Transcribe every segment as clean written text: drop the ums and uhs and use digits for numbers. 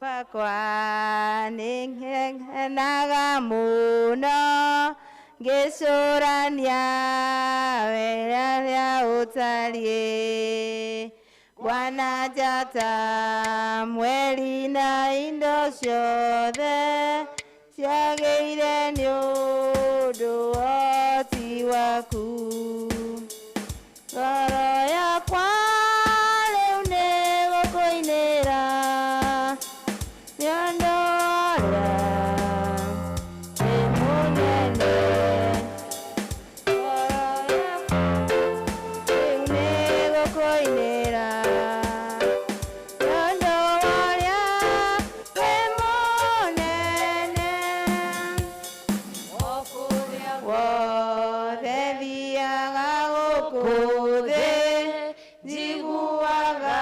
Wakwa nĩngenaga mũno ngĩcũrania wega ũrĩa ũtariĩ. Bwana njata mweri na indo ciothe ciagĩire nĩ ũndũ woti waku. Ngoro yakwa rĩu nĩ gũkũinĩra nĩ ũndũ ũrĩa wĩ mũnene. Ngoro yakwa rĩu nĩ gũkũinĩra nĩ ũndũ ũrĩa wĩ mũnene. Wothe thiaga gũkũ thĩ njiguaga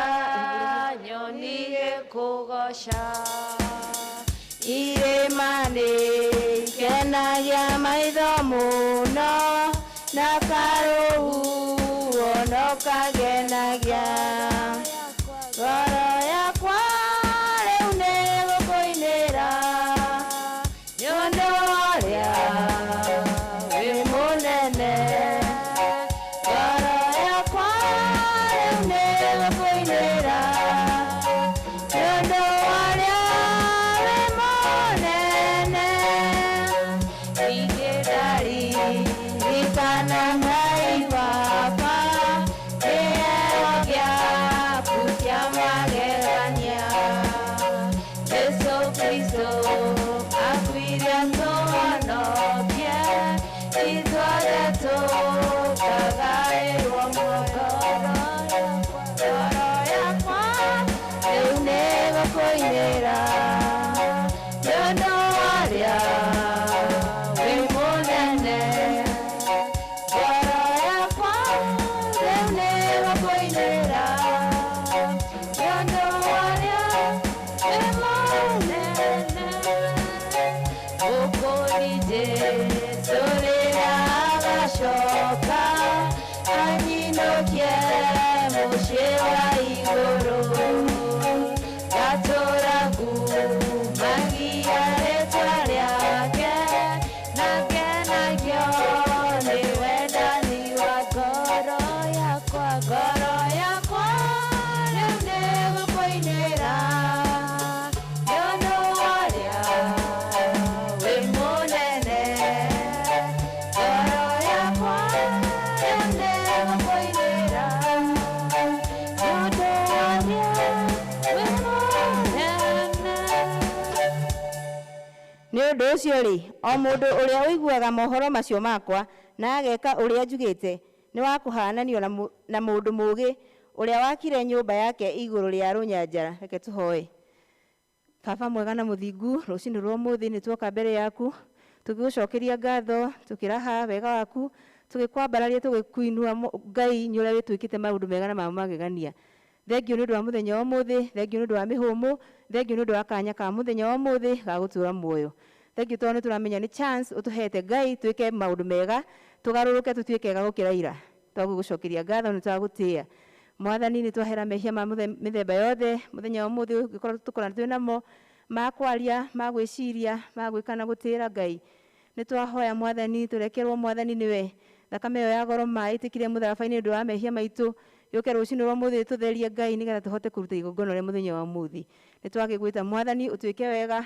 nyoni gĩkũgoca. Irĩma nĩ ikenagia maitho mũno na karũhuho no kagenagia. Ngoro yakwa rĩu nĩ gũkũinĩra nĩ ũndũ ũrĩa wĩ mũnene. Ngoro yakwa rĩu nĩ gũkũinĩra nĩ ũndũ ũrĩa wĩ mũnene. Ingĩraririkana Ngai wakwa kĩheo gĩaku kĩa magegania. Jesũ Kristũ akuire atũhonokie ithuothe tũkagaĩrwo muoyo. Ngoro yakwa rĩu nĩ gũkũinĩra nĩ ũndũ ũrĩa wĩ mũnene. Ngoro yakwa rĩu nĩ gũkũinĩra nĩ ũndũ ũrĩa wĩ mũnene. Gũkũ Jesũ rĩrĩa agacoka anyinũkie mũciĩ wa igũrũ. Ngatũũra ngumagia rĩtwa rĩake na ngenagio nĩ wendani wa ngoro yakwa. Ngoro yakwa rĩu nĩ gũkũinĩra nĩ ũndũ ũrĩa wĩ mũnene. Ngoro yakwa rĩu nĩ gũkũinĩra nĩ ũndũ ũrĩa wĩ mũnene. Nĩ ũndũ ũcio rĩ, o mũndũ ũrĩa ũiguaga mohoro macio makwa na ageka ũrĩa njugĩte nĩ wa kũhaananio na mũndũ mũũgĩ ũrĩa wakire nyũmba yake igũrũ rĩa rũnyanjara. Reke tũhoe. Baba mwega na mũthingu, rũcinĩ rwa ũmũthĩ nĩ tuoka mbere yaku tũgĩgũcokeria ngatho, tũkĩraha wega waku, tũgĩkwambararia, tũgĩkũinua Ngai nĩ ũrĩa wĩtwĩkĩte maũndũ mega na ma magegania. Thengio nĩ ũndũ wa mũthenya wa ũmũthĩ, thengio nĩ ũndũ wa mĩhũmũ, thengio nĩ ũndũ wa kanya ka mũthenya wa ũmũthĩ ga gũtũũra muoyo. Thengio tondũ nĩ tũramenya nĩ chance ũtũhete Ngai twĩke maũndũ mega, tũgarũrũke tũtuĩke ega gũkĩra ira. Twagũgũcokeria ngatho nĩ twagũtĩĩa. Mwathani nĩ twahera mehia ma mĩthemba yothe mũthenya wa ũmũthĩ ũngĩkorwo tũkorana twĩ namo ma kwaria, ma gwĩciria, ma gwĩka na gũtĩĩra Ngai. Nĩ twahoya Mwathani tũrekerwo Mwathani nĩwe. Thakame ĩyo ya goro ma ĩtĩkire mũtharaba-inĩ nĩ ũndũ wa mehia maitũ. Yũke rũcinĩ rwa ũmũthĩ tũtherie Ngai nĩgetha tũhote kũruta igongona rĩa mũthenya wa ũmũthĩ. Nĩ twagĩgwĩta Mwathani ũtuĩke wega.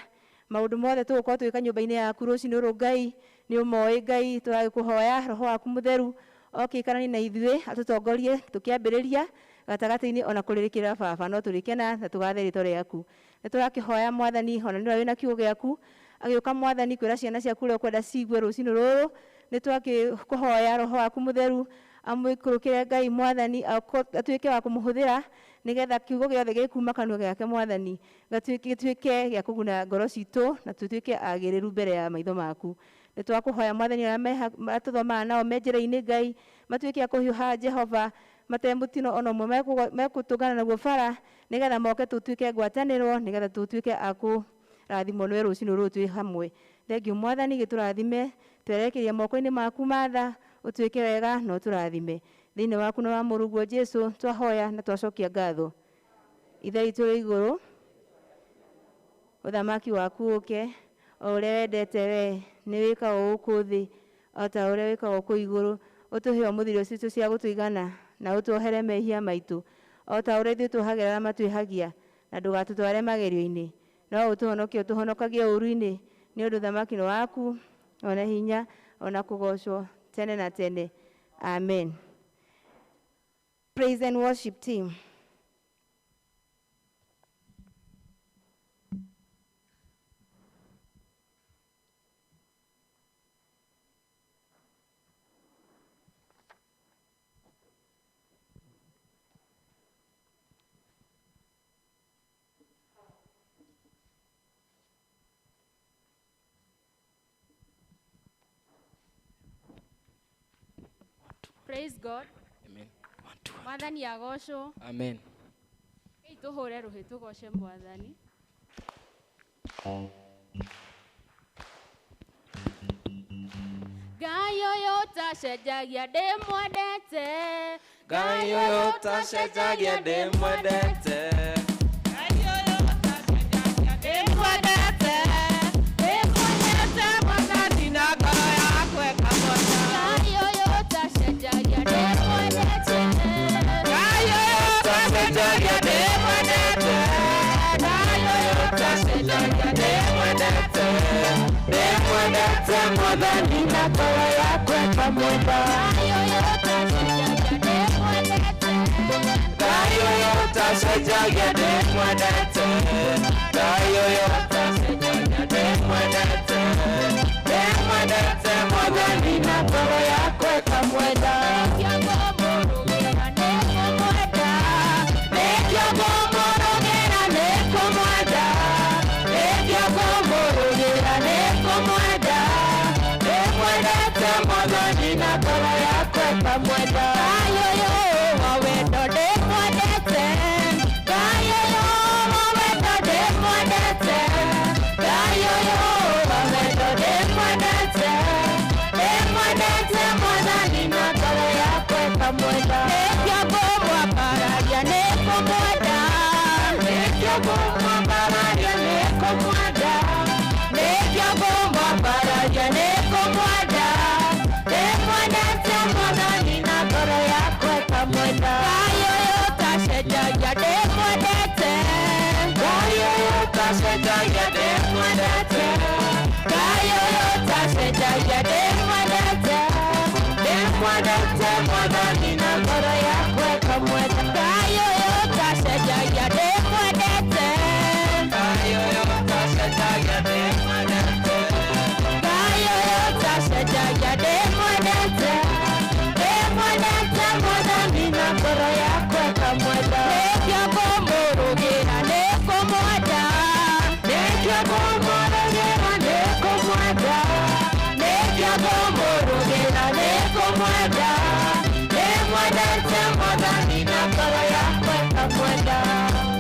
Maũndũ mothe tũgũkorwo tũgĩka nyũmba-inĩ yaku rũcinĩ rũrũ Ngai nĩ ũmoĩ Ngai, tũragĩkũhoya roho waku mũtheru oke aikaranie na ithuĩ atũtongorie tũkĩambĩrĩria gatagatĩ-inĩ ona kũrĩrĩkĩra baba no tũrĩkena na tũgathe rĩtwa rĩaku. Nĩ tũrakĩhoya Mwathani ona nĩ ũrĩa wĩna kiugo gĩaku agĩũka Mwathani kwĩra ciana ciaku ũrĩa ũkwenda ciigue rũcinĩ rũrũ. Nĩ twakĩkũhoya roho waku mũtheru amũikũrũkĩre Ngai Mwathani atuĩke wa kũmũhũthĩra nĩgetha kiugo gĩothe gĩkuma kanua gake Mwathani gĩtuĩke gĩa kũguna ngoro citũ na tũtuĩke agĩrĩru mbere ya maitho maku. Nĩ twakũhoya Mwathani arĩa matũthomaga nao me njĩra-inĩ Ngai matuĩke a kũhiũha Jehova mate mũtino ona ũmwe mekũtũngana naguo bara nĩgetha moke tũtuĩke ngwatanĩro nĩgetha tũtuĩke a kũrathimwo nĩwe rũcinĩ rũrũ twĩ hamwe. Thengio Mwathani gĩtũrathime twerekeria moko-inĩ maku matha ũtuĩke wega na ũtũrathime. Thĩinĩ waku na wa mũrũguo Jesũ twahoya na twacokia ngatho. Ithe witũ ũrĩ igũrũ, Ũthamaki waku ũke, o ũrĩa wendete we nĩ wĩkagwo gũkũ thĩ o ta ũrĩa wĩkagwo kũu igũrũ. Ũtũhe ũmũthĩ irio citũ cia gũtũigana, na ũtuohere mehia maitũ o ta ũrĩa ithuĩ tuohagĩra arĩa matwĩhagia, na ndũgatũtware magerio-inĩ, no ũtũhonokie ũtũhonokagie ũũru-inĩ, nĩ ũndũ ũthamaki nĩ waku, ona hinya, ona kũgoocwo tene na tene. Amen. Praise and worship team. Praise God. Amen. Mwathani agocwo. Amen. Kei tũhũre rũhĩ tũgoce Mwathani. Ngai ũyũ ũtacenjagia ndĩmwendete. Ngai ũyũ ũtacenjagia ndĩmwendete. Ndĩmwendete. Ndĩmwendete Mwathani na ngoro yakwa ĩkamwenda. Ngai ũyũ ũtacenjagia ndĩmwendete. Ngai ũyũ ũtacenjagia ndĩmwendete. Ngai ũyũ ũtacenjagia ndĩmwendete. Ndĩmwendete Mwathani na ngoro yakwa ĩkamwenda. Ngai ũyũ ũtacenjagia ndĩmwendete. Ngai ũyũ ũtacenjagia ndĩmwendete. Ngai ũyũ ũtacenjagia ndĩmwendete. Ndĩmwendete Mwathani na ngoro yakwa ĩkamwenda. Nĩkĩo ngũmũrũgĩra nĩngũmwenda. Nĩkĩo ngũmũrũgĩra nĩngũmwenda. Nĩkĩo ngũmũrũgĩra nĩngũmwenda. Ndĩmwendete Mwathani na ngoro yakwa ĩkamwenda. Ngai ũyũ wa wendo ndĩmwendete. Ngai ũyũ wa wendo ndĩmwendete. Ngai ũyũ wa wendo ndĩmwendete. Ndĩmwendete Mwathani na ngoro yakwa ĩkamwenda. Nĩkĩo ngũmwambararia nĩngũmwenda. Nĩkĩo ngũmwambararia nĩngũmwenda. Nĩkĩo ngũmwambararia nĩngũmwenda. Ndĩmwendete Mwathani na ngoro yakwa ĩkamwenda. Ngai ũyũ ũtacenjagia ndĩmwendete. Ngai ũyũ ũtacenjagia ndĩmwendete. Ngai ũyũ ũtacenjagia ndĩmwendete. Ndĩmwendete Mwathani na ngoro yakwa ĩkamwenda. Ngai ũyũ ũtacenjagia ndĩmwendete. Ngai ũyũ ũtacenjagia ndĩmwendete. Ngai ũyũ ũtacenjagia ndĩmwendete. Ndĩmwendete Mwathani na ngoro yakwa ĩkamwenda. Nĩkĩo ngũmũrũgĩra nĩngũmwenda. Nĩkĩo ngũmũrũgĩra nĩngũmwenda. Nĩkĩo ngũmũrũgĩra nĩngũmwenda. Ndĩmwendete Mwathani na ngoro yakwa ĩkamwenda.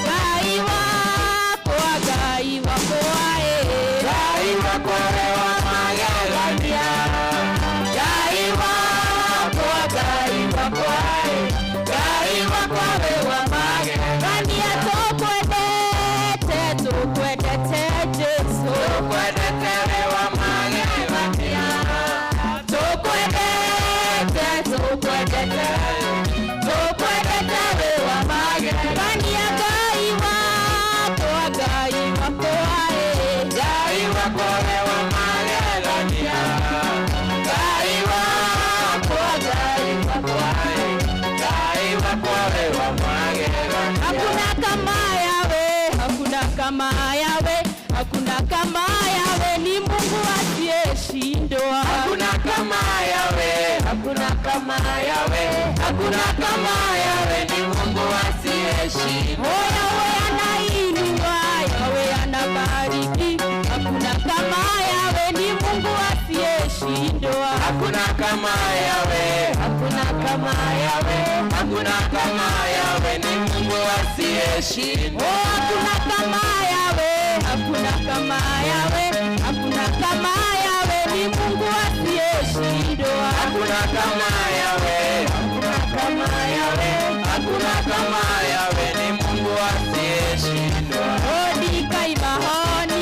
Ngai wakwa, Ngai wakwa ĩ. Ngai wakwa we wa magegania. Ngai wakwa, Ngai wakwa ĩ. Ngai wakwa we wa magegania. Ngania tũkwendete, tũkwendete Jesũ. Tũkwendete we wa magegania. Tũkwendete, tũkwendete. Tũkwendete we wa magegania. Ngania Ngai wakwa, Ngai wakwa ĩ. Ngai wakwa we wa magegania. Ngai wakwa, Ngai wakwa ĩ. Ngai wakwa we wa magegania. Hakuna kama yawe, hakuna kama yawe, hakuna kama yawe, ni Mungu asiyeshindwa. Hakuna kama yawe, hakuna kama yawe, hakuna kama yawe, ni Mungu asiyeshindwa. Oh, Yawe anainua, Yawe anabariki. Hakuna kama yawe, ni Mungu asiyeshindwa. Hakuna kama yawe, hakuna kama yawe, hakuna kama yawe, ni Mungu asiyeshindwa. Oh, hakuna kama yawe, hakuna kama yawe, hakuna kama yawe, ni Mungu asiyeshindwa. Hakuna kama yawe, hakuna kama yawe, hakuna kama yawe, ni Mungu asiyeshindwa. Odi kaimahoni.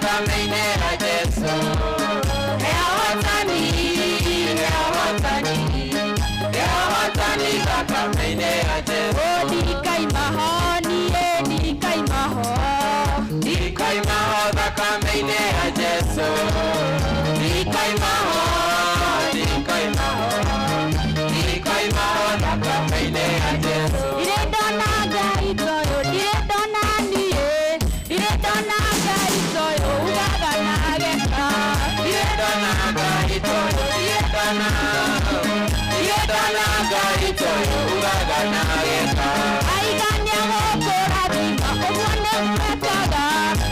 thakame-inĩ ya Jesũ. He ahotani, he ahotani, he ahotani thakame-inĩ ya Jesũ. Ndikaimaho niĩ ndikaimaho. Ndikaimaho thakame-inĩ ya Jesũ. Ndikaimaho, ndikaimaho, ndikaimaho thakame-inĩ ya Jesũ. Ndirĩ ndona Ngai ta ũyũ, ndirĩ ndona niĩ, ndirĩ ndona Ngai ta ũyũ ugaga na ageka. Ndirĩ ndona Ngai ta ũyũ, ndirĩ ndona, ndirĩ ndona Ngai ta ũyũ ugaga na ageka. Aiga nĩegũkũrathima, ũguo nĩguo ekaga.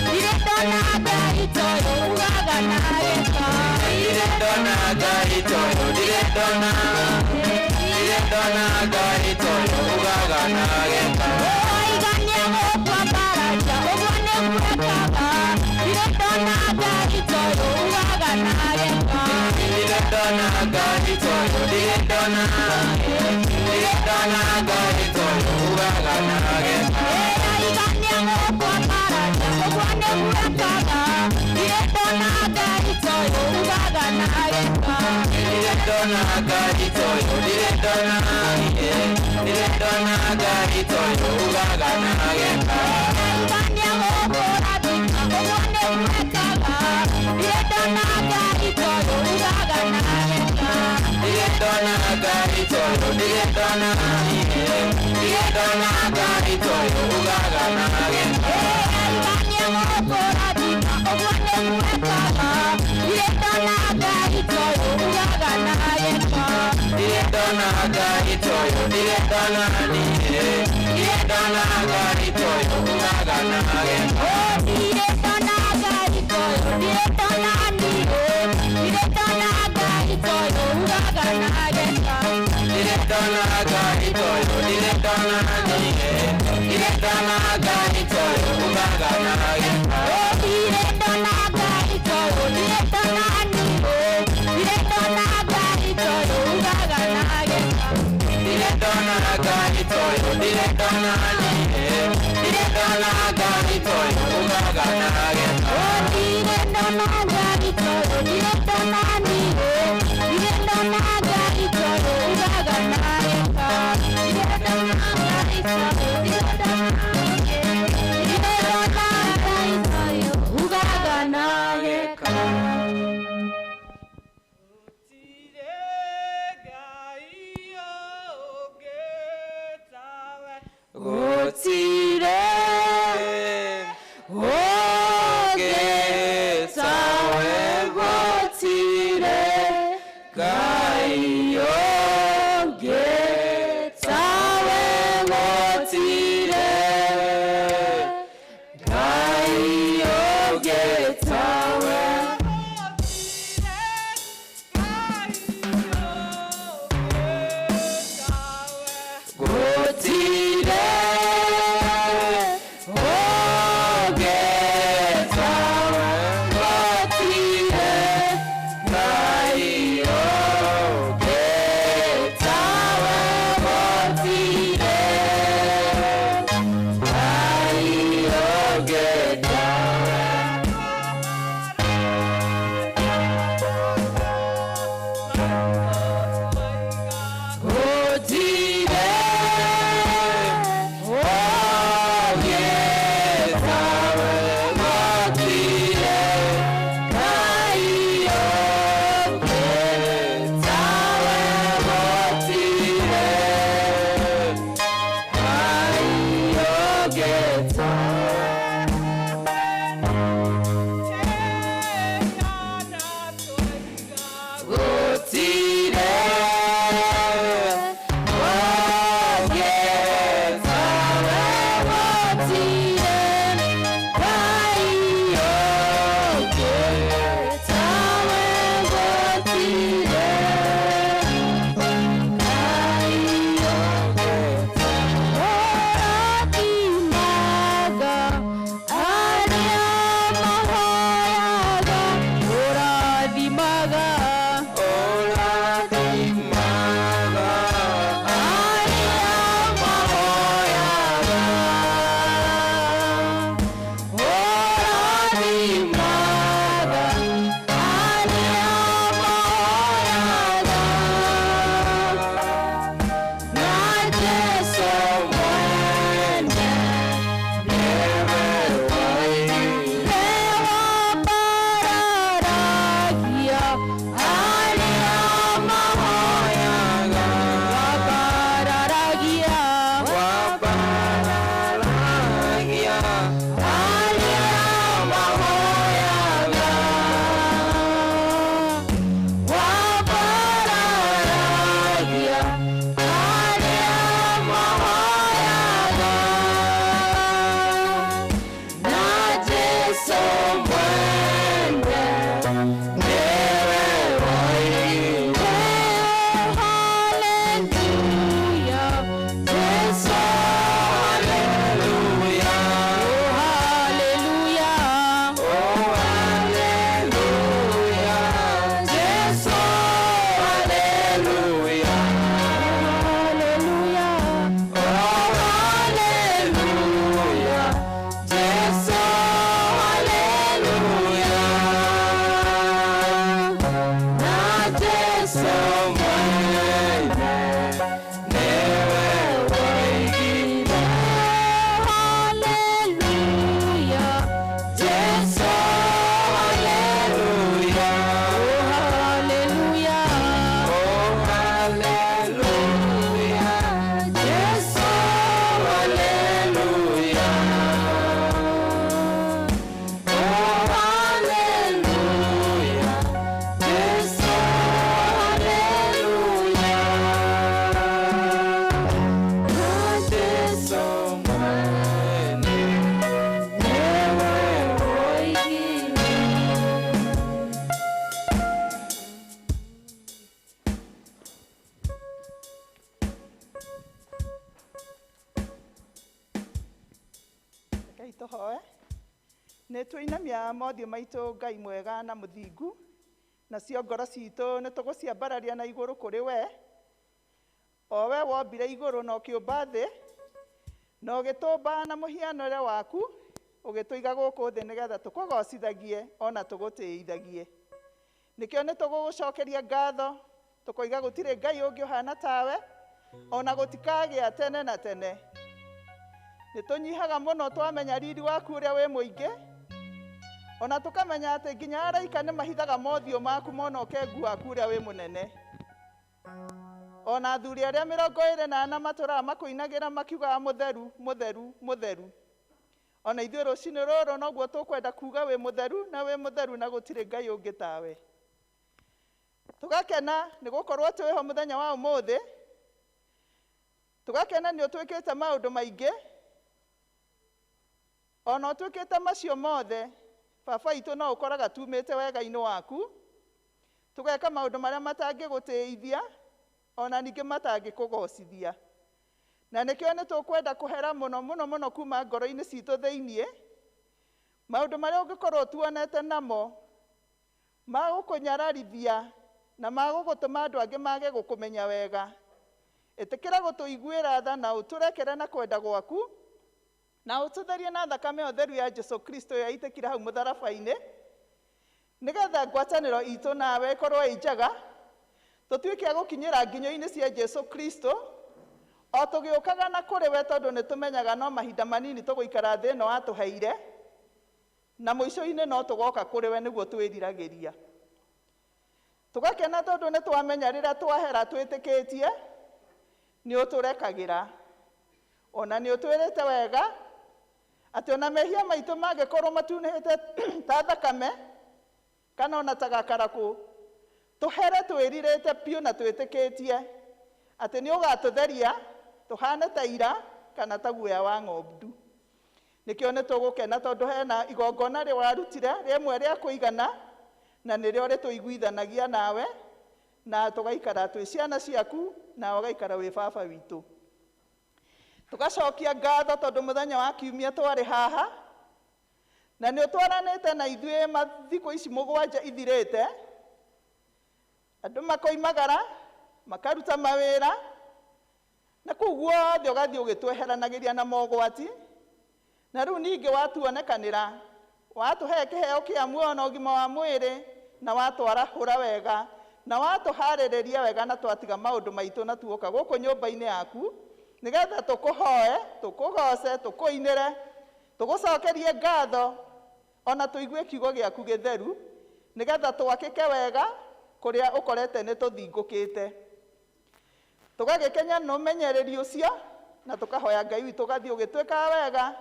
Ndirĩ ndona Ngai ta ũyũ ugaga na ageka. Ndirĩ ndona Ngai ta ũyũ, ndirĩ ndona, ndirĩ ndona Ngai ta ũyũ ugaga na ageka. Aiga nĩegũkwambararia, ũguo nĩguo ekaga. Ndirĩ ndona Ngai ta ũyũ ugaga na ageka. Ndirĩ ndona Ngai ta ũyũ, ndirĩ ndona, ndirĩ ndona Ngai ta ũyũ ugaga na ageka. Aiga nĩegũkwambararia, ũguo nĩguo ekaga. Ndirĩ ndona Ngai ta ũyũ ugaga na ageka. Ndirĩ ndona Ngai ta ũyũ, ndirĩ ndona, ndirĩ ndona Ngai ta ũyũ ugaga na ageka. Aiga nĩegũkũrathima, ũguo nĩguo ekaga. Ndirĩ ndona Ngai ta ũyũ ugaga na ageka. Ndirĩ ndona Ngai ta ũyũ, ndirĩ ndona, ndirĩ ndona Ngai ta ũyũ ugaga na ageka. Aiga nĩegũkũrathima, ũguo nĩguo ekaga. Ndirĩ ndona Ngai ta ũyũ ugaga na ageka. Ndirĩ ndona Ngai ta ũyũ, ndirĩ ndona niĩ, ndirĩ ndona Ngai ta ũyũ ugaga na ageka. Ndirĩ ndona Ngai ta ũyũ, ndirĩ ndona niĩ, ndirĩ ndona Ngai ta ũyũ ugaga na ageka. Ndirĩ ndona Ngai ta ũyũ, ndirĩ ndona niĩ, ndirĩ ndona Ngai ta ũyũ ugaga na ageka. Ndirĩ ndona Ngai ta ũyũ, ndirĩ ndona niĩ, ndirĩ ndona Ngai ta ũyũ ugaga na ageka. Ndirĩ ndona Ngai ta ũyũ, ndirĩ ndona niĩ, ndirĩ ndona Ngai ta ũyũ ugaga na ageka. Ndirĩ ndona Ngai ta ũyũ, ndirĩ ndona niĩ, ndirĩ ndona Ngai ta ũyũ ugaga na ageka. Ndirĩ ndona Ngai ta ũyũ, ndirĩ ndona niĩ, ndirĩ ndona Ngai ta ũyũ ugaga na ageka. Gũtirĩ ũngĩ tawe, gũtirĩ Ngai ũngĩ tawe, gũtirĩ Ngai ũngĩ tawe. Gũtirĩ ũngĩ tawe, gũtirĩ Ngai ũngĩ tawe, gũtirĩ Ngai ũngĩ tawe. Gũtirĩ ũngĩ tawe, gũtirĩ Ngai ũngĩ tawe, gũtirĩ Ngai ũngĩ tawe. Gũtirĩ ũngĩ tawe, gũtirĩ Ngai ũngĩ tawe, gũtirĩ Ngai ũngĩ tawe. Ũrathimaga Rekei tũhoe. Nĩ tũinamia mothiũ maitũ Ngai mwega na mũthingu, nacio ngoro citũ nĩ tũgũciambararia na igũrũ kũrĩ we, o we wombire igũrũ na ũkĩũmba thĩ, na ũgĩtũmba na mũhianĩre waku, ũgĩtũiga gũkũ thĩ nĩgetha tũkũgocithagie ona tũgũtĩithagie. Nĩkĩo nĩ tũgũgũcokeria ngatho, tũkoiga gũtirĩ Ngai ũngĩ ũhana tawe, ona gũtikagĩa tene na tene. Nĩ tũnyihaga mũno twamenya riri waku ũrĩa wĩ mũingĩ, ona tũkamenya atĩ nginya araika nĩ mahithaga mothiũ maku mona ũkengu waku ũrĩa wĩ mũnene. Ona athuri arĩa 24 matũraga makũinagĩra makiugaga mũtheru, mũtheru, mũtheru. Ona ithuĩ rũcinĩ rũrũ noguo tũkwenda kuga wĩ mũtheru na wĩ mũtheru na gũtirĩ Ngai ũngĩ tawe. Tũgakena nĩ gũkorwo twĩho mũthenya wa ũmũthĩ, tũgakena nĩ ũtwĩkĩte maũndũ maingĩ, ona ũtwĩkĩte macio mothe, baba itũ no ũkoraga tumĩte wega-inĩ waku, tũgeka maũndũ marĩa matangĩgũtĩithia, ona ningĩ matangĩkũgocithia. Na nĩkĩo nĩ tũkwenda kũhera mũno mũno mũno kuma ngoro-inĩ citũ thĩiniĩ, maũndũ marĩa ũngĩkorwo tuonete namo, magũkũnyararithia na magũgũtũma andũ angĩ mage gũkũmenya wega. Ĩtĩkĩra gũtũiguĩra tha na ũtũrekere na kwenda gwaku, na ũtũtherie na thakame ũtheru ya Jesũ Kristo yaitĩkire hau mũtharaba-inĩ, nĩgetha ngwatanĩro itũ nawe ĩkorwo ĩ njega, tũtuĩke a gũkinyĩra nginyo-inĩ cia Jesũ Kristo, o tũgĩũkaga na kũrĩ we tondũ nĩ tũmenyaga no mahinda manini tũgũikara thĩ ĩno watũheire, na mũico-inĩ no tũgoka kũrĩ we nĩguo twĩriragĩria. Tũgakena tondũ nĩ twamenya rĩrĩa twahera twĩtĩkĩtie, nĩ ũtũrekagĩra. Ona nĩ ũtwĩrĩte wega, atĩ ona mehia maitũ mangĩkorwo matunĩhĩte ta thakame, kana ona ta gakarakũ, tũhere twĩrirĩte biũ na twĩtĩkĩtie atĩ nĩ ũgatũtheria tũhane ta ira kana ta guoya wa ng'ondu. Nĩkĩo nĩ tũgũkena tondũ hena igongona rĩ warutire rĩmwe rĩa kũigana, na nĩrĩo rĩtũiguithanagia nawe, na tũgaikara twĩ ciana ciaku, na ũgaikara wĩ baba witũ. Tũgacokia ngatho tondũ mũthenya wa kiumia twarĩ haha, na nĩ ũtwaranĩte na ithuĩ mathikũ ici 7 ithirĩte, andũ makoimagara, makaruta mawĩra, na kũu guothe ũgathiĩ ũgĩtweheranagĩria na mogwati, na rĩu ningĩ watuonekanĩra, watũhe kĩheo kĩa muoyo na ũgima wa mwĩrĩ, na watwarahũra wega, na watũharĩrĩria wega, na twatiga maũndũ maitũ na tuoka gũkũ nyũmba-inĩ yaku, nĩgetha tũkũhoe, tũkũgoce, tũkũinĩre, tũgũcokerie ngatho, ona tũigue kiugo gĩaku gĩtheru, nĩgetha twakĩke wega kũrĩa ũkorete nĩ tũthingũkĩte. Tũgagĩkenya nĩ ũmenyereri ũcio, na tũkahoya Ngai witũ ũgathiĩ ũgĩtwĩkaga wega,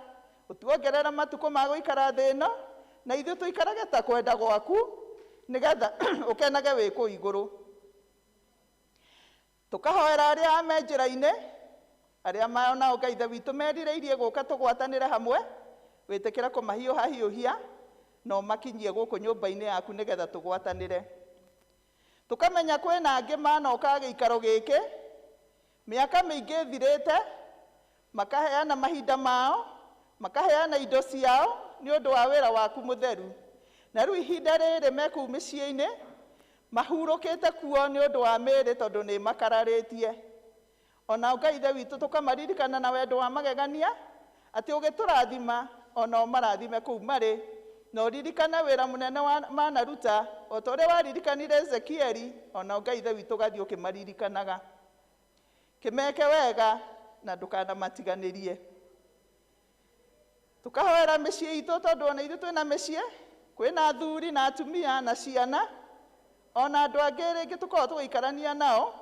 ũtuongerere matukũ ma gũikara thĩ ĩno, na ithuĩ tũikarage ta kwenda gwaku, nĩgetha ũkenage wĩ kũu igũrũ. Tũkahoera arĩa me njĩra-inĩ, arĩa onao Ngai Ithe witũ merirĩirie gũka tũgwatanĩre hamwe, wĩtĩkĩre kũmahiũhahiũhia, na ũmakinyie gũkũ nyũmba-inĩ yaku nĩgetha tũgwatanĩre. Tũkamenya kwĩna angĩ manoka gĩikaro gĩkĩ, mĩaka mĩingĩ ĩthirĩte, makaheana mahinda mao, makaheana indo ciao, nĩ ũndũ wa wĩra waku mũtheru. Na rĩu ihinda rĩrĩ me kũu mĩciĩ-inĩ, mahurũkĩte kuo nĩ ũndũ wa mĩĩrĩ tondũ nĩ makararĩtie. Ona Ngai Ithe witũ tũkamaririkana na wendo wa magegania, atĩ ũgĩtũrathima, ona ũmarathime kũu marĩ, na ũririkane wĩra mũnene manaruta, o ta ũrĩa waririkanire Ezekieli, ona Ngai Ithe witũ ũgathiĩ ũkĩmaririkanaga. Kĩmeke wega na ndũkanamatiganĩrie. Tũkahoera mĩciĩ itũ tondũ ona ithuĩ twĩna mĩciĩ, kwĩna athuri na atumia na ciana, ona andũ angĩ rĩngĩ tũkoragwo tũgĩikarania nao,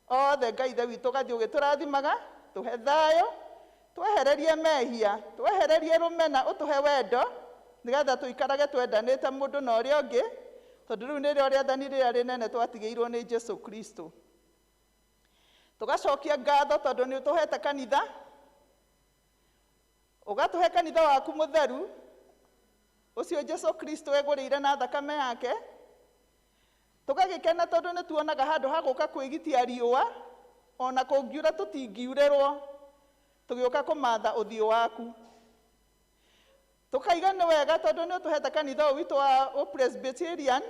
othe Ngai Ithe witũ ũgathiĩ ũgĩtũrathimaga, tũhe thayũ, twehererie mehia, twehererie rũmena, ũtũhe wendo, nĩgetha tũikarage twendanĩte mũndũ na ũrĩa ũngĩ, tondũ rĩu nĩrĩo rĩathani rĩrĩa rĩnene twatigĩirwo nĩ Jesũ Kristo. Tũgacokia ngatho tondũ nĩ ũtũhete kanitha, ũgatũhe kanitha waku mũtheru, ũcio Jesũ Kristo egũrĩire na thakame yake. Tũgagĩkena tondũ nĩ tuonaga handũ ha gũka kwĩgitia riũa, ona kũngiura tũtingiurĩrwo, tũgĩũka kũmatha ũthiũ waku. Tukaiga nĩ wega tondũ nĩ ũtũhete kanitha ũyũ witũ wa Presbyterian,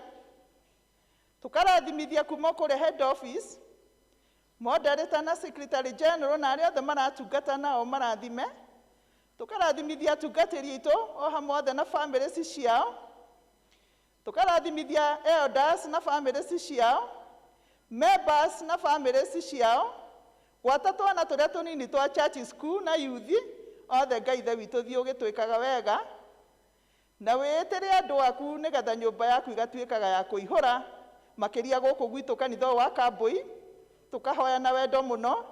tukarathimithia kuma kũrĩa head office, moderator na secretary general na arĩa othe maratungata nao marathime. Tukarathimithia atungatĩri aitũ o hamwe othe na families ciao. Tukarathimithia elders na families ciao, members na families ciao, gwata twana tũrĩa tũnini twa church school na youth othe. Ngai Ithe witũ, thiĩ ũgĩtwĩkaga wega na wĩĩtĩre andũ aku nĩgetha nyũmba yaku ĩgatuĩkaga ya kũihũra makĩria gũkũ gwitũ kanitha ũyũ wa Kambui. Tũkahoya na wendo mũno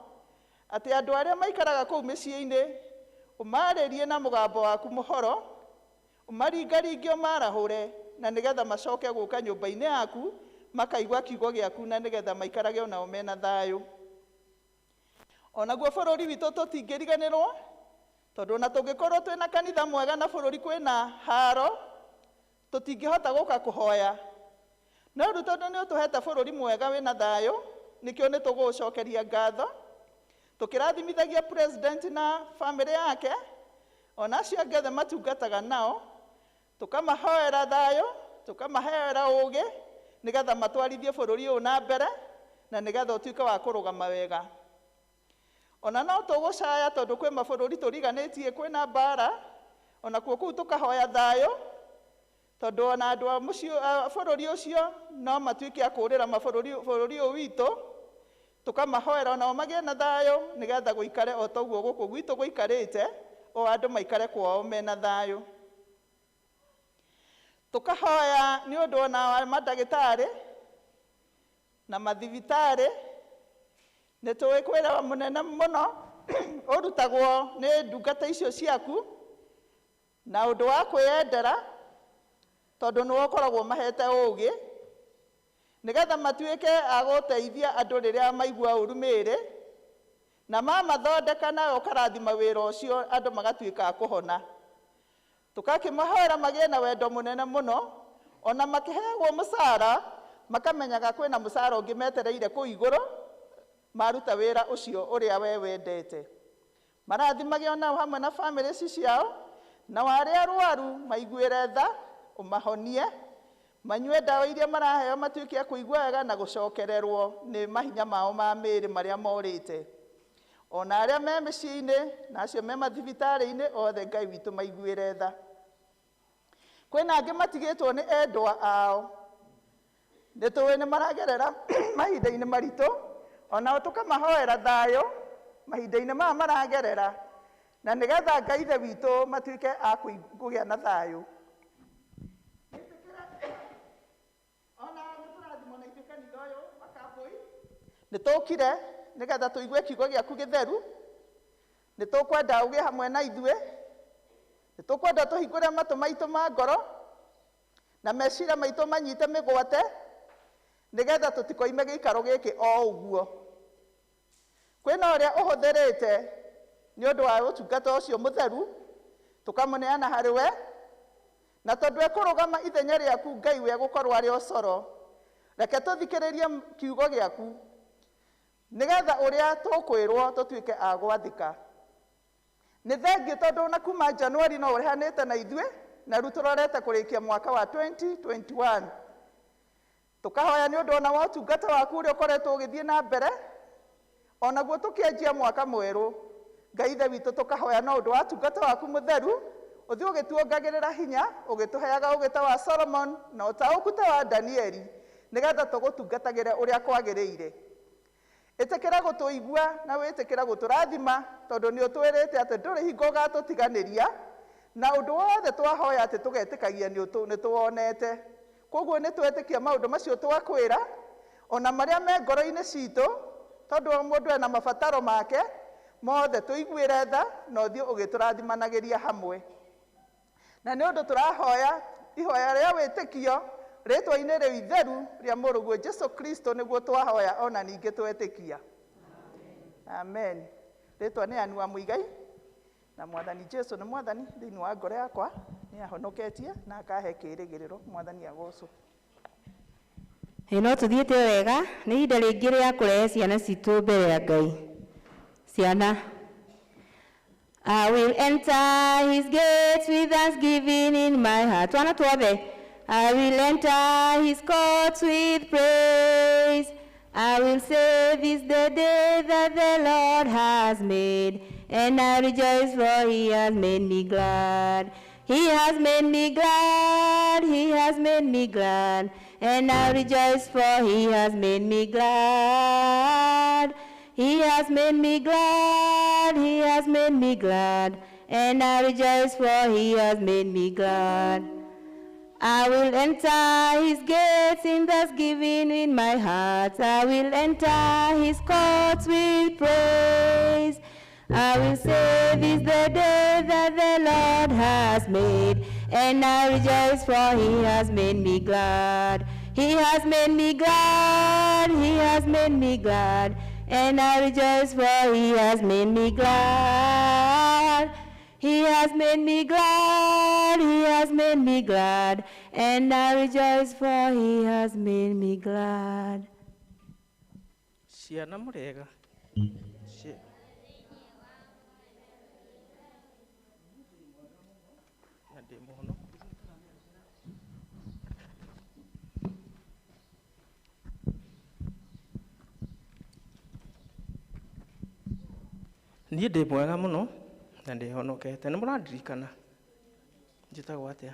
atĩ andũ arĩa maikaraga kũu mĩciĩ-inĩ ũmarĩrie na mũgambo waku mũhoro, ũmaringaringe, ũmarahũre, na nĩgetha macoke gũka nyũmba-inĩ yaku makaigua kiugo gĩaku, na nĩgetha maikarage onao mena thayũ. Onaguo bũrũri witũ tũtingĩriganĩrwo, tondũ ona tũngĩkorwo twĩna kanitha mwega na bũrũri kwĩna haro, tũtingĩhota gũka kũhoya. No rĩu tondũ nĩ ũtũhete bũrũri mwega wĩna thayũ, nĩkĩo nĩ tũgũgũcokeria ngatho, tũkĩrathimithagia president na famĩlĩ yake, ona acio angĩ othe matungataga nao. Tũkamahoera thayũ, tũkamahoera ũũgĩ, nĩgetha matwarithie bũrũri ũyũ na mbere na nĩgetha ũtuĩke wa kũrũgama wega. Ona no tũgũcaya tondũ kwĩ mabũrũri tũriganĩtie kwĩna mbara, ona kuo kũu tũkahoya thayũ, tondũ ona andũ a mũciĩ a bũrũri ũcio no matuĩke a kũũrĩra mabũrũri bũrũri ũyũ witũ. Tũkamahoera onao magĩe na thayũ, nĩgetha gũikare o toguo gũkũ gwitũ gũikarĩte, o andũ maikare kwao mena thayũ. Tũkahoya nĩ ũndũ ona wa mandagĩtarĩ na mathibitarĩ. Nĩ tũĩ kwĩra mũnene mũno ũrutagwo nĩ ndungata icio ciaku na ũndũ wa kwĩyendera, tondũ nĩwe ũkoragwo mahete ũũgĩ nĩgetha matuĩke a gũteithia andũ rĩrĩa maigua ũru mĩĩrĩ, na mamathondeka nawe ũkarathima wĩra ũcio, andũ magatuĩka a kũhona. Tũkakĩmahoera magĩe na wendo mũnene mũno, ona makĩheagwo mũcara makamenyaga kwĩna mũcara ũngĩ metereire kũu igũrũ maruta wĩra ũcio ũrĩa we wendete. Marathimage onao hamwe na bamĩrĩ ici ciao, na arĩa arwaru maiguĩre tha, ũmahonie, manyue ndawa iria maraheo, matuĩke a kũigua wega na gũcokererwo nĩ mahinya mao ma mĩĩrĩ marĩa morĩte. Ona arĩa me mĩciĩ-inĩ na acio me mathibitarĩ-inĩ othe, Ngai witũ, maiguĩre tha. Kwĩna angĩ matigĩtwo nĩ endwa ao, nĩ tũĩ nĩ maragerera mahinda-inĩ maritũ, onao tũkamahoera thayũ mahinda-inĩ maya maragerera, na nĩgetha Ngai Ithe witũ matuĩke a kũgĩa na thayũ. Ona nĩ tũrathimwo na ithuĩ kanitha ũyũ wa Kambui, nĩ tũkire nĩgetha tũigue kiugo gĩaku gĩtheru. Nĩ tũkwenda ũgĩe hamwe na ithuĩ, nĩ tũkwenda tũhingũre matũ maitũ ma ngoro na meciria maitũ manyite mĩgwate, nĩgetha tũtikoime gĩikaro gĩkĩ o ũguo. Kwĩna ũrĩa ũhũthĩrĩte nĩ ũndũ wa ũtungata ũcio mũtheru, tũkamũneana harĩ we, na tondũ ekũrũgama ithenya rĩaku, Ngai, we gũkorwo arĩ ũcoro, reke tũthikĩrĩrie kiugo gĩaku, nĩgetha ũrĩa tũkwĩrwo tũtuĩke a gwathĩka. Nĩ thengiũ tondũ na kuma Januari no ũrehanĩte na ithuĩ, na rĩu tũrorete kũrĩkia mwaka wa 2021. Tũkahoya nĩ ũndũ ona wa ũtungata waku ũrĩa ũkoretwo ũgĩthiĩ na mbere, onaguo tũkĩanjia mwaka mwerũ, Ngai Ithe witũ, tũkahoya no ũndũ wa ũtungata waku mũtheru ũthiĩ ũgĩtuongagĩrĩra hinya, ũgĩtũheaga ũgĩ ta wa Solomon na ũtaũku ta wa Danieli, nĩgetha tũgũtungatagĩre ũrĩa kwagĩrĩire. Ĩtĩkĩra gũtũigua na wĩtĩkĩra gũtũrathima, tondũ nĩ ũtwĩrĩte atĩ ndũrĩ hingo ũgatũtiganĩria, na ũndũ wothe twahoya atĩ tũgetĩkagia nĩ tũwonete. Koguo nĩ twetĩkia maũndũ macio twakwĩra, ona marĩa me ngoro-inĩ citũ, tondũ o mũndũ ena mabataro make mothe, tũiguĩre tha na ũthiĩ ũgĩtũrathimanagĩria hamwe. Na nĩ ũndũ tũrahoya ihoya rĩa wĩtĩkio rĩtwa-inĩ rĩu itheru rĩa mũrũguo Jesu Kristo nĩguo twahoya ona ningĩ twetĩkia, amen. Rĩtwa nĩ Anu wa Mũigai, na Mwathani Jesu nĩ Mwathani thĩinĩ wa ngoro yakwa, nĩ ahonoketie na akahe kĩĩrĩgĩrĩro. Mwathani agocwo. Ĩ no tũthiĩte wega. Nĩ ihinda rĩngĩ rĩa kũrehe ciana citũ mbere ya Ngai. Ciana, I will enter his gates with thanksgiving in my heart. Twana tuothe. I will enter his courts with praise. I will say this the day that the Lord has made, and I rejoice for he has made me glad. He has made me glad, he has made me glad, and I rejoice for he has made me glad. He has made me glad, he has made me glad, and I rejoice for he has made me glad. I will enter his gates in thanksgiving in my heart. I will enter his courts with praise. I will say this the day that the Lord has made, and I rejoice for he has made me glad. He has made me glad, he has made me glad, and I rejoice for he has made me glad. He has made me glad, he has made me glad, and I rejoice for he has made me glad. Ciana mũrĩega. Na ndĩ mũhonoku. Niĩ ndĩ mwega mũno na ndĩhonokete. Nĩ mũrandirikana njĩtagwo atĩa?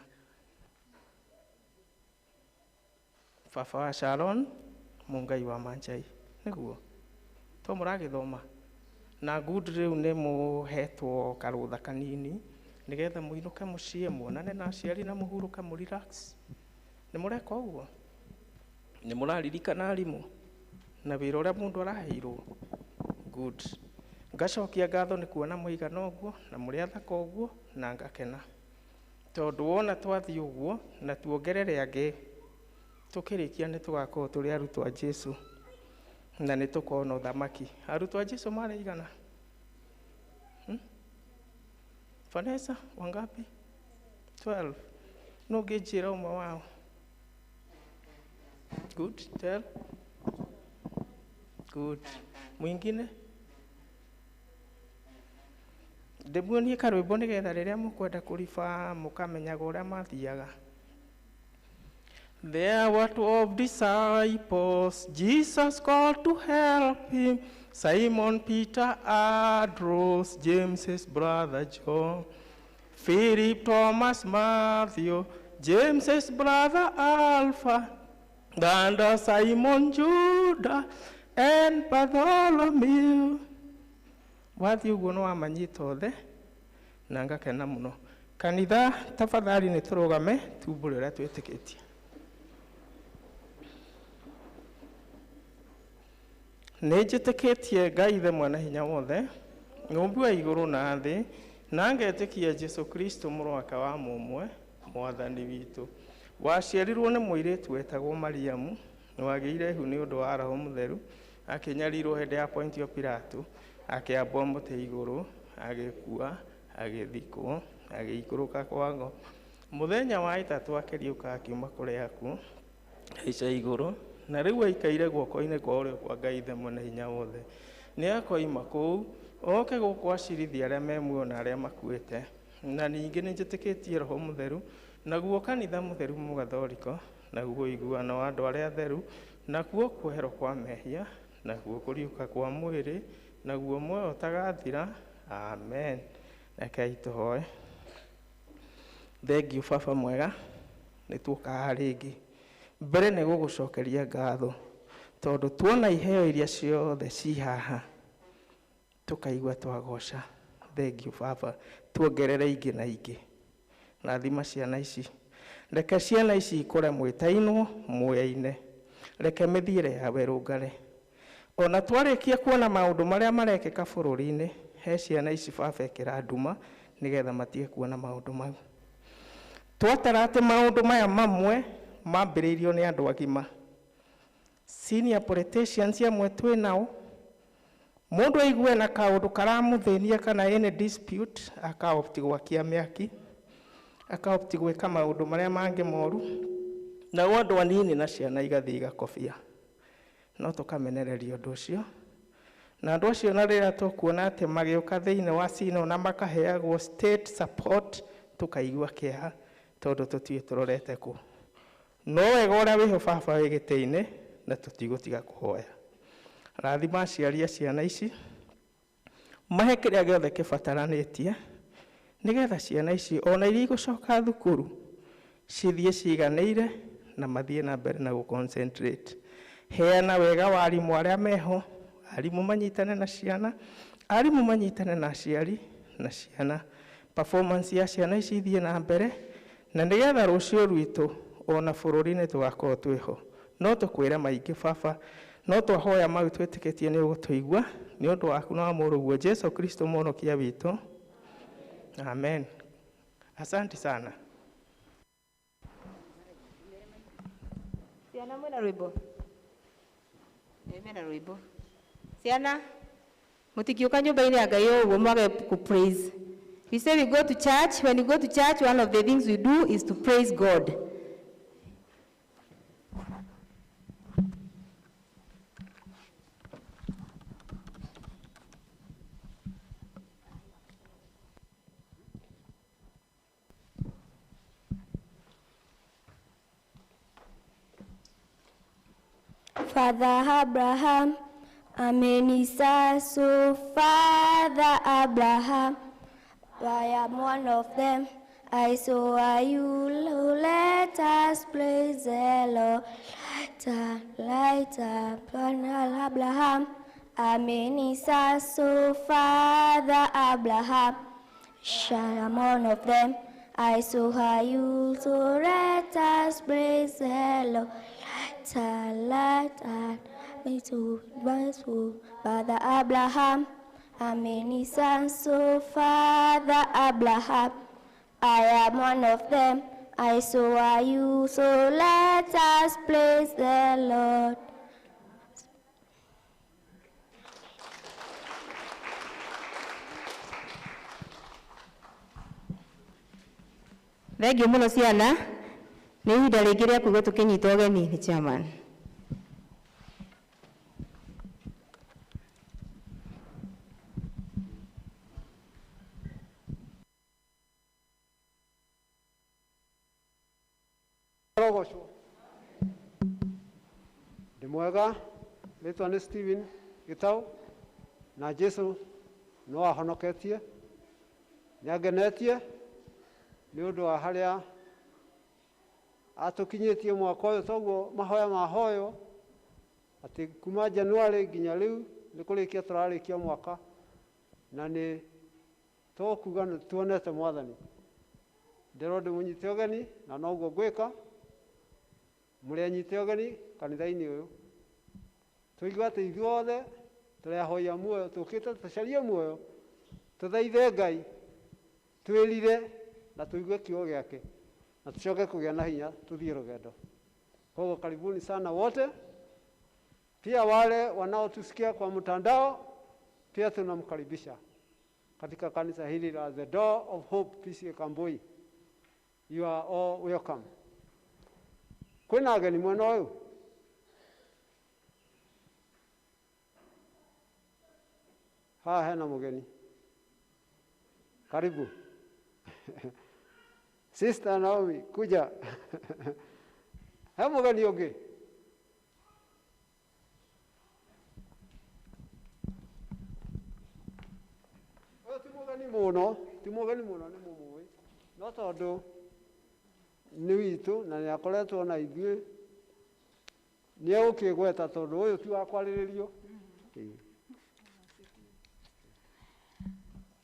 Baba wa Sharon Mũngai wa Manjai nĩguo to mũragĩthoma na good. Rĩu nĩ mũhetwo karũtha kanini nĩgetha mũinũke mũciĩ muonane na aciari na mũhurũke mũ relax. Nĩ mũreka ũguo? Nĩ mũraririkana arimũ na wĩra ũrĩa mũndũ araheirwo? Good. Ngacokia ngatho nĩ kuona mũigana ũguo na mũrĩ athaka ũguo na ngakena tondũ wona twathiĩ ũguo na tuongerere angĩ tũkĩrĩkia nĩ tũgakorwo tũrĩ arutwo a Jesu na nĩ tũkona ũthamaki. Arutwo a Jesu marĩ igana? Vanessa, wangapi? 12. No ũngĩnjĩra ũmwe wao? Good, tell. Good. Mwingine? Ndĩmuonie karwĩmbo nĩgetha rĩrĩa mũkwenda kũriba mũkamenyaga ũrĩa mathiaga. There were 12 disciples Jesus called to help him, Simon, Peter, Andrews, James, his brother John, Philip, Thomas, Matthew, James, his brother Alpha, and Simon, Judah, and Bartholomew. Wathiĩ ũguo nĩ wamanyita othe na ngakena mũno. Kanitha tafadhali nĩ tũrũgame tumbũre ũrĩa twĩtĩkĩtie. Nĩ njĩtĩkĩtie Ngai Ithe Mwene Hinya Wothe, mũũmbi wa igũrũ na thĩ, na ngetĩkia Jesũ Kristo mũrũ wake wa mũmwe, Mwathani witũ. Waciarirwo nĩ mũirĩtu wetagwo Mariamu, wagĩire ihu nĩ ũndũ wa Roho Mũtheru, akĩnyarirwo hĩndĩ ya Pontio Pilato, akĩambwo mũtĩ igũrũ, agĩkua, agĩthikwo, agĩikũrũka kwa ngo. Mũthenya wa ĩtatũ akĩriũka akiuma kũrĩ akuũ, haica igũrũ, na rĩu aikaire guoko-inĩ kwa ũrĩo kwa Ngai Ithe Mwene Hinya Wothe. Nĩ akoima kũu, oke gũkũ acirithie arĩa me muoyo na arĩa makuĩte. Na ningĩ nĩ njĩtĩkĩtie Roho Mũtheru, naguo kanitha mũtheru mũgathoriko, naguo ũiguano wa andũ arĩa atheru, nakuo kuoherwo kwa mehia, naguo kũriũka kwa mwĩrĩ, naguo muoyo ũtagathira. Amen. Rekei tũhoe. Thengiũ Baba mwega, nĩ tuoka haha rĩngĩ. Mbere nĩ gũgũcokeria ngatho tondũ tuona iheo iria ciothe ci haha tũkaigua twagoca. Thengiũ Baba, tuongerere ingĩ na ingĩ. Rathima ciana ici, reke ciana ici ikũre mwĩtainwo mũyaine, reke mĩthiĩre yao ĩrũngare. Ona twarĩkia kuona maũndũ marĩa marekĩka bũrũri-inĩ, he ciana ici Baba ĩkĩra nduma nĩgetha matige kuona maũndũ mau. Twatara atĩ maũndũ maya mamwe mambĩrĩirio nĩ andũ agima. Senior politicians amwe twĩ nao, mũndũ aigue na kaũndũ karamũthĩnia kana any dispute, akaopti gwakia mĩaki, akaopti gwĩka maũndũ marĩa mangĩ moru, nao andũ anini na ciana igathiĩ igakobia. No tũkamenereria ũndũ ũcio, Na andũ acio na rĩrĩa tũkuona atĩ magĩũka thĩinĩ wa Sino na makaheagwo state support, tũkaigua kĩeha tondũ tũtiũĩ tũrorete kũ. No wega ũrĩa wĩho baba wĩ gĩtĩ-inĩ na tũtigũtiga kũhoya. Rathima aciari a ciana ici, mahe kĩrĩa gĩothe kĩbataranĩtie nĩgetha ciana ici ona iria igũcoka thukuru cithiĩ ciganĩire na mathiĩ na mbere na gũ-concentrate. Heana wega wa arimũ arĩa meho, arimũ manyitane na ciana, arimũ manyitane na aciari na ciana. Performance ya ciana ici ithiĩ na mbere na nĩgetha rũciũ rwitũ ona bũrũri-inĩ tũgakorwo twĩho. No tũkwĩre maingĩ baba, no twahoya mau twĩtĩkĩtie nĩ ũgũtũigua nĩ ũndũ waku na wa mũrũguo Jesu Kristo mũhonokia witũ. Amen. Asante sana. Ciana mwĩna rwĩmbo? Ĩ, mena rwĩmbo. Ciana, mũtingĩũka nyũmba-inĩ ya Ngai o ũguo mwage kũ praise. We say we go to church. When we go to church, one of the things we do is to praise God. Father Abraham, Amenisasu, Father Abraham, I am one of them. I so are you, let us praise the Lord. Light, light, Abraham, Amenisasu, Father Abraham, I am one of them. I so are you, so let us praise the Lord. Light, light, to Father Abraham, Amenisasu, Father Abraham, I am one of them. I so are you, so let us praise the Lord. Thengiũ mũno ciana, nĩ ihinda rĩngĩ rĩa kuga tũkĩnyita ũgeni nĩ chairman. Rogocwo. Ndĩ mwega, rĩtwa nĩ Stephen Gĩtaũ, na Jesu no ahonoketie, nĩ angenetie nĩ ũndũ wa harĩa atũkinyĩtie mwaka ũyũ, toguo mahoya mahoywo atĩ kuma January nginya rĩu nĩ kũrĩkia tũrarĩkia mwaka, na nĩ tũkuga nĩ tuonete Mwathani. Ndĩrwo ndĩmũnyite ũgeni na noguo ngwĩka, mũrĩ anyite ũgeni kanitha-inĩ ũyũ. Tũigue atĩ ithuothe tũrĩ ahoi a muoyo, tũkĩte tũcarie muoyo, tũthaithe Ngai, twĩrire na tũigue kiugo gĩake, na tucoke kũgĩa na hinya tuthiĩ rũgendo. Koguo karibuni sana wote, pia wale wanaotusikia kwa mtandao, pia tunamkaribisha katika kanisa hili la The Door of Hope PCEA Kambui. You are all welcome. Kwĩna ageni mwena ũyũ? Haha hena mũgeni. Karibu. Sister Naomi, kuja. He mũgeni ũngĩ? Ũyũ ti mũgeni mũno, ti mũgeni mũno nĩ mũmũĩ. No tondũ nĩ witũ na nĩ akoretwo na ithuĩ, nĩ egũkĩgweta tondũ ũyũ ti wa kwarĩrĩrio.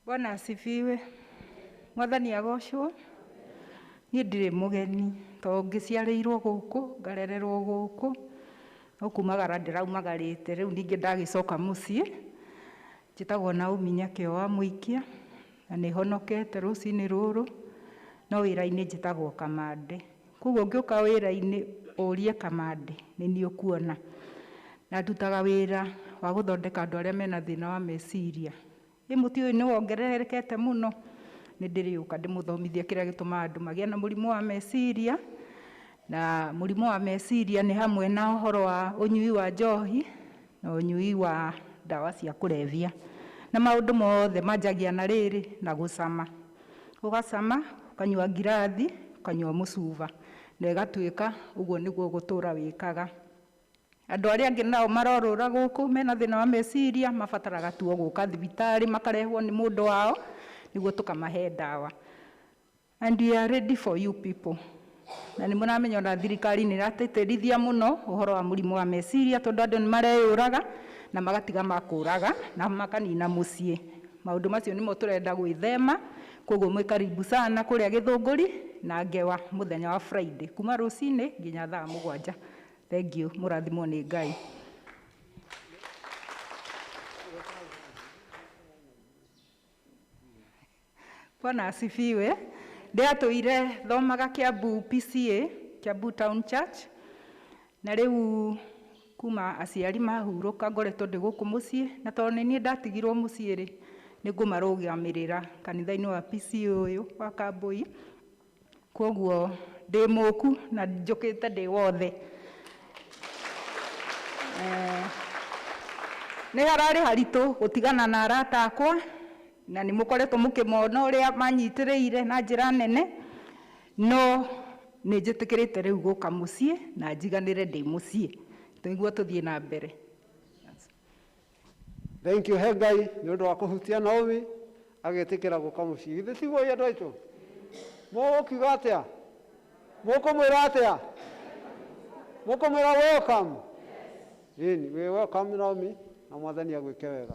Bwana asifiwe. Mwathani agocwo. Niĩ ndirĩ mũgeni tondũ ngĩciarĩirwo gũkũ, ngarererwo gũkũ, no kumagara ndĩraumagarĩte, rĩu ningĩ ndagĩcoka mũciĩ. Njĩtagwo Naomi Nyakĩo wa Mũikia na nĩ honokete rũcinĩ rũrũ, no wĩra-inĩ njĩtagwo Kamande. Koguo ngĩũka wĩra-inĩ ũrie Kamande nĩ niĩ ũkuona. Na ndutaga wĩra wa gũthondeka andũ arĩa mena thĩna wa meciria. Ĩ mũtĩ ũyũ nĩ wongererekete mũno, nĩ ndĩrĩũka ndĩmũthomithie kĩrĩa gĩtũmaga andũ magĩe na mũrimũ wa meciria. Na mũrimũ wa meciria nĩ hamwe na ũhoro wa ũnyui wa njohi na ũnyui wa ndawa cia kũrebia. Na maũndũ mothe manjagia na rĩrĩ na gũcama. Ũgacama, ũkanyua ngirathi, ũkanyua mũcuba, na ĩgatuĩka ũguo nĩguo gũtũra wĩkaga. Andũ arĩa angĩ nao marorũra gũkũ mena thĩna wa meciria, mabataraga tu o gũka thibitarĩ, makarehwo nĩ mũndũ wao, nĩguo tũkamahe ndawa. And we are ready for you people. Na nĩ mũramenya ona thirikari nĩ ĩratĩtĩrithia mũno ũhoro wa mũrimũ wa meciria, tondũ andũ nĩ mareyũraga na magatiga makũraga na makanina mũciĩ. Maũndũ macio nĩmo tũrenda gwĩthema, koguo mwĩ karibu sana kũrĩa Gĩthũngũri na Ngewa mũthenya wa Friday kuma rũcinĩ nginya thaa 7. Thank you, mũrathimwo nĩ Ngai. Bwana asifiwe. Ndĩratũire thomaga Kiambu PCA, Kiambu Town Church, na rĩu kuma aciari mahurũka ngoretwo ndĩ gũkũ mũciĩ, na tondũ nĩ niĩ ndatigirwo mũciĩ rĩ, nĩ ngũmarũgamĩrĩra kanitha-inĩ wa PCA ũyũ wa Kambui. Koguo ndĩ mũku na njũkĩte ndĩ wothe. Nĩ hararĩ haritũ gũtigana na arata akwa, na nĩ mũkoretwo mũkĩmona ũrĩa manyitĩrĩire na njĩra nene, no nĩ njĩtĩkĩrĩte rĩu gũka mũciĩ na njiganĩre ndĩ mũciĩ, nĩguo tũthiĩ na mbere. Thank you he Ngai nĩ ũndũ wa kũhutia Naomi agĩtĩkĩra gũka mũciĩ. Githĩ tiguo andũ aitũ? Mũgũkiuga atĩa? Mũkũmwĩra atĩa? Mũkũmwĩra welcome? Ĩni, wĩ welcome Naomi, na Mwathani agwĩke wega.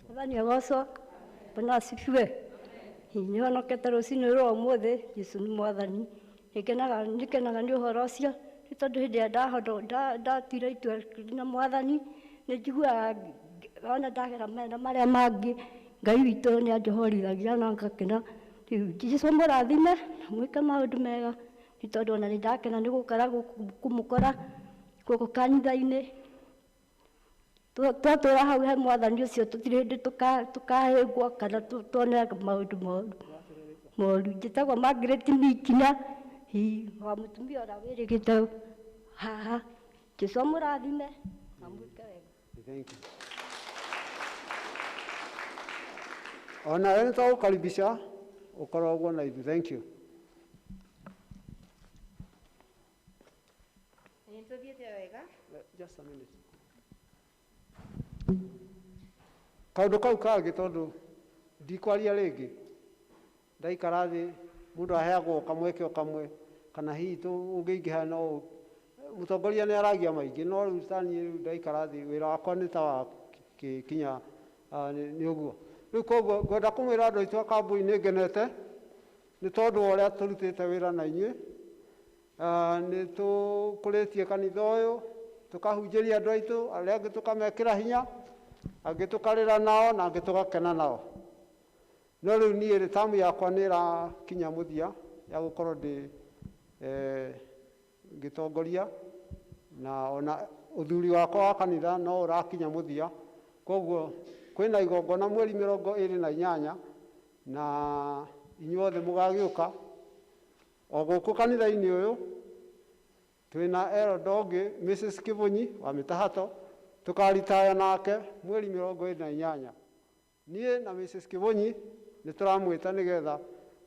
Mwathani agocwo. Bwana asifiwe. Nĩhonokete rũcinĩ rwa ũmũthĩ, Jesũ nĩ Mwathani. Nĩkenaga nĩ ũhoro ũcio, nĩ tondũ hĩndĩ ĩrĩa ndatuire itua na Mwathani, nĩ njiguaga ona ndagera mena marĩa mangĩ, Ngai witũ nĩ anjohorithagia na ngakena. Rĩu Jesũ amũrathime na mwĩke maũndũ mega, nĩ tondũ ona nĩ ndakena nĩ gũkora kũmũkora gũkũ kanitha-inĩ. Twatũra hau he Mwathani ũcio, tũtirĩ hĩndĩ tũkahĩngwo kana tuone maũndũ moru. Njĩtagwo Margaret Mikina, wa mũtumia ũrĩa wĩrĩgĩte haha. Jesũ amũrathime na mwĩke wega. Thank you. Ona wewe nĩtwagũkaribisha ũkorwo ũguo na ithuĩ. Thank you. Nĩ tũthiĩte wega? Just a minute. Kaũndũ kau kangĩ, tondũ ndikwaria rĩngĩ, ndaikara thĩ mũndũ aheagwo kamweke o kamwe, kana hihi ũngĩingĩha no mũtongoria nĩ aragia maingĩ, no rĩu ta niĩ rĩu ndaikara thĩ wĩra wakwa nĩ ta wa kinya nĩ ũguo. Rĩu koguo ngwenda kũmwĩra andũ aitũ a Kambui nĩ ngenete nĩ tondũ wa ũrĩa tũrutĩte wĩra na inyuĩ. Nĩ tũkũrĩtie kanitha ũyũ, tũkahunjĩria andũ aitũ, arĩa angĩ tũkamekĩra hinya, angĩ tũkarĩra nao na angĩ tũgakena nao. No rĩu niĩ rĩ, tamu yakwa nĩ ĩrakinya mũthia ya gũkorwo ndĩ ngĩtongoria, na ona ũthuri wakwa wa kanitha no ũrakinya mũthia. Koguo kwĩna igongona mweri 28, na inyuothe mũgagĩũka o gũkũ kanitha-inĩ ũyũ. Twĩna elder ũngĩ Mrs. Kĩbũnyi wa Mĩtahato, tũkaritaya nake mweri 28. Niĩ na Mrs. Kĩbũnyi nĩ tũramwĩta nĩgetha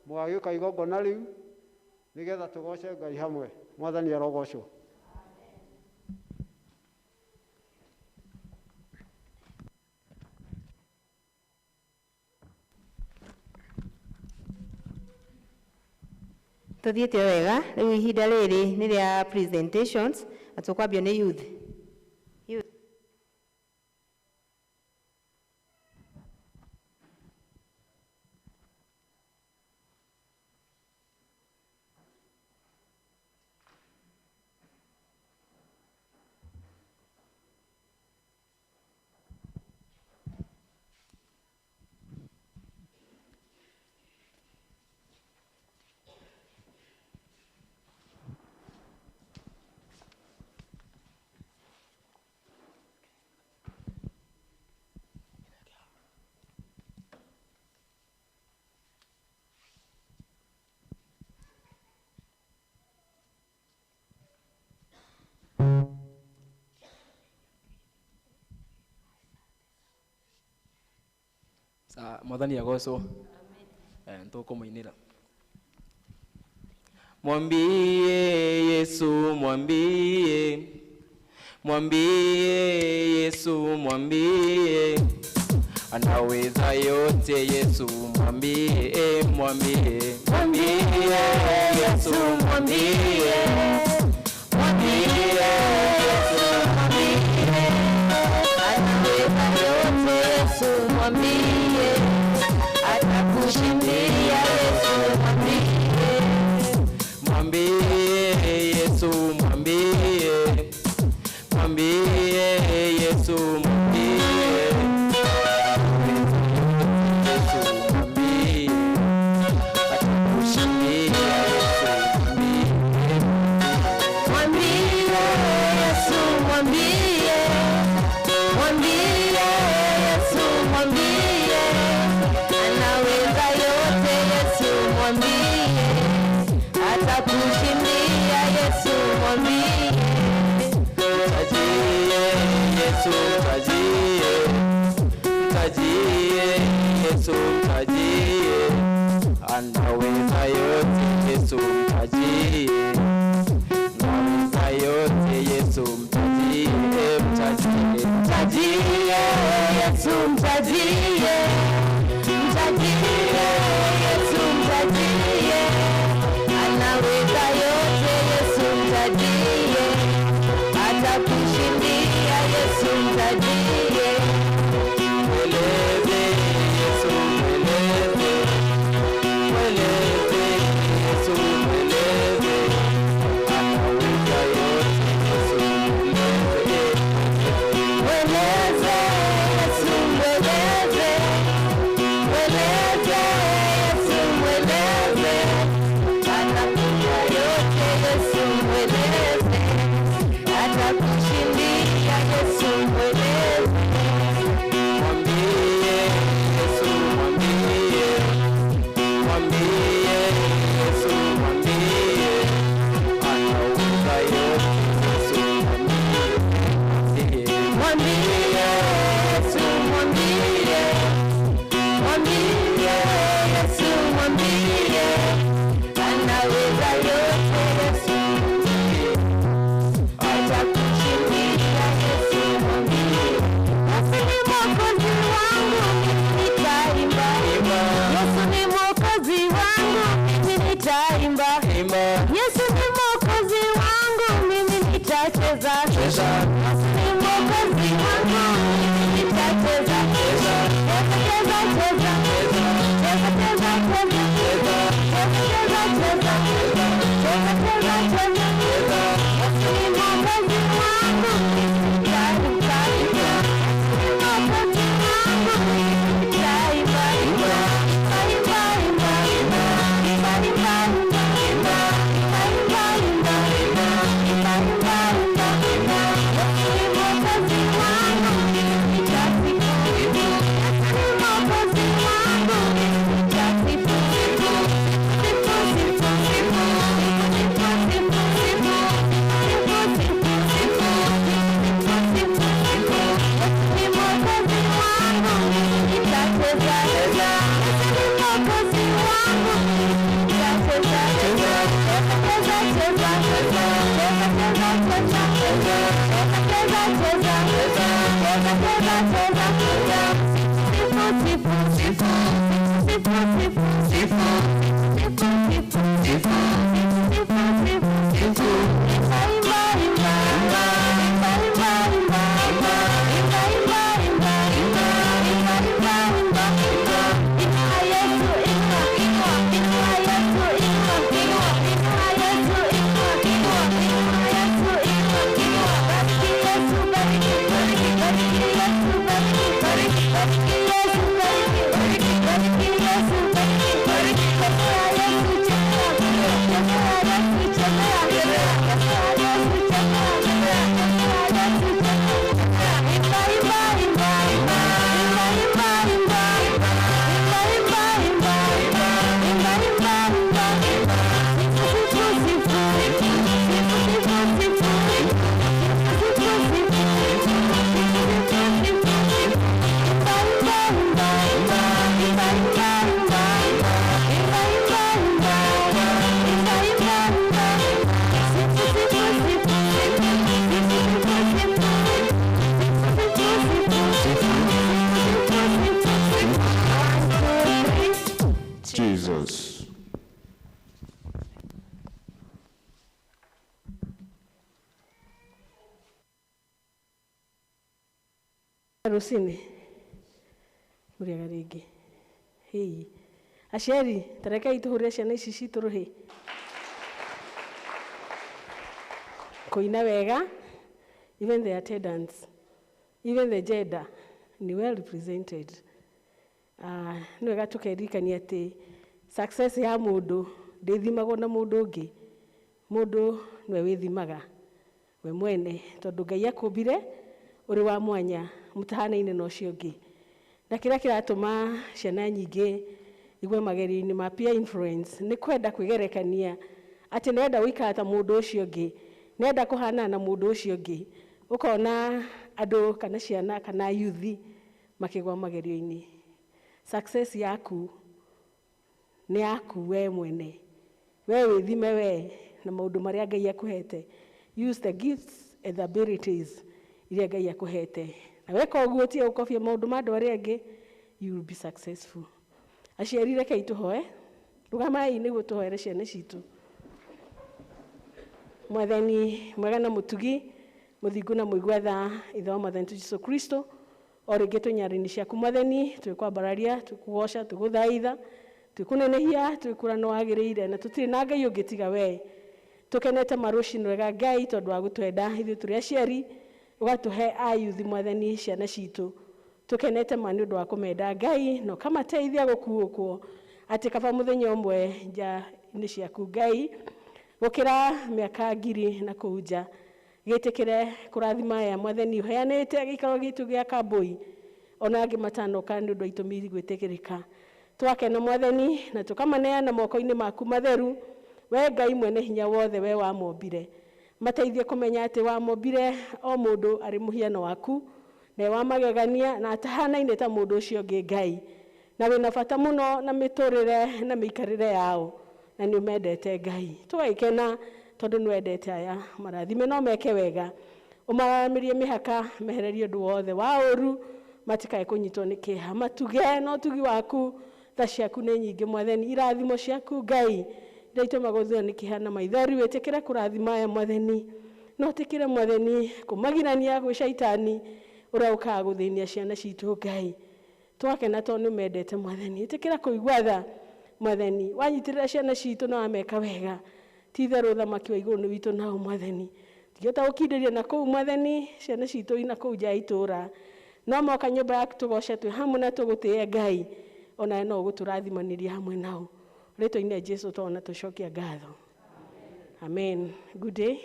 mũgagĩũka igongona rĩu, nĩgetha tũgoce Ngai hamwe. Mwathani arogocwo. Tũthiĩte wega. Rĩu ihinda rĩrĩ nĩ rĩa presentations, na tũkwambia nĩ youth. Youth. Mwathani agocwo. Nĩtũkũmũinĩra. Mwambie Yesu, mwambie, mwambie Yesu, mwambie anaweza yote. Yesu mwambie, mwambie, mwambie Yesu, mwambie, mwambie Yesu, mwambie anaweza yote. Yesu mwambie, atakushindia. Yesu mwambie, mwambie Yesu, mwambie, mwambie Yesu, mwambie Yesu, mwambie atakushindia. Yesu mwambie, mwambie Yesu, mwambie, mwambie Yesu, mwambie anaweza yote. Yesu mwambie, atakushindia. Yesu mwambie, mtajie Yesu, mtajie, mtajie Yesu, mtajie anaweza yote. Yesu mtajie, anaweza yote. Yesu mtajie, mtajie, mtajie Yesu, mtajie, mtajie Yesu, mtajie anaweza yote. Yesu mtajie, atakushindia. Yesu mtajie, mweleze Yesu, mweleze, mweleze Yesu, mweleze anaweza yote. Yesu mweleze, mweleze Yesu, mweleze, mweleze Yesu, mweleze atakupa yote. Yesu mweleze, atakushindia. Yesu mweleze, mwambie Yesu, mwambie, mwambie Yesu, mwambie anaweza yote. Yesu mwambie, mwambie Yesu, mwambie, mwambie Yesu, mwambie anaweza yote. Yesu mwambie, atakushindia. Yesu mwambie, Yesu ni Mwokozi wangu, mimi nitaimba. Yesu ni Mwokozi wangu, mimi nitaimba. Yesu ni Mwokozi wangu, mimi nitacheza. Yesu ni Mwokozi wangu, mimi nitacheza. Cheza, cheza, cheza. Cheza, cheza, cheza. Cheza, cheza, cheza. Cheza, cheza, cheza. Yesu ni Mwokozi wangu, mimi nitaimba. Yesu ni Mwokozi wangu, mimi nitaimba. Imba, imba, imba. Imba, imba, imba. Imba, imba, imba. Imba, imba, imba. Yesu ni Mwokozi wangu, mimi nitasifu. Yesu ni Mwokozi wangu, mimi nitasifu. Sifu, sifu, sifu. Sifu, sifu, sifu. Jesus. Rũcinĩ mũrĩega rĩngĩ. Hĩi aciari, tarekei tũhũrĩre ciana ici citũ rũhĩ kũina wega. Even the attendance, even the gender ni well represented. Nĩ wega tũkeririkania atĩ success ya mũndũ ndĩthimagwo na mũndũ ũngĩ. Mũndũ nĩwe wĩthimaga we mwene, tondũ Ngai akũmbire ũrĩ wa mwanya, mũtahanaine na ũcio ũngĩ. Na kĩrĩa kĩratũma ciana nyingĩ igwe magerio-inĩ ma peer influence nĩ kwenda kwĩgerekania, atĩ nĩenda gũikara ta mũndũ ũcio ũngĩ, nĩenda kũhanana na mũndũ ũcio ũngĩ. Ũkona andũ kana ciana kana yuthi makĩgwa magerio-inĩ. Success yaku nĩ yaku we mwene. We wĩthime we na maũndũ marĩa Ngai akũhete. Use the gifts and the abilities iria Ngai akũhete. Na weka ũguo, tiga gũkobia maũndũ ma andũ arĩa angĩ, you will be successful. Aciari, rekei tũhoe. Rũgamai nĩguo tũhoere ciana citũ. Mwathani mwega na mũtugi, mũthingu na mũigua tha, Ithe wa Mwathani Jesu Kristo, o rĩngĩ twĩ nyarĩinĩ ciaku Mwathani, twĩkwambararia, twĩkũgoca, twĩgũthaitha, twĩkũnenehia, twĩkũra nĩ wagĩrĩire, na tũtirĩ na Ngai ũngĩ tiga we. Tũkenete ma rũcinĩ rwega Ngai, tondũ wa gũtwenda ithuĩ tũrĩ aciari, ũgatũhe ayuthi Mwathani, ciana citũ. Tũkenete ma nĩ ũndũ wa kũmenda Ngai, na ũkamateithia gũkuũkwo atĩ kaba mũthenya ũmwe nja-inĩ ciaku Ngai gũkĩra mĩaka ngiri na kũu nja. Gĩtĩkĩre kũrathima aya Mwathani ũheanĩte gĩikaro gitũ gĩa Kambui, ona angĩ matanoka nĩ ũndũ wa itũmi gwĩtĩkĩrĩka. Twakena Mwathani, na tũkamaneana moko-inĩ maku matheru. We Ngai mwene hinya wothe, we wamombire, mateithie kũmenya atĩ wamombire o mũndũ arĩ mũhiano waku, na wa magegania, na atahanaine ta mũndũ ũcio ũngĩ Ngai, na wĩna bata mũno na mĩtũrĩre na mĩikarĩre yao, na nĩ ũmendete Ngai. Tũgagĩkena tondũ nĩ wendete aya. Marathime no meke wega, ũmaramĩrie mĩhaka, mehererie ũndũ wothe wa ũru, matikae kũnyitwo nĩ kĩeha. Matuge na ũtugi waku, tha ciaku nĩ nyingĩ Mwathani, irathimo ciaku Ngai iria itũmaga ũthũo nĩ kĩeha na maithori. Wĩtĩkĩre kũrathima aya Mwathani, no ũtĩkĩre Mwathani kũmagirania gwĩ caitani ũrĩa ũkaga gũthĩnia ciana citũ Ngai. Twakena tondũ nĩ ũmendete Mwathani. Ĩtĩkĩra kũigua tha Mwathani, wanyitĩrĩra ciana citũ na wameka wega. Ti itherũ ũthamaki wa igũrũ nĩ witũ nao Mwathani. Tũngĩhota gũkindĩria na kũu Mwathani, ciana citũ ina kũu nja ya itũũra, no moka nyũmba yaku tũgoce twĩ hamwe na tũgũtĩe Ngai, onawe no ũgũtũrathimanĩria hamwe nao. Rĩtwa-inĩ rĩa Jesu twana tũcokia ngatho. Amen. Good day.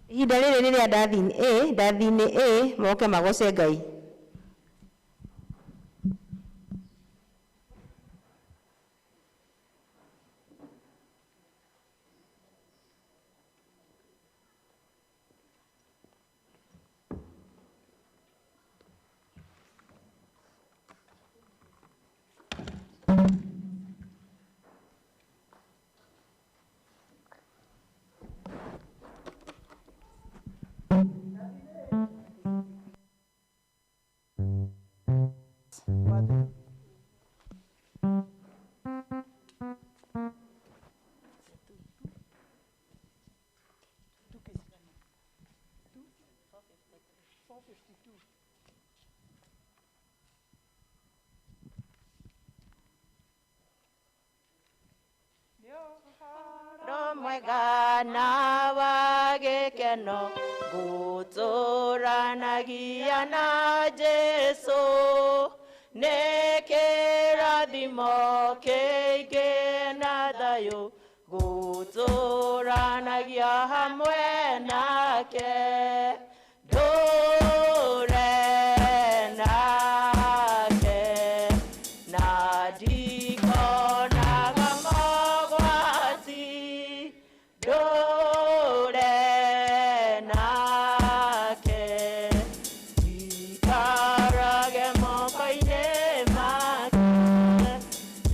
Ihinda rĩrĩ nĩ rĩa ndathi-inĩ A, ndathi-inĩ A moke magoce Ngai. Mwega na wa gĩkeno ngũtũranagia na Jesũ, nĩ kĩrathimo kĩingĩ na thayũ ngũtũranagia hamwe nake. Ndũre nake na ndikonaga mogwati, ndũre nake ndikarage moko-inĩ make.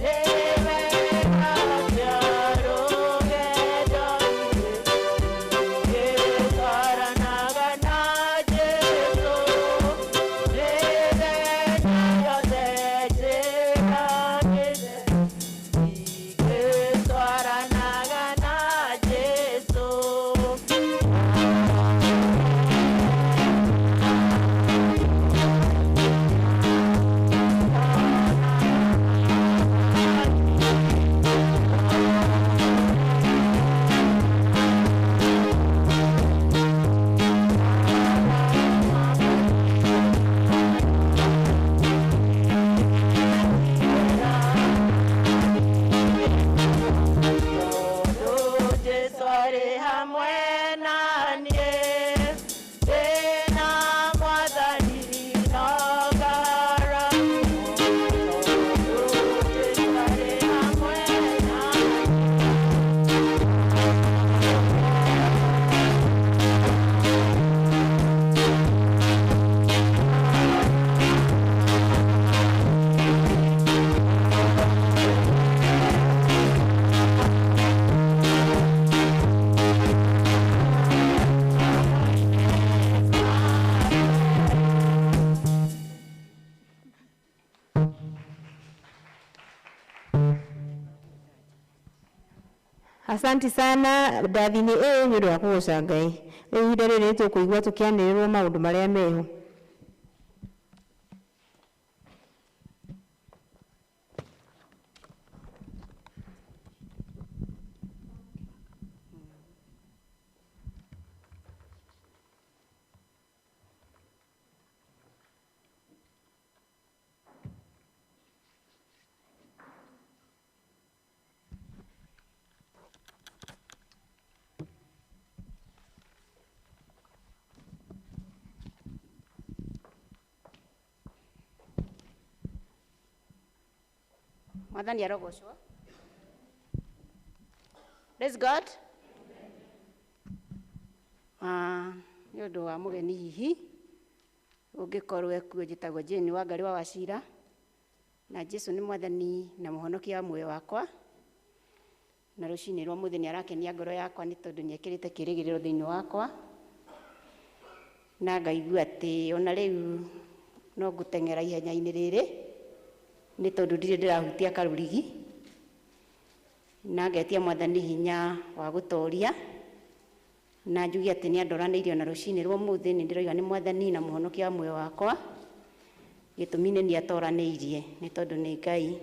Nĩ wega Asanti sana ndathini ĩ nĩ ũndũ wa kũgoca Ngai. Rĩu ihinda rĩrĩ nĩ tũkũigua tũkĩanĩrĩrwo maũndũ marĩa meho. Mwathani arogocwo. Praise God. Nĩ ũndũ wa mũgeni hihi ũngĩkorwo ekuo, njĩtagwo Jane Wangari wa Wachira, na Jesu nĩ mwathani na mũhonokia wa muoyo wakwa, na rũcinĩ rwa mũthĩ nĩ arakenia ngoro yakwa nĩ tondũ nĩ ekĩrĩte kĩrĩgĩrĩro thĩinĩ wakwa, na ngaigua atĩ ona rĩu no ngũteng'era ihenya-inĩ rĩrĩ nĩ tondũ ndirĩ ndĩrahutia karũrigi, na ngetia mwathani hinya wa gũtoria, na njuge atĩ nĩ andoranĩirie ona rũcinĩ rwa ũmũthĩ. Nĩ ndĩroiga nĩ mwathani na mũhonokia wa muoyo wakwa. Gĩtũmi nĩ nĩ atoranĩirie nĩ tondũ nĩ Ngai.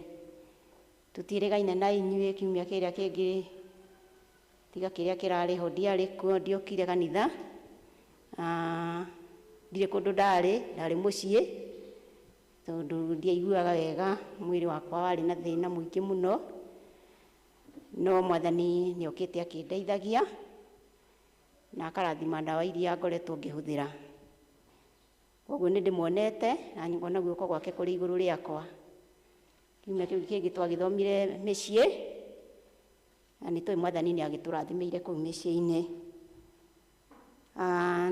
Tũtiĩrĩgaine na inyuĩ kiumia kĩrĩa kĩngĩ tiga kĩrĩa kĩrarĩ ho, ndiarĩ kuo, ndiokire kanitha. Ndirĩ kũndũ ndarĩ, ndarĩ mũciĩ tondũ ndiaiguaga wega, mwĩrĩ wakwa warĩ na thĩna mũingĩ mũno, no mwathani nĩ okĩte akĩndeithagia na akarathima ndawa iria ngoretwo ngĩhũthĩra. Koguo nĩ ndĩmuonete na ngona guoko gwake kũrĩ igũrũ rĩakwa. Kiumia kĩu kĩngĩ twagĩthomire mĩciĩ, na nĩ tũĩ mwathani nĩ agĩtũrathimĩire kũu mĩciĩ-inĩ.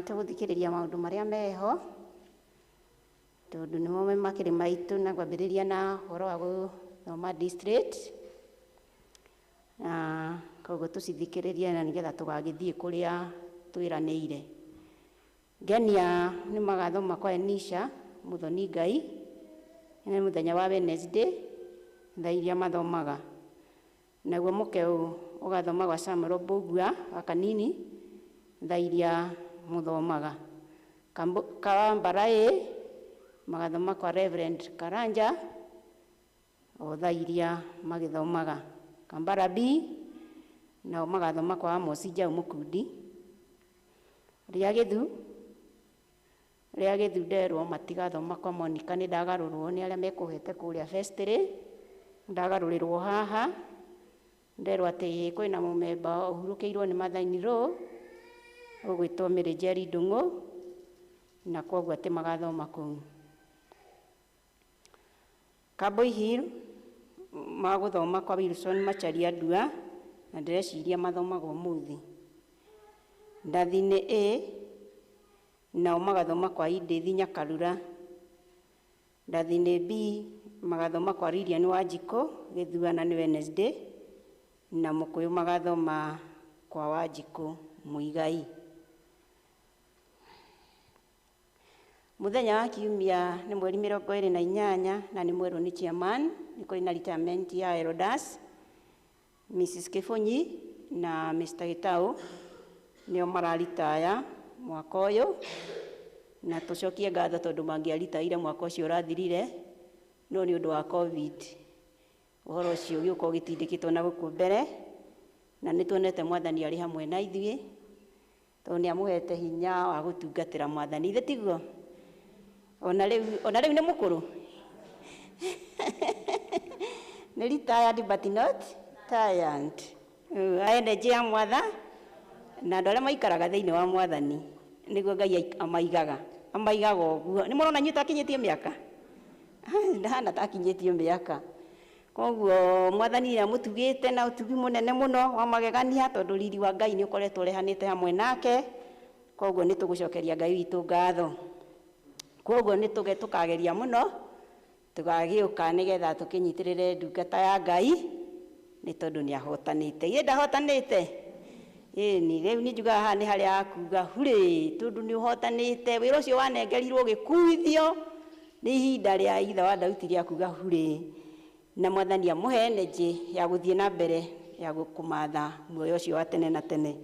Tũgũthikĩrĩria maũndũ marĩa meho tondũ nĩmo makĩrĩ maitũ, na kwambĩrĩria na ũhoro wa gũthoma district. Koguo tũcithikĩrĩrie na nĩgetha tũgagĩthiĩ kũrĩa twĩranĩire. Ngenia nĩ magathoma kwa Enisha Mũthoni Ngai, nĩ mũthenya wa Wednesday thaa iria mathomaga. Naguo mũkeu ũgathoma gwa Samuel Mbũgua wa Kanini thaa iria mũthomaga. Kawambara ĩ magathoma kwa Reverend Karanja o thaa iria magĩthomaga. Kambara B nao magathoma kwa Amos Njaũ Mũkundi. Rĩa Gĩthu nderwo matigathoma kwa Monica, nĩ ndagarũrwo nĩ arĩa mekũhete kũrĩa vestry, ndagarũrĩrwo haha, nderwo atĩ kwĩna mũmemba ũhurũkĩirwo nĩ Mathani Row ũgwĩtwo Mary Njeri Ndung'u, na koguo atĩ magathoma kũu. Cowboy Hill magũthoma kwa Wilson Macharia Ndua, na ndĩreciria mathomaga ũmũthĩ. Ndathini A nao magathoma kwa Edith Nyakarura. Ndathini B magathoma kwa Lilian Wanjikũ Gĩthua, na nĩ Wednesday, na Mũkũyũ magathoma kwa Wanjikũ Mũigai. Mũthenya wa kiumia nĩ mweri 28, na nĩ mwerũ nĩ chairman, nĩ kũrĩ na retirement ya Erodas, Mrs. Kĩbũnyi na Mr. Gĩtaũ nĩo mararitaya mwaka ũyũ, na tũcokie ngatho tondũ mangĩaritaire mwaka ũcio ũrathirire, no nĩ ũndũ wa COVID ũhoro ũcio ũgĩũka ũgĩtindĩkĩtwo na gũkũ mbere, na nĩ tuonete mwathani arĩ hamwe na ithuĩ tondũ nĩ amũhete hinya wa gũtungatĩra mwathani. Ithe tiguo? Ona rĩu nĩ mũkũrũ, nĩ retired but not tired. Energy ya mwatha na andũ arĩa maikaraga thĩinĩ wa mwathani nĩguo Ngai amaigaga, amaigaga ũguo. Nĩ mũrona inyuĩ takinyĩtie mĩaka? Ndahana takinyĩtie mĩaka. Koguo mwathani nĩ amũtugĩte na ũtugi mũnene mũno wa magegania, tondũ riri wa Ngai nĩ ũkoretwo ũrehanĩte hamwe nake. Koguo nĩ tũgũcokeria Ngai witũ ngatho. Koguo nĩ tũkageria mũno tũgagĩũka nĩgetha tũkĩnyitĩrĩre ndungata ya Ngai nĩ tondũ nĩ ahotanĩte. Ĩ ndahotanĩte? Ĩni rĩu nĩ njugaga haha nĩ harĩa akuga hurĩ, tondũ nĩ ũhotanĩte. Wĩra ũcio wanengerirwo ũgĩkuithio nĩ ihinda rĩa ithe wa Daudi rĩa kuga hurĩ, na mwathani amũhe energy ya gũthiĩ na mbere ya kũmatha muoyo ũcio wa tene na tene.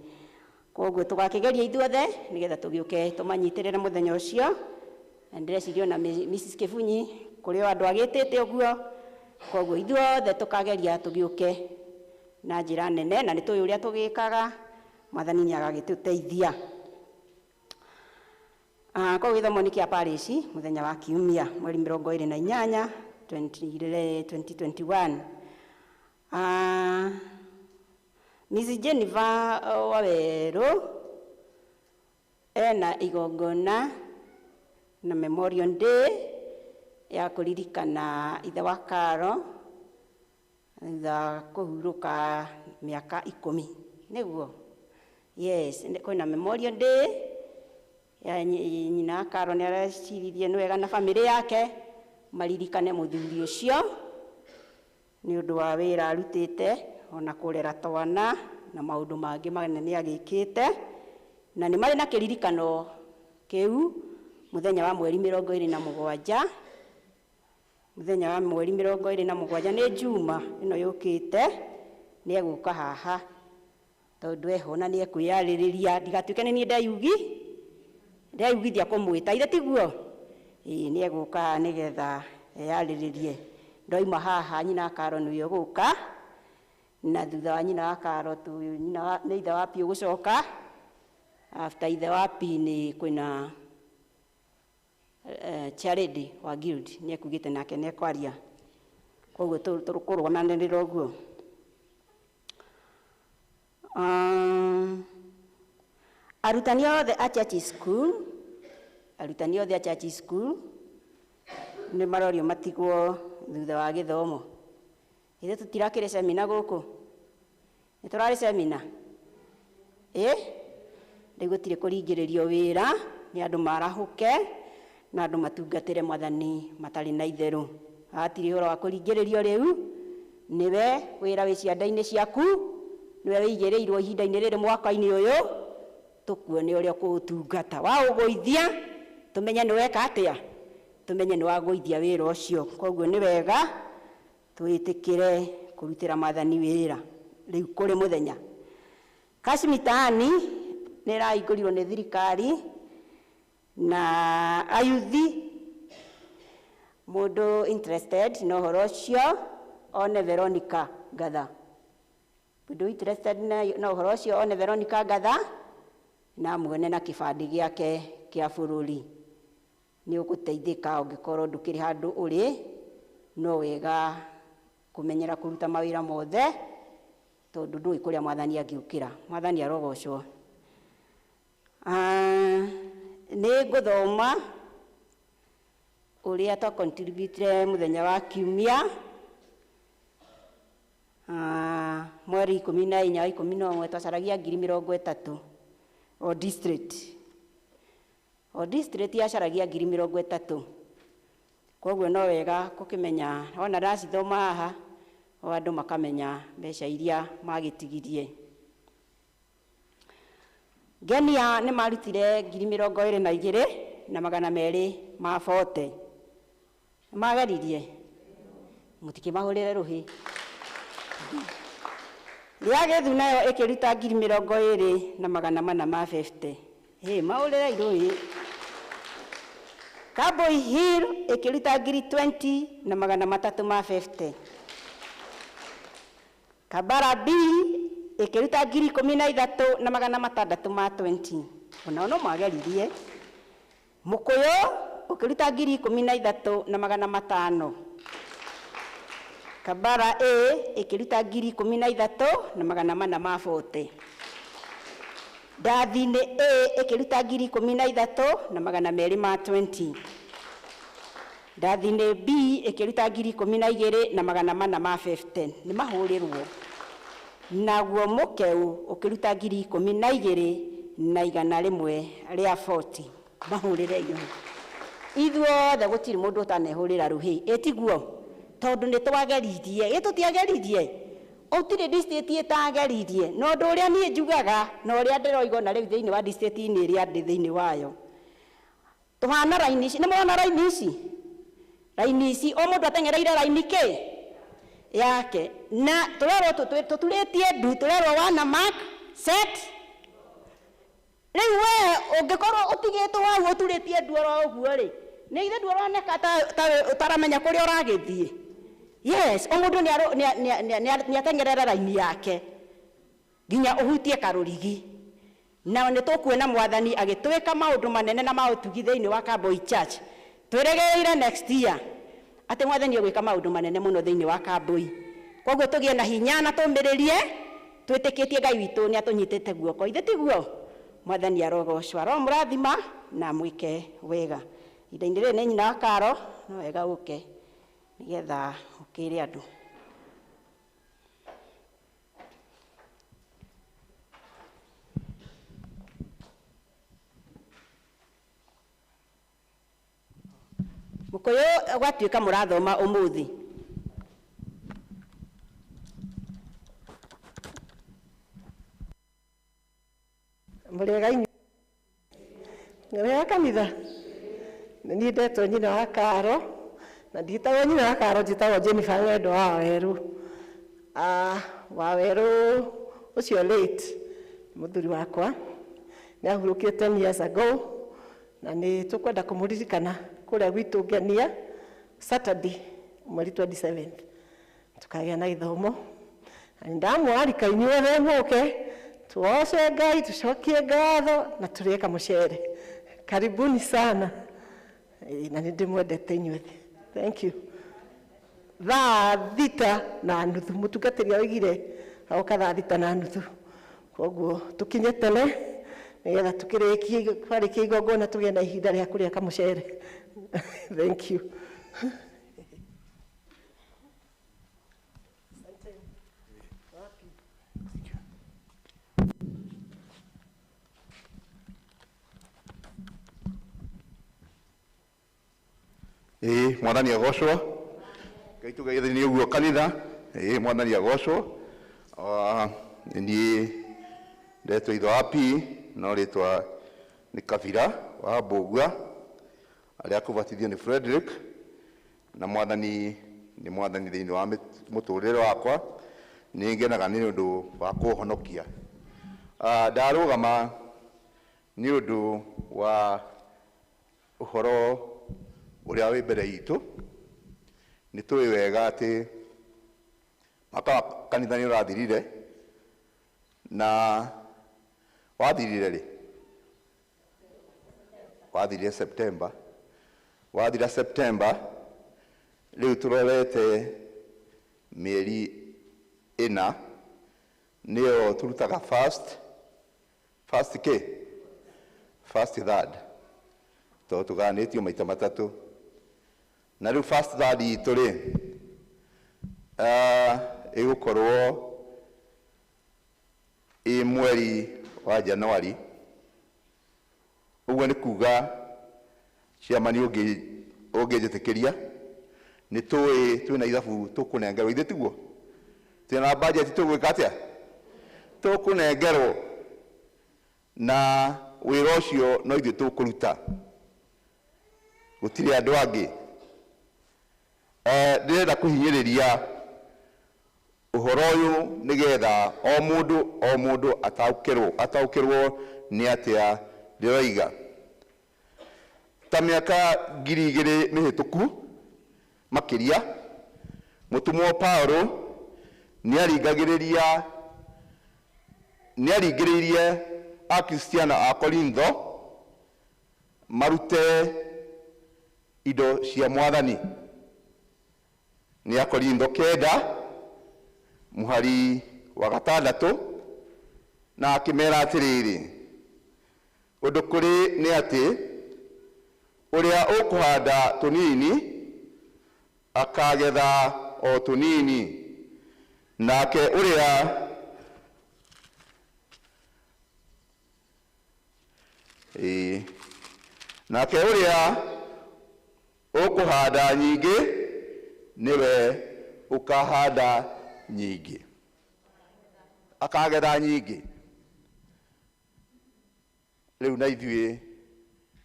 Koguo tũgakĩgeria ithuothe nĩgetha tũgĩũke tũmanyitĩrĩre mũthenya ũcio. Na ndĩreciria ona Mrs. Kĩbunyi kũrĩ o andũ agĩtĩte ũguo. Koguo ithuothe tũkageria tũgĩũke na njĩra nene, na nĩ tũĩ ũrĩa tũgĩkaga, Mwathani nĩ agagĩtũteithia. Koguo gĩthomo nĩ kĩa parish mũthenya wa kiumia mweri 28 2021. Mrs. Jennifer Wawerũ ena igongona na Memorial Day ya kũririkana ithe wa Karo thutha wa kũhurũka mĩaka 10 nĩguo. Yes, kwĩna Memorial Day ya nyina wa Karo nĩ areciririe nĩ wega na bamĩrĩ yake maririkane mũthuri ũcio nĩ ũndũ wa wĩra arutĩte ona kũrera twana na maũndũ mangĩ manene agĩkĩte, na nĩ marĩ na kĩririkano kĩu mũthenya wa mweri 27, mũthenya wa mweri 27 nĩ Juma ĩno yũkĩte, nĩ egũka haha tondũ eho na nĩ ekwĩyarĩrĩria, ndigatuĩke nĩ niĩ ndeyugithia kũmwĩta, ithe tiguo? Ĩĩ, nĩ egũka haha nĩgetha eyarĩrĩrie. Ndoima haha nyina wa Karo nĩwe ũgũka, na thutha wa nyina wa Karo nĩ ithe wa Pi ũgũcoka. After ithe wa Pi nĩ kwĩna Charity wa Guild nĩ ekugĩte nake nĩ ekwaria, koguo tũkũrũgamanĩrĩra ũguo. Arutani othe a church school, arutani othe a church school nĩ marorio matigwo thutha wa gĩthomo. Ithuĩ tũtirakĩrĩ semina gũkũ? Nĩ tũrarĩ semina? Ĩ? Rĩu gũtirĩ kũringĩrĩrio wĩra, nĩ andũ marahũke na andũ matungatĩre Mwathani matarĩ na itherũ. Hatirĩ ũhoro wa kũringĩrĩrio rĩu, nĩwe wĩra wĩ cianda-inĩ ciaku, nĩwe wĩigĩrĩirwo ihinda-inĩ rĩrĩ mwaka-inĩ ũyũ, tũkuone ũrĩa ũkũũtungata. Waũgũithia, tũmenye nĩ weka atĩa, tũmenye nĩ wagũithia wĩra ũcio. Koguo nĩ wega twĩtĩkĩre kũrutĩra Mwathani wĩra rĩu kũrĩ mũthenya. Kaci mitaani nĩ ĩrahingũrirwo nĩ thirikari na ayuthi, mũndũ interested na ũhoro ũcio one Veronica Ngatha. Mũndũ interested na ũhoro ũcio one Veronica Ngatha na muone na kĩbandĩ gĩake kĩa bũrũri. Nĩ ũgũteithĩka ũngĩkorwo ndũkĩrĩ handũ ũrĩ, no wega kũmenyera kũruta mawĩra mothe tondũ ndũĩ kũrĩa Mwathani angĩũkĩra. Mwathani arogocwo. Nĩ ngũthoma ũrĩa twa contribute mũthenya wa kiumia, mweri 14 wa 11 twacaragia ngiri 30 o district. O district yacaragia ngiri 30. Koguo no wega gũkĩmenya ona ndacithoma haha o andũ makamenya mbeca iria magĩtigirie. Ngenia nĩ marutire ngiri 22 na 240. Nĩ mageririe, mũtikĩmahũrĩre rũhĩ. Rĩa Gĩthu nayo ĩkĩruta ngiri 20 na 450. Hĩ, mahũrĩre rũhĩ. Cowboy Hill ĩkĩruta ngiri 20 na 350. Kabara B ĩkĩruta ngiri 13 na 620. Onao no mageririe. Mũkũyũ ũkĩruta ngiri 13 na 500. Kabara A ĩkĩruta ngiri 13 na 440. Ndathi-inĩ A ĩkĩruta ngiri 13 na 220. Ndathi-inĩ B ĩkĩruta ngiri 12 na 450. Nĩ mahũrĩrwo. Naguo mũkeu ũkĩruta ngiri 12 na 140. Mahũrĩre iyo. Ithuothe gũtirĩ mũndũ ũtanehũrĩra rũhĩ. Ĩ tiguo? Tondũ nĩ twageririe. Ĩ tũtiageririe? Gũtirĩ district ĩtageririe. Na ũndũ ũrĩa niĩ njugaga na ũrĩa ndĩroiga ona rĩu thĩinĩ wa district-inĩ ĩrĩa ndĩ thĩinĩ wayo. Tũhana raini ici, nĩ mũrona raini ici? Raini ici, o mũndũ ateng'ereire raini kĩ? Yake. Na tũrerwo tũturĩtie ndu, tũrerwo wana mark set. Rĩu we ũngĩkorwo ũtigĩtwo hau ũturĩtie ndu oro ũguo rĩ, nĩ ithe ndu ũroneka ta ũtaramenya kũrĩa ũragĩthiĩ. Yes, o mũndũ nĩ ateng'erere raini yake nginya ũhutie karũrigi. Na nĩ tũkuona Mwathani agĩtwĩka maũndũ manene na ma ũtugi thĩinĩ wa Kambui Church. Twĩrĩgĩrĩire next year atĩ Mwathani egwĩka maũndũ manene mũno thĩinĩ wa Kambui. Koguo tũgĩe na hinya na tũmĩrĩrie, twĩtĩkĩtie Ngai witũ nĩ atũnyitĩte guoko. Ithe tiguo? Mwathani arogocwo, aromũrathima na amwĩke wega. Ihinda-inĩ rĩrĩ nĩ nyina wa Karo, no wega ũke nĩgetha ũkĩre andũ. Mũkũyũ gwatuĩka mũrathoma ũmũthĩ. Mũrĩega inyuĩ? Mũrĩega kanitha? Nĩ niĩ ndetwo nyina wa Karo, na ndiĩtagwo nyina wa Karo, njĩtagwo Jennifer Ng'endo wa Wawerũ. Wawerũ ũcio late, mũthuri wakwa, nĩ ahurũkire 10 years ago, na nĩ tũkwenda kũmũririkana kũrĩa gwitũ Ngenia, Saturday, mweri 27th. Tũkagĩa na gĩthomo. Na nĩ ndamwarika inyuothe mũke, tuoce Ngai, tucokie ngatho na tũrĩe kamũcere. Karibuni sana. Na nĩ ndĩmwendete inyuothe. Thank you. Thaa 6:30 mũtungatĩri oigire agoka thaa 6:30. Koguo tũkinye tene nĩgetha tũkĩrĩkie twarĩkia igongona tũgĩe na ihinda rĩa kũrĩa kamũcere. Thank you. Ĩĩ Mwathani agocwo. Ngai tũgeithanie ũguo kanitha. Ĩĩ Mwathani agocwo. Niĩ ndetwo ithe wa P, no rĩtwa nĩ Kabira wa Mbũgua, arĩa kũbatithio nĩ Frederick, na Mwathani nĩ Mwathani thĩinĩ wa mũtũrĩre wakwa. Nĩ ngenaga nĩ ũndũ wa kũhonokia. Ndarũgama nĩ ũndũ wa ũhoro ũrĩa wĩ mbere itũ. Nĩ tũĩ wega atĩ mwaka wa kanitha nĩ ũrathirire, na wathirire rĩ? Wathirire September. Wathira September, rĩu tũrorete mĩeri ĩna, nĩyo tũrutaga first, first kĩ? First third. Tondũ tũgayanĩtio maita matatũ. Na rĩu first third itũ rĩ, ĩgũkorwo ĩ mweri wa Januari. Ũguo nĩ kuga chairman ũngĩnjĩtĩkĩria, nĩ tũĩ twĩna ithabu tũkũnengerwo, ithuĩ tiguo? Twĩna budget tũgwĩka atĩa? Tũkũnengerwo. Na wĩra ũcio no ithuĩ tũkũruta, gũtirĩ andũ angĩ. Ndĩrenda kũhinyĩrĩria ũhoro ũyũ nĩgetha o mũndũ o mũndũ ataũkĩrwo nĩ atĩa ndĩroiga. Ta mĩaka 2000 mĩhĩtũku makĩria, mũtũmwo Paulo nĩaringĩrĩirie Akristiano a Korintho marute indo cia Mwathani. Nĩ Akorintho 9 mũhari wa 6, na akĩmera atĩrĩrĩ, ũndũ kũrĩ nĩ atĩ ũrĩa ũkũhanda tũnini akagetha o tũnini, nake ũrĩa nake ũrĩa ũkũhanda nyingĩ nĩwe ũkahanda nyingĩ, akagetha nyingĩ. Rĩu na ithuĩ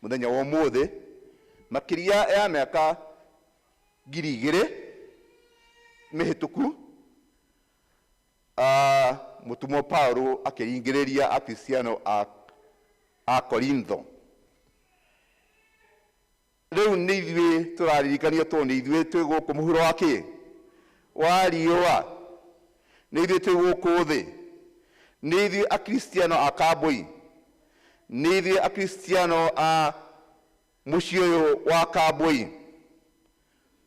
mũthenya wa ũmũthĩ makĩria ya mĩaka 2000 mĩhĩtũku mũtũmwo Paulo akĩringĩrĩria Akristiano a Korintho. Rĩu nĩ ithuĩ tũraririkanio tondũ nĩ ithuĩ twĩ gũkũ mũhuro wa kĩ wa riũa, nĩ ithuĩ twĩ gũkũ thĩ, nĩ ithuĩ Akristiano a Kambũi, nĩ ithuĩ Akristiano a mũciĩ ũyũ wa Kambũi.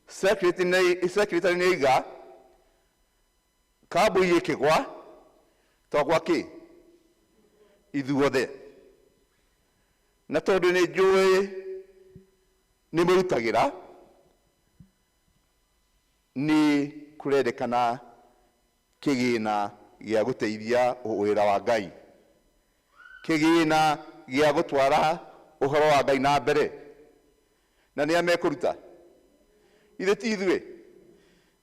Secretary nĩ aiga Kambũi ĩkĩgwa twagwa kĩ ithuothe, na tondũ nĩ njũĩ nĩ mũrutagĩra, nĩ kũrendekana kĩgĩna gĩa gũteithia wĩra wa Ngai, kĩgĩna gĩa gũtwara ũhoro wa Ngai na mbere. Na nĩa mekũruta? Ithuĩ ti ithuĩ,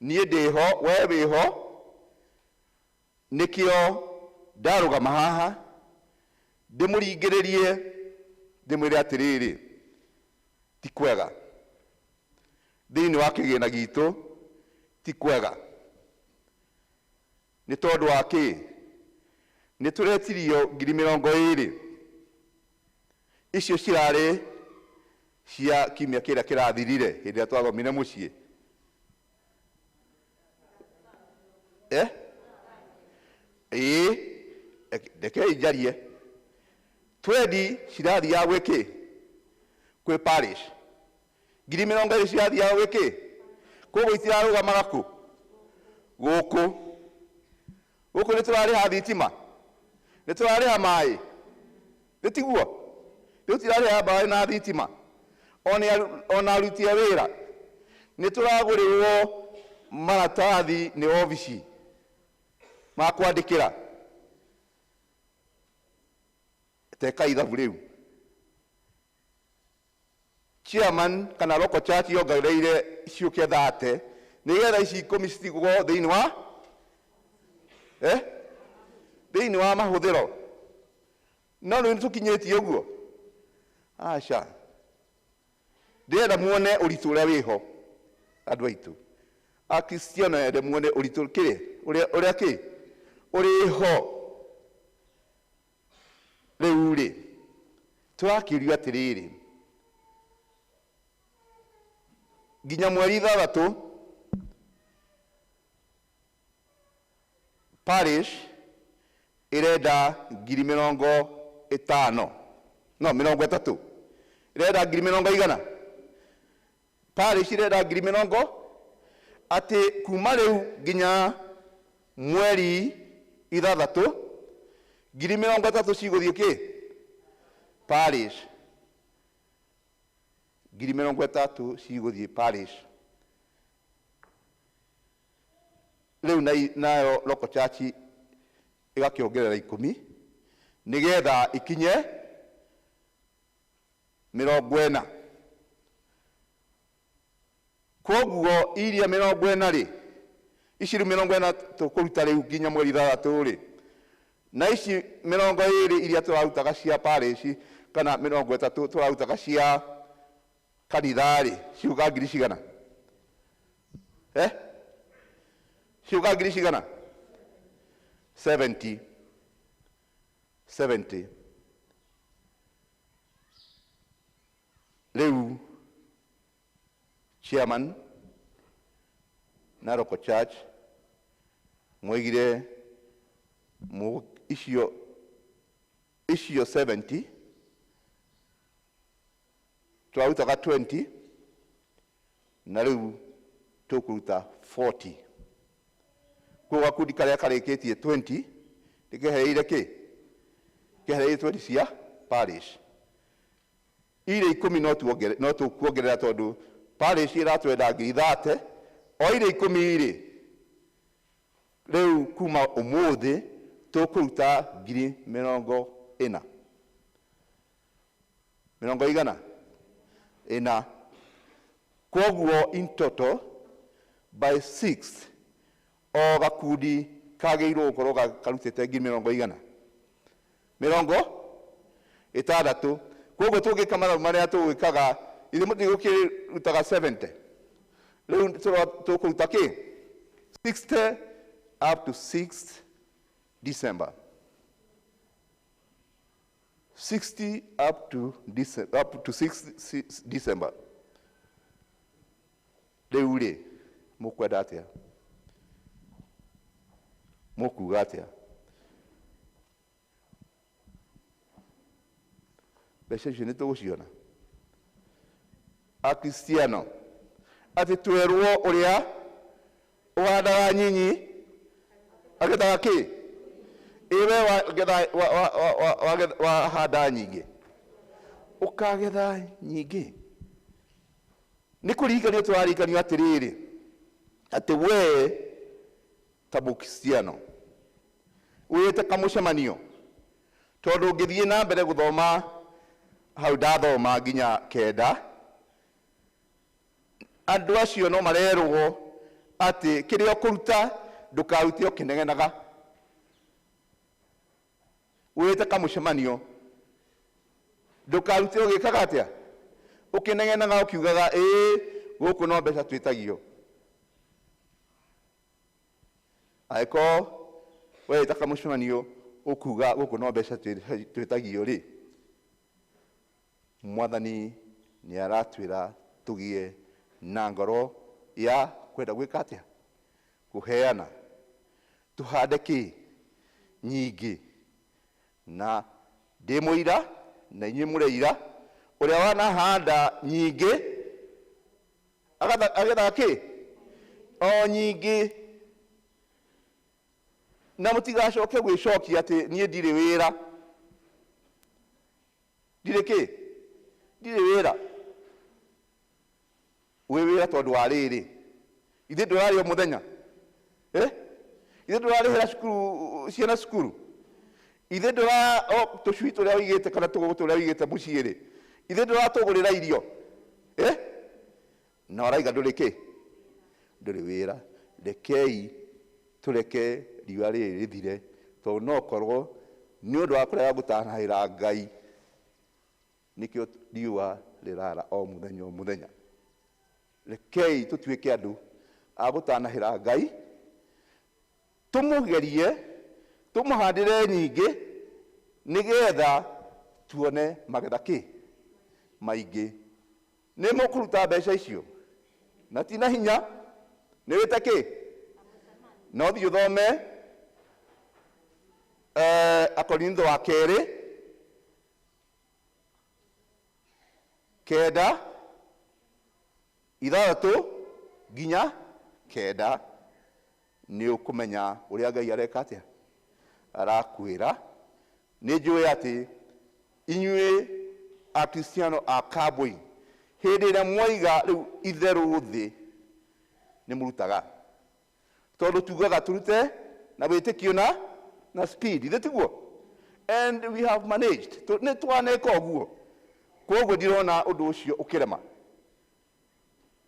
niĩ ndĩho, we wĩho, nĩkĩo ndarũgama haha ndĩmũringĩrĩrie ndĩmwĩre atĩrĩrĩ, ti kwega thĩinĩ wa kĩgĩna gitũ, ti kwega. Nĩ tondũ wa kĩ? Nĩ tũretirio 20,000 icio cirarĩ cia kiumia kĩrĩa kĩrathirire hĩndĩ ĩrĩa twathomire mũciĩ. Ĩĩ, rekei njarie. Twendi cirathiaga gwĩ kĩ? Kwĩ parish. 20,000 cirathiaga gwĩ kĩ? Koguo itirarũgamaga kũ? Gũkũ. Gũkũ nĩ tũrarĩha thitima, nĩ tũrarĩha maĩ, nĩ tiguo? Rĩu tirarĩha maĩ na thitima, ona aruti a wĩra nĩ tũragũrĩrwo maratathi nĩ obici ma kwandĩkĩra. Teka ithabu rĩu. Chairman kana local church yongereire ciũke 30 nĩgetha ici 10 citigwo thĩinĩ wa thĩinĩ wa mahũthĩro. No rĩu nĩtũkinyĩtie ũguo? Aca, ndĩrenda muone ũritũ ũrĩa wĩho andũ aitũ Akristiano, ende muone ũritũ kĩrĩ ũrĩa kĩ ũrĩ ho. Rĩu rĩ tũrakĩũrio atĩrĩrĩ, nginya mweri 6 parish ĩrenda 50,000, no 30, ĩrenda 100,000, parish ĩrenda 20,000, atĩ kuma rĩu nginya mweri 6 30,000 cigũthiĩ kĩ parish, 30,000 cigũthiĩ parish. Rĩu nayo local church ĩgakĩongerera 10 nĩgetha ikinye 40. Koguo iria 40 rĩ, ici rĩu 40 tũkũruta rĩu nginya mweri 6 rĩ, na ici 20 iria tũrarutaga cia parish kana 30 tũrarutaga cia kanitha rĩ, ciũka ngiri cigana? Ciũka ngiri cigana? 70. 70. Rĩu chairman na local church mwoigire icio 70 twarutaga 20 na rĩu tũkũruta 40. Koguo gakundi karĩa karĩkĩtie 20 nĩkehereire kĩ? Kehereire 20 cia parish. Iria 10 no tũkuongerera tondũ parish ĩratwenda 30,000, o iria 10 rĩ, rĩu kuma ũmũthĩ tũkũruta 40,000. 400. Koguo in total by 6 o gakundi kagĩrĩirwo gũkorwo karutĩte 100,000. 60. Koguo tũngĩka mathabu marĩa tũgwĩkaga, ithuĩ mũtigũkĩrutaga 70. Rĩu tũkũruta kĩ? 60 up to 6th December. 60 up to December, up to 6 December. Rĩu rĩ, mũkwenda atĩa? Mũkuga atĩa? Mbeca icio nĩ tũgũciona? Akristiano, atĩ twerwo ũrĩa ũhandaga nyinyi agethaga kĩ? Ĩ we wahanda nyingĩ, ũkagetha nyingĩ. Nĩ kũririkanio tũrarikanio atĩrĩrĩ, atĩ we ta mũkristiano wĩte kamũcemanio, tondũ ũngĩthiĩ na mbere gũthoma hau ndathoma nginya 9, andũ acio no marerwo atĩ kĩrĩa ũkũruta ndũkarute ũkĩnegenaga. Wĩte kamũcemanio, ndũkarute ũgĩkaga atĩa? Ũkĩnegenaga ũkiugaga ĩĩ gũkũ no mbeca twĩtagio. Angĩkorwo wĩta kamũcemanio ũkuga gũkũ no mbeca twĩtagio rĩ, Mwathani nĩ aratwĩra tũgĩe na ngoro ya kwenda gwĩka atĩa? Kũheana. Tũhande kĩ? Nyingĩ. Na ndĩ mũira na inyuĩ mũreira, ũrĩa wanahanda nyingĩ agethaga kĩ? O nyingĩ. Na mũtigacoke gwĩcokia atĩ niĩ ndirĩ wĩra. Ndirĩ kĩ? Ndirĩ wĩra. Wĩ wĩra tondũ wa rĩrĩ, ithuĩ ndũrarĩ o mũthenya, ithuĩ ndũrarĩhĩra cukuru ciana cukuru, ithuĩ ndũra tũcui tũrĩa ũigĩte kana tũgũkũ tũrĩa ũigĩte mũciĩ rĩ, ithuĩ ndũratũgũrĩra irio, na ũraiga ndũrĩ kĩ? Ndũrĩ wĩra. Rekei tũreke riũa rĩrĩ rĩthire, tondũ no korwo nĩ ũndũ wa kũrega gũtanahĩra Ngai nĩkĩo riũa rĩrara o mũthenya o mũthenya. Rekei tũtuĩke andũ a gũtanahĩra Ngai, tũmũgerie, tũmũhandĩre nyingĩ, nĩgetha tuone magetha kĩ? Maingĩ. Nĩ mũkũruta mbeca icio na ti na hinya, nĩ wĩte kĩ? No thiĩ ũthome Akorintho wa kerĩ 9 6 nginya 9, nĩ ũkũmenya ũrĩa Ngai areka atĩa, arakwĩra. Nĩ njũĩ atĩ inyuĩ Akristiano a Kaboi, hĩndĩ ĩrĩa mwaiga rĩu itherũ thĩ, nĩ mũrutaga, tondũ tugaga tũrute na wĩtĩkio na speed, ithe tiguo? And we have managed, nĩ twaneka ũguo. Koguo ndirona ũndũ ũcio ũkĩrema.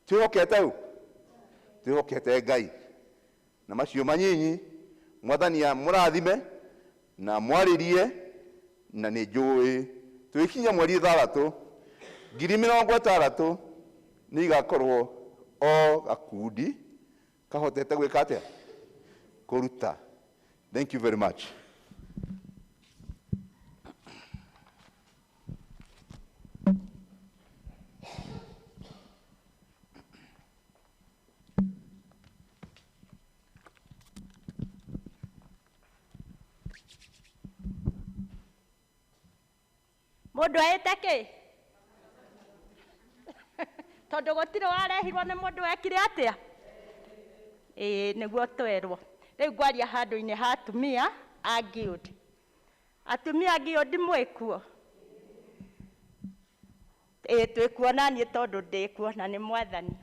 Twĩhokete ũ? Twĩhokete Ngai. Na macio manyinyi, Mwathani amũrathime na mwarĩrie, na nĩ njũĩ twĩkinya mweri 6 60,000 nĩ igakorwo o gakundi kahotete gwĩka atĩa? Kũruta. Thank you very much. Mũndũ aĩte kĩ? Tondũ gũtirĩ warehirwo nĩ mũndũ wekire atĩa? Ĩĩ, nĩguo twerwo. Rĩu ngwaria handũ-inĩ ha atumia a guild. Atumia a guild mwĩkuo? Ĩĩ, twĩkuo na niĩ tondũ ndĩkuo na nĩ Mwathani.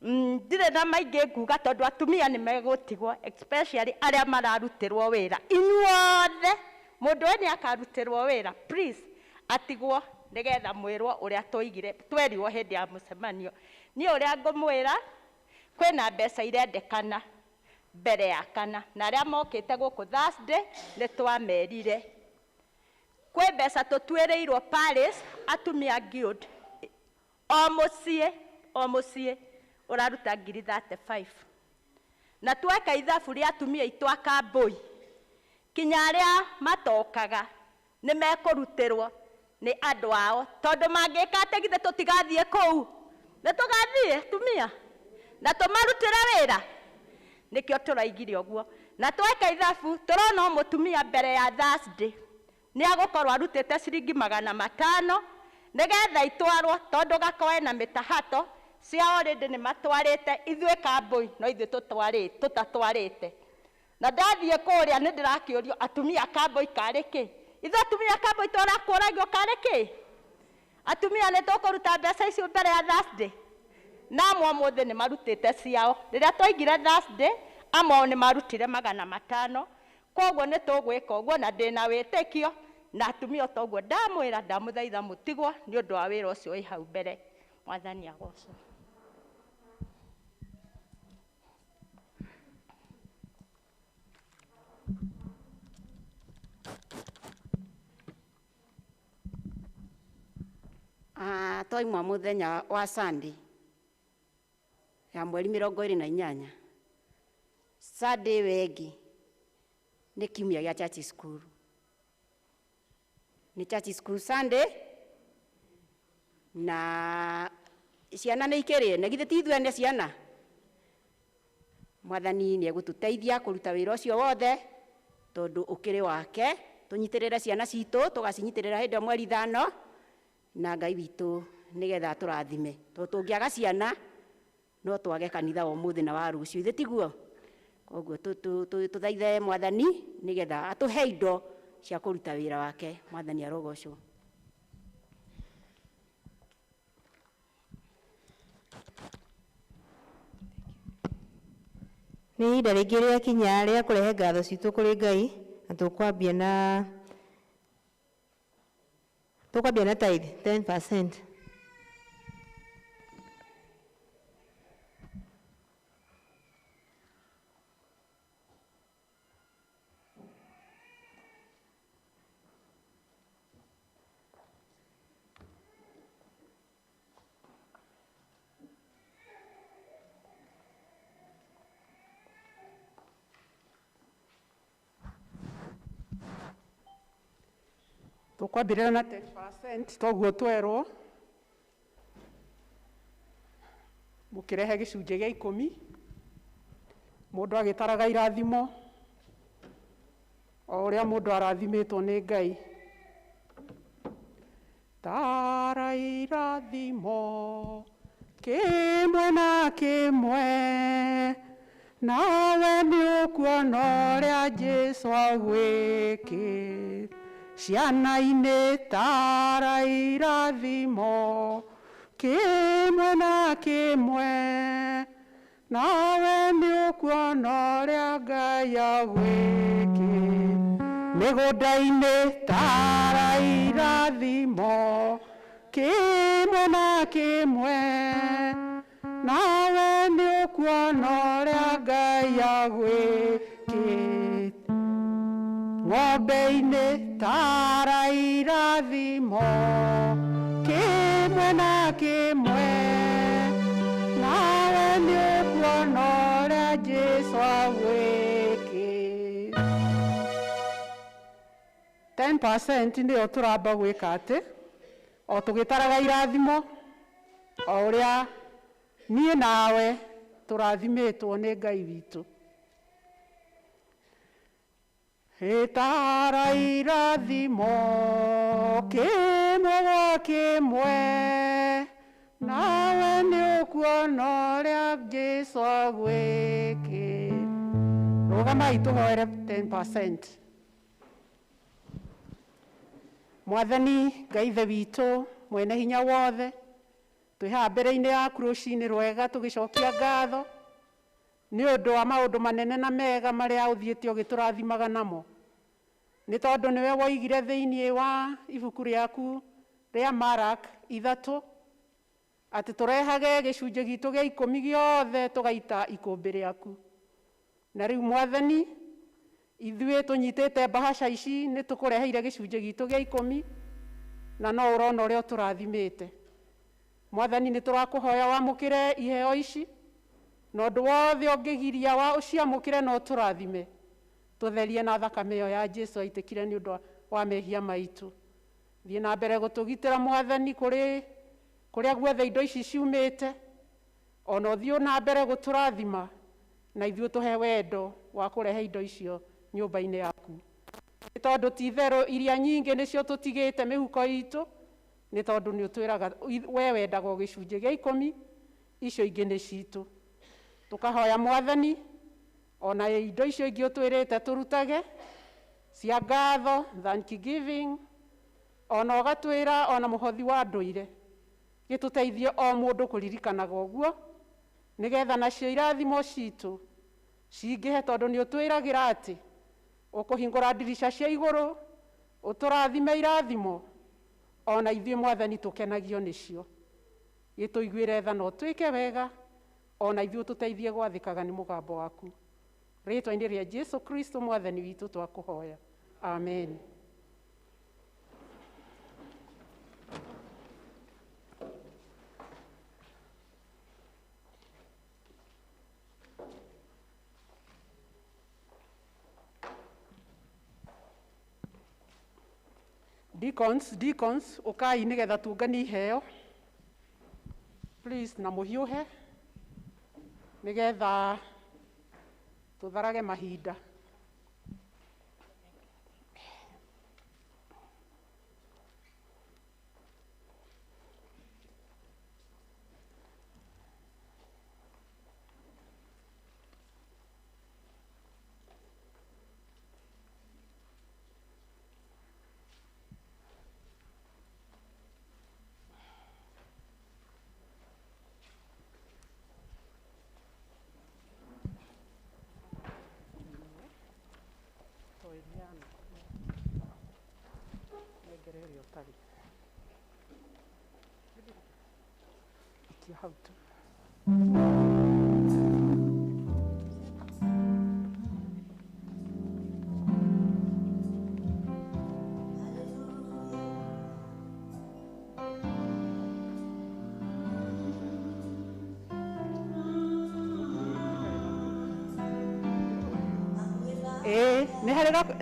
Ndirĩ na maingĩ nguga tondũ atumia nĩ megũtigwo, especially arĩa mararutĩrwo wĩra. Inyuothe, mũndũ ũyũ nĩ akarutĩrwo wĩra, please atigwo nĩgetha mwĩrwo ũrĩa twoigire, twerirwo hĩndĩ ya mũcemanio. Niĩ ũrĩa ngũmwĩra, kwĩna mbeca irendekana mbere ya kana, na arĩa mokĩte gũkũ Thursday nĩ twamerire. Kwĩ mbeca tũtuĩrĩirwo Paris, atumia guild, o mũciĩ, o mũciĩ ũraruta ngiri 35. Na tweka ithabu rĩa atumia aitũ a kambũi kinya arĩa matokaga nĩ mekũrutĩrwo nĩ andũ ao, tondũ mangĩka atĩ githĩ tũtigathiĩ kũu, nĩ tũgathiĩ tumia na tũmarutĩre wĩra. Nĩkĩo tũraigire ũguo. Na tweka ithabu tũrona o mũtumia mbere ya Thursday nĩ agũkorwo arutĩte ciringi 500 nĩgetha itwarwo, tondũ gakoe na mĩtahato cia already nĩ matwarĩte, ithuĩ kambũi no ithuĩ tũtatwarĩte. Na ndathiĩ kũrĩa nĩ ndĩrakĩũrio atumia kambũi karĩ kĩ? Ithuĩ atumia kambũi tũrakũragio karĩ kĩ? Atumia nĩ tũkũruta mbeca icio mbere ya Thursday? Na amwe ũmũthĩ nĩ marutĩte ciao. Rĩrĩa twaigire Thursday, amwe ao nĩ marutire 500. Koguo nĩ tũgwĩka ũguo na ndĩna wĩtĩkio na atumia o toguo ndamwĩra ndamũthaitha mũtigwo nĩ ũndũ wa wĩra ũcio wĩ hau mbere. Mwathani agocwo. Twaimwa muthenya wa Sunday ya mweri 28. Sunday wengi nĩ kiumia gĩa church school. Nĩ church school Sunday na ciana nĩ ikĩrĩe, na githĩ ti ithuĩ ene ciana? Mwathani nĩ egũtũteithia kũruta wĩra ũcio wothe tondũ ũkĩrĩ wake. Tũnyitĩrĩre ciana citũ, tũgacinyitĩrĩra hĩndĩ ĩyo mweri 5 na Ngai witũ nĩgetha atũrathime, tondũ tũngĩaga ciana no twage kanitha wa ũmũthĩ na wa rũciũ, ithe tiguo? Koguo tũthaithe Mwathani nĩgetha atũhe indo cia kũruta wĩra wake. Mwathani arogocwo. Nĩ ihinda rĩngĩ rĩakinya rĩa kũrehe ngatho citũ kũrĩ Ngai, na tũkwambia na tithe 10%. Tukwambĩrĩra na 10% toguo twerwo, mũkĩrehe gĩcunjĩ gĩa 10, mũndũ agĩtaraga irathimo o ũrĩa mũndũ arathimĩtwo nĩ Ngai. Tara irathimo kĩmwe na kĩmwe, nawe nĩ ũkuona ũrĩa Jesũ agwĩkĩte. Ciana-inĩ tara irathimo kĩmwe na kĩmwe, nawe nĩ ũkuona ũrĩa Ngai agwĩkĩte. Mĩgũnda-inĩ tara irathimo kĩmwe na kĩmwe, nawe nĩ ũkuona ũrĩa Ngai agwĩkĩte. Ng'ombe-inĩ tara irathimo kĩmwe na kĩmwe, nawe nĩ ũkuona ũrĩa Jesũ agwĩkĩte. 10% nĩyo tũramba gwĩka atĩ o tũgĩtaraga irathimo o ũrĩa niĩ nawe tũrathimĩtwo nĩ Ngai witũ. Tara irathimo kĩmwe gwa kĩmwe, nawe nĩ ũkuona ũrĩa Jesũ agwĩkĩte. Rũgamai tũhoere 10%. Mwathani Ngai Ithe witũ mwene hinya wothe, twĩ haha mbere-inĩ yaku rũcinĩ rwega tũgĩcokia ngatho nĩ ũndũ wa maũndũ manene na mega marĩa ũthiĩte ũgĩtũrathimaga namo. Nĩ tondũ nĩwe woigire thĩinĩ wa ibuku rĩaku rĩa Mark 3 atĩ tũrehage gĩcunjĩ gitũ gĩa 10 gĩothe tũgaita ikũmbĩ rĩaku. Na rĩu Mwathani, ithuĩ tũnyitĩte mbahaca ici nĩ tũkũreheire gĩcunjĩ gitũ gĩa 10 na no ũrona ũrĩa ũtũrathimĩte. Mwathani, nĩ tũrakũhoya wamũkĩre iheo ici Na ũndũ wothe ũngĩgiria wa ũciamũkĩre na ũtũrathime, tũtherie na thakame ĩyo ya Jesu aitĩkire nĩ ũndũ wa mehia maitũ. Thiĩ na mbere gũtũgitĩra Mwathani kũrĩ kũrĩa guothe indo ici ciumĩte, ona ũthiĩ na mbere gũtũrathima na ithuĩ tũhe wendo wa kũrehe indo icio nyũmba-inĩ yaku. Nĩ tondũ ti itherũ iria nyingĩ nĩcio tũtigĩte mĩhuko itũ, nĩ tondũ nĩ ũtwĩraga we wendaga o gĩcunjĩ gĩa 10, icio ingĩ nĩ citũ. Tũkahoya Mwathani ona indo icio ingĩ ũtwĩrĩte tũrutage cia ngatho, thanksgiving, ona ũgatwĩra ona mũhothi wa ndũire, gĩtũteithie o mũndũ kũririkanaga ũguo, nĩgetha nacio irathimo citũ cingĩhe, tondũ nĩ ũtwĩragĩra atĩ ũkũhingũra ndirica cia igũrũ ũtũrathime irathimo ona ithuĩ Mwathani tũkenagio nĩcio. Gĩtũiguĩre tha na ũtwĩke wega, ona ithuĩ tũteithie gwathĩkaga nĩ mũgambo waku. Rĩtwa-inĩ rĩa Jesu Kristo Mwathani witũ twakũhoya, amen. Deacons, ũkai nĩgetha tũnganie iheo. Please, na mũhiũhe nĩgetha tũtharage mahinda.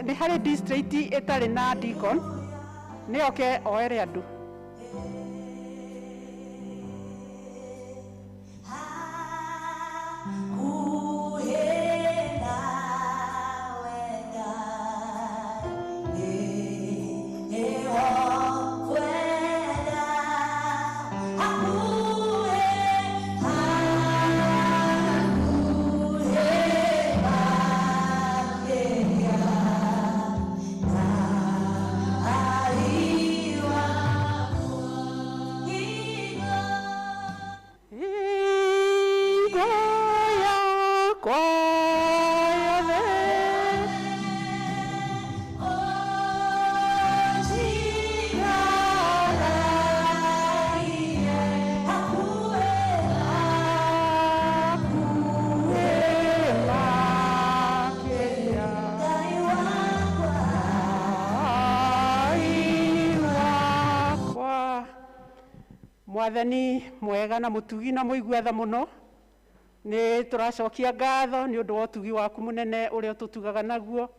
Nĩ harĩ district ĩtarĩ na deacon, nĩ oke oere andũ. Mwathani mwega na mũtugi na mũigua tha mũno, nĩ tũracokia ngatho nĩ ũndũ wa ũtugi waku mũnene ũrĩa ũtũtugaga naguo.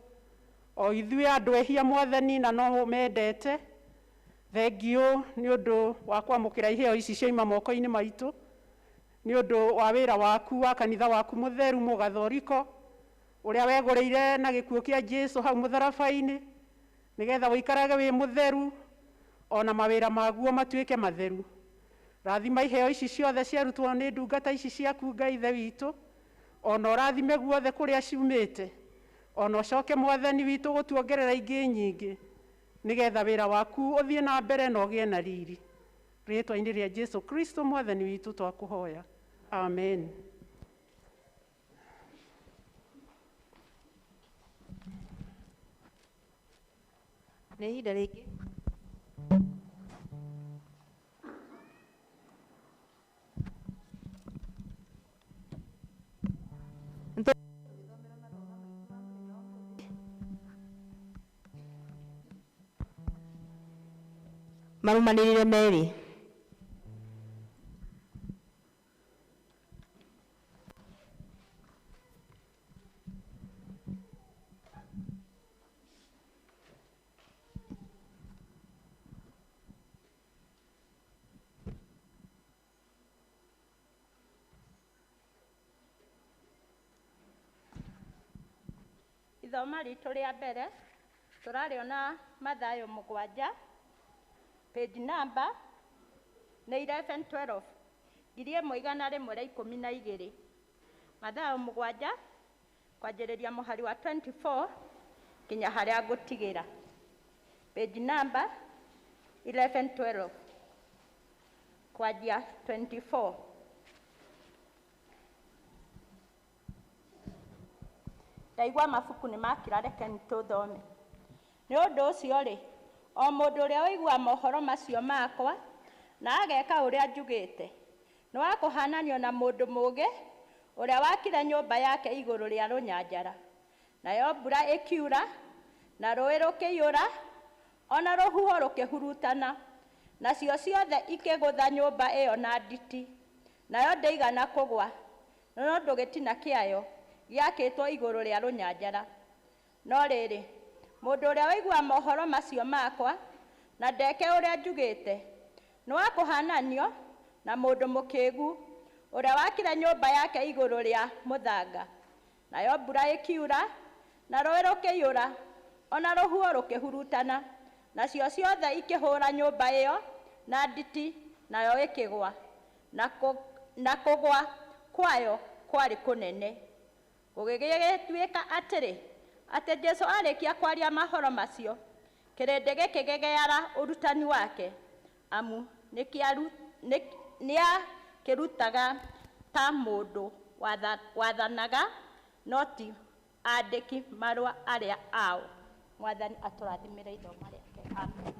O ithuĩ andũ ehia Mwathani na no mendete, thengiũ nĩ ũndũ wa kwamũkĩra iheo ici cioima moko-inĩ maitũ, nĩ ũndũ wa wĩra waku wa kanitha waku mũtheru mũgathoriko ũrĩa wegũrĩire na gĩkuũ kĩa Jesu hau mũtharaba-inĩ, nĩgetha ũikarage wĩ mũtheru ona mawĩra maguo matuĩke matheru. Rathima iheo ici ciothe ciarutwo nĩ ndungata ici ciaku Ngai Ithe witũ, ona ũrathime guothe kũrĩa ciumĩte, ona ũcoke Mwathani witũ gũtuongerera ingĩ nyingĩ, nĩgetha wĩra waku ũthiĩ na mbere na ũgĩe na riri. Rĩtwa-inĩ rĩa Jesu Kristo Mwathani witũ twakũhoya, amen. Nĩ ihinda rĩngĩ. Marumanĩrĩire merĩ. Ithoma ritũ rĩa mbere tũrarĩona Mathayo 7, page number nĩ 1112, 1112. Mathayo 7 kwanjĩrĩria mũhari wa 24 nginya harĩa ngũtigĩra. Page number 1112 kwanjia 24. Ndaigua mabuku nĩ makira, reke tũthome. Nĩ ũndũ ũcio rĩ, o mũndũ ũrĩa ũiguaga mohoro macio makwa na ageka ũrĩa njugĩte, nĩ wa kũhananio na mũndũ mũũgĩ ũrĩa wakire nyũmba yake igũrũ rĩa rũnyanjara. Nayo mbura ĩkiura, na rũĩ rũkĩiyũra, ona rũhuho rũkĩhurutana, nacio ciothe ikĩgũtha nyũmba ĩyo na nditi, nayo ndĩigana kũgwa, no ũndũ gĩtina kĩayo gĩakĩtwo igũrũ rĩa rũnyanjara. No rĩrĩ, mũndũ ũrĩa ũiguaga mohoro macio makwa na ndeke ũrĩa njugĩte, nĩ wa kũhananio na mũndũ mũkĩgu ũrĩa wakire nyũmba yake igũrũ rĩa mũthanga. Nayo mbura ĩkiura, na rũĩ rũkĩiyũra, ona rũhuho rũkĩhurutana, nacio ciothe ikĩhũra nyũmba ĩyo na nditi, nayo ĩkĩgwa, na kũgwa kwayo kwarĩ kũnene. Gũgĩgĩtuĩka atĩrĩ, atĩ Jesũ arĩkia kwaria mahoro macio, kĩrĩndĩ gĩkĩgegeara ũrutani wake, amu nĩakĩrutaga ta mũndũ wathanaga, no ti andĩki marũa arĩa ao. Mwathani atũrathimĩre ithoma rĩake. Amen.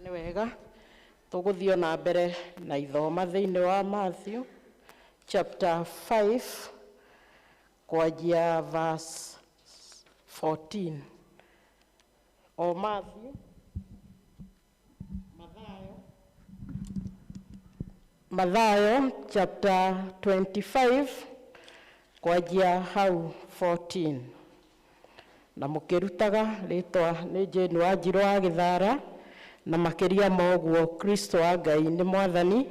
Nĩ wega tũgũthiĩ na mbere na ithoma thĩinĩ wa Matthew chapter 5 kwanjia verse 14. O Matthew, Mathayo chapter 25 kwanjia hau 14. Na mũkĩrutaga rĩtwa nĩ Jane Wanjirũ wa Gĩthara, na makĩria ma ũguo Kristo wa Ngai nĩ Mwathani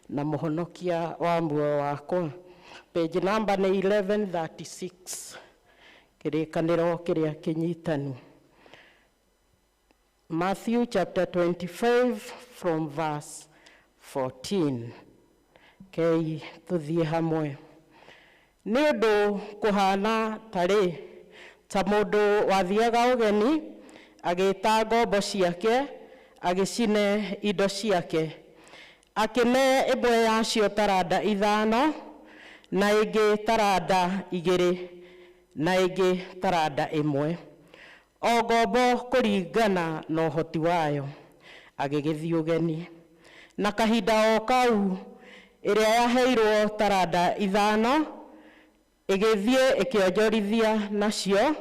na mũhonokia wa muoyo wakwa. Page number nĩ 1136, kĩrĩkanĩro kĩrĩa kĩnyitanu. Matthew chapter 25 from verse 14. Kei tũthiĩ hamwe. Nĩ ũndũ kũhana tarĩ ta mũndũ wathiaga ũgeni agĩta ngombo ciake agĩcine indo ciake, akĩne ĩmwe yacio taranda 5 na ĩngĩ taranda 2 na ĩngĩ taranda 1, o ngombo kũringana na ũhoti wayo, agĩgĩthiĩ ũgeni. Na kahinda o kau ĩrĩa yaheirwo taranda 5 ĩgĩthiĩ ĩkĩonjorithia nacio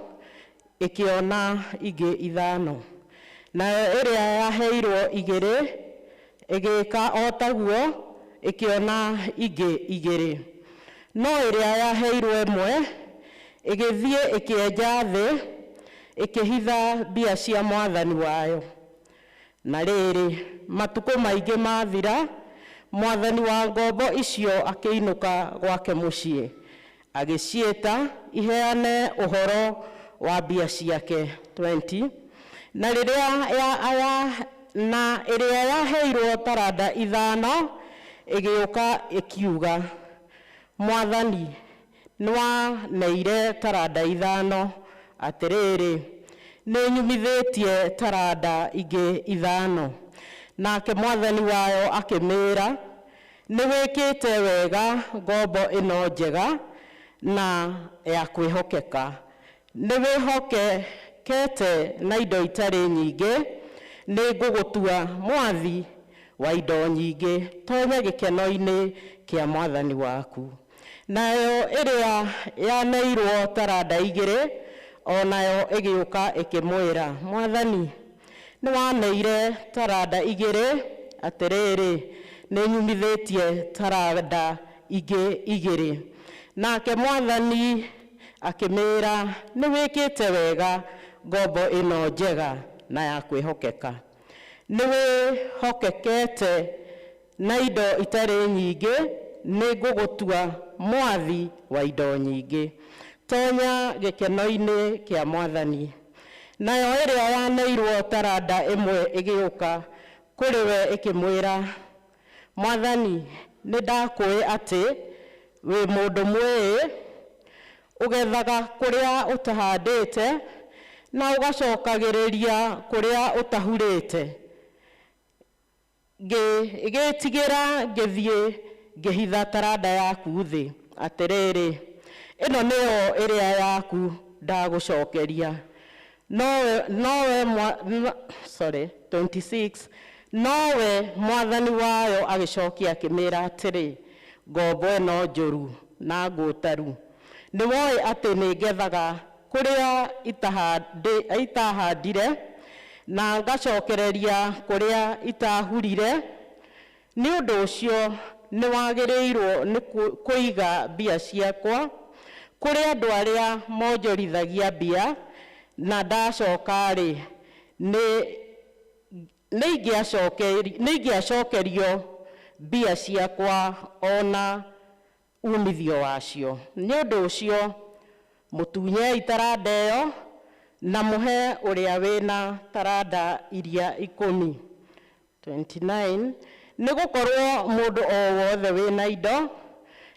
ĩkĩona ingĩ 5. Nayo ĩrĩa yaheirwo 2 ĩgĩka o taguo ĩkĩona ingĩ 2. No ĩrĩa yaheirwo 1 ĩgĩthiĩ ĩkĩenja thĩ ĩkĩhitha mbia cia mwathani wayo. Na rĩrĩ, matukũ maingĩ mathira, mwathani wa ngombo icio akĩinũka gwake mũciĩ, agĩciĩta iheane ũhoro wa mbia ciake 20. Na ĩrĩa yaheirwo taranda 5 ĩgĩũka ĩkiuga, Mwathani, nĩwaneire taranda 5, atĩrĩrĩ, nĩnyumithĩtie taranda ingĩ 5. Nake mwathani wayo akĩmĩĩra, nĩwĩkĩte wega ngombo ĩno njega na ya kwĩhokeka. Nĩwĩhokekete na indo itarĩ nyingĩ, nĩngũgũtua mwathi wa indo nyingĩ, tonya gĩkeno-inĩ kĩa mwathani waku. Nayo ĩrĩa yaneirwo taranda 2 o nayo ĩgĩũka ĩkĩmwĩra, Mwathani, nĩwaneire taranda 2, atĩrĩrĩ, nĩnyumithĩtie taranda ingĩ 2. Nake Mwathani akĩmĩĩra, nĩ wĩkĩte wega, ngombo ĩno njega na ya kwĩhokeka. Nĩ wĩhokekete na indo itarĩ nyingĩ, nĩ ngũgũtua mwathi wa indo nyingĩ. Tonya gĩkeno-inĩ kĩa Mwathani. Nayo ĩrĩa yaneirwo taranda ĩmwe ĩgĩũka kũrĩ we ĩkĩmwĩra, Mwathani, nĩ ndakũĩ atĩ wĩ mũndũ mwĩĩ, ũgethaga kũrĩa ũtahandĩte na ũgacokagĩrĩria kũrĩa ũtahurĩte. Ngĩgĩtigĩra ngĩthiĩ ngĩhitha taranda yaku thĩ. Atĩrĩrĩ, ĩno nĩyo ĩrĩa yaku ndagũcokeria. Nowe 26 nowe Mwathani wayo agĩcokia akĩmĩĩra atĩrĩ, ngombo ĩno njũru na ngũtaru, nĩ woĩ atĩ nĩ ngethaga kũrĩa itahandire na ngacokereria kũrĩa itahurire. Nĩ ũndũ ũcio nĩ wagĩrĩirwo nĩ kũiga mbia ciakwa kũrĩ andũ arĩa monjorithagia mbia, na ndacoka-rĩ, nĩ ingĩacokerio mbia ciakwa ona umithio wacio. Nĩ ũndũ ũcio mũtunyei taranda ĩyo na mũhe ũrĩa wĩna taranda iria 10. 29 nĩ gũkorwo mũndũ o wothe wĩna indo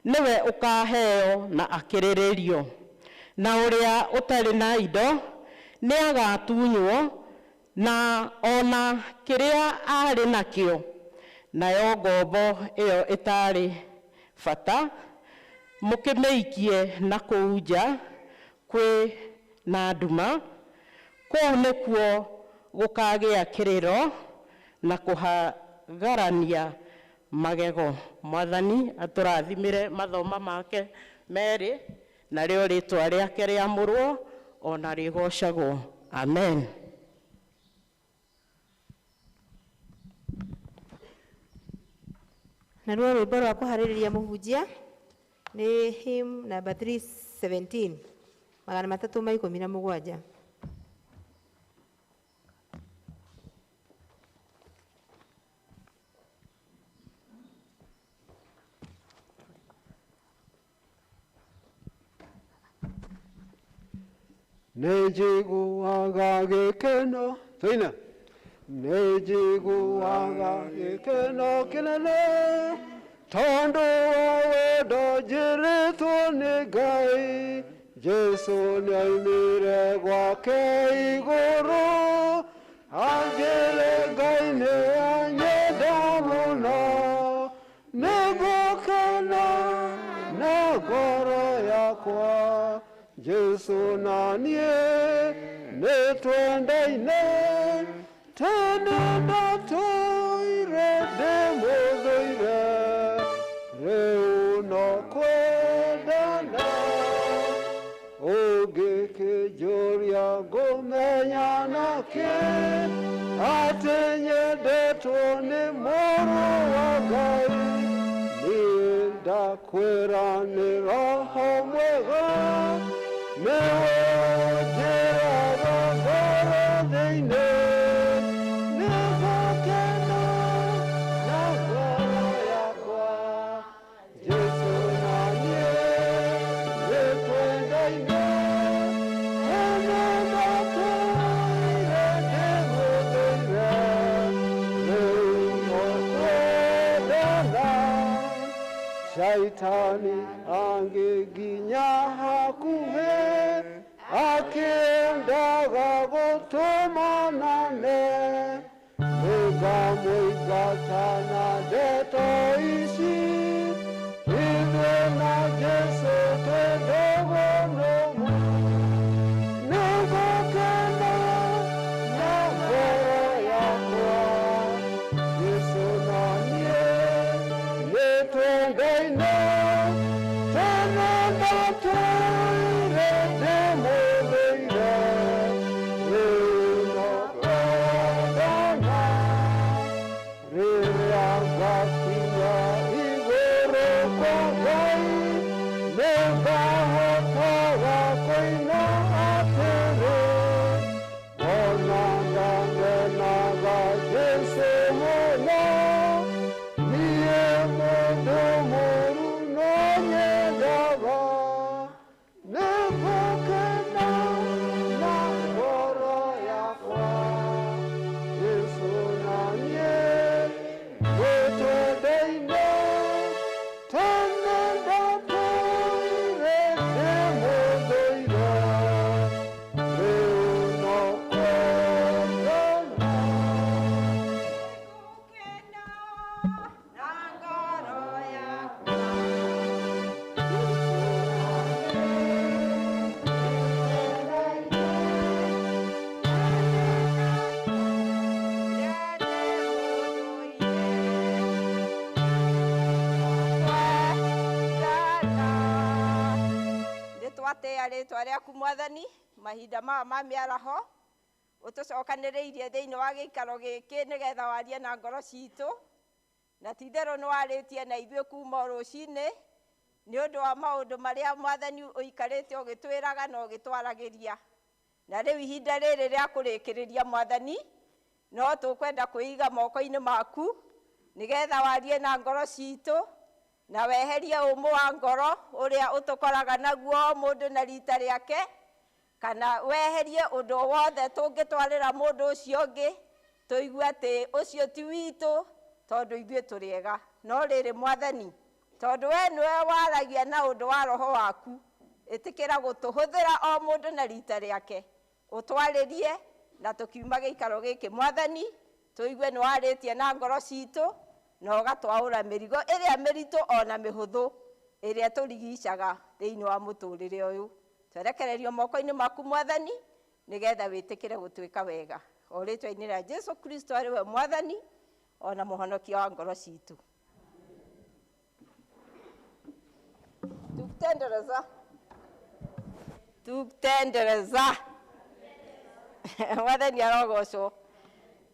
nĩwe ũkaheo na akĩrĩrĩrio, na ũrĩa ũtarĩ na indo nĩ agatunywo na ona kĩrĩa arĩ nakĩo. Nayo ngombo ĩyo ĩtarĩ bata mũkĩmĩikie na kũu nja kwĩ na nduma, kũu nĩkuo gũkagĩa kĩrĩro na kũhagarania magego. Mwathani atũrathimĩre mathoma make merĩ, narĩo rĩtwa rĩake rĩamũrwo ona rĩgocagwo. Amen. Naruo rwĩmbo rwa kũharĩrĩria mũhunjia nĩ hymn number 317, 317. Nĩ njiguaga gĩkeno tũine, nĩ njiguaga gĩkeno kĩnene tondũ wa wendo njĩrĩtwo nĩ Ngai. Jesũ nĩaumire gwake igũrũ anjĩre Ngai nĩ anyenda mũno. Nĩngũkena na ngoro yakwa, Jesũ na niĩ nĩ twendaine, tene ndatũire ndĩmũthũire, rĩu no kwendana. Ũngĩkĩnjũria ngũmenya nakĩ atĩ nyendetwo nĩ Mũrũ wa Ngai, niĩ ndakwĩra nĩ Roho mwega nĩwe ũnjĩraga ngoro thĩinĩ. Nĩngũkena na ngoro yakwa, Jesũ na niĩ nĩ twendaine, tene ndatũire ndĩmũthũire, rĩu no kwendana. Shaitani angĩnginya hakuhĩ akĩendaga gũtũmanane, nĩngamũingata na ndeto ici, ithuĩ na Jesũ twĩ ndũgũ nũmu. Nĩngũkena na ngoro yakwa, Jesũ na niĩ nĩ twendaine, tene ndatũire ndĩmũthũire, Twatĩa rĩtwa rĩaku Mwathani mahinda maya ma mĩaraho ũtũcokanĩrĩirie thĩinĩ wa gĩikaro gĩkĩ nĩgetha warie na ngoro citũ na ti-itherũ nĩ warĩtie na ithuĩ kuma o rũcinĩ nĩ ũndũ wa maũndũ marĩa Mwathani ũikarĩte ũgĩtwĩraga na ũgĩtwaragĩria na rĩu ihinda rĩrĩ rĩa kũrĩkĩrĩria Mwathani no tũkwenda kwĩiga moko-inĩ maku nĩgetha warie na ngoro citũ na weherie ũmũ wa ngoro ũrĩa ũtũkoraga naguo mũndũ na rita rĩake kana weherie ũndũ wothe tũngĩtwarĩra mũndũ ũcio ũngĩ tũigue atĩ ũcio ti witũ tondũ ithuĩ tũrĩ ega no rĩrĩ Mwathani tondũ we nĩwe waragia na ũndũ wa roho waku ĩtĩkĩra gũtũhũthĩra o mũndũ na rita rĩake ũtwarĩrie na tũkiuma gĩikaro gĩkĩ Mwathani tũigue nĩ warĩtie na ngoro citũ na ũgatwaũra mĩrigo ĩrĩa mĩritũ ona mĩhũthũ ĩrĩa tũrigicaga thĩinĩ wa mũtũrĩre ũyũ twerekererio moko-inĩ maku Mwathani nĩgetha wĩtĩkĩre gũtwĩka wega o rĩtwa-inĩ rĩa Jesu Kristo arĩ we Mwathani ona mũhonokia wa ngoro citũ. Tukutendereza, tukutendereza. Mwathani arogocwo.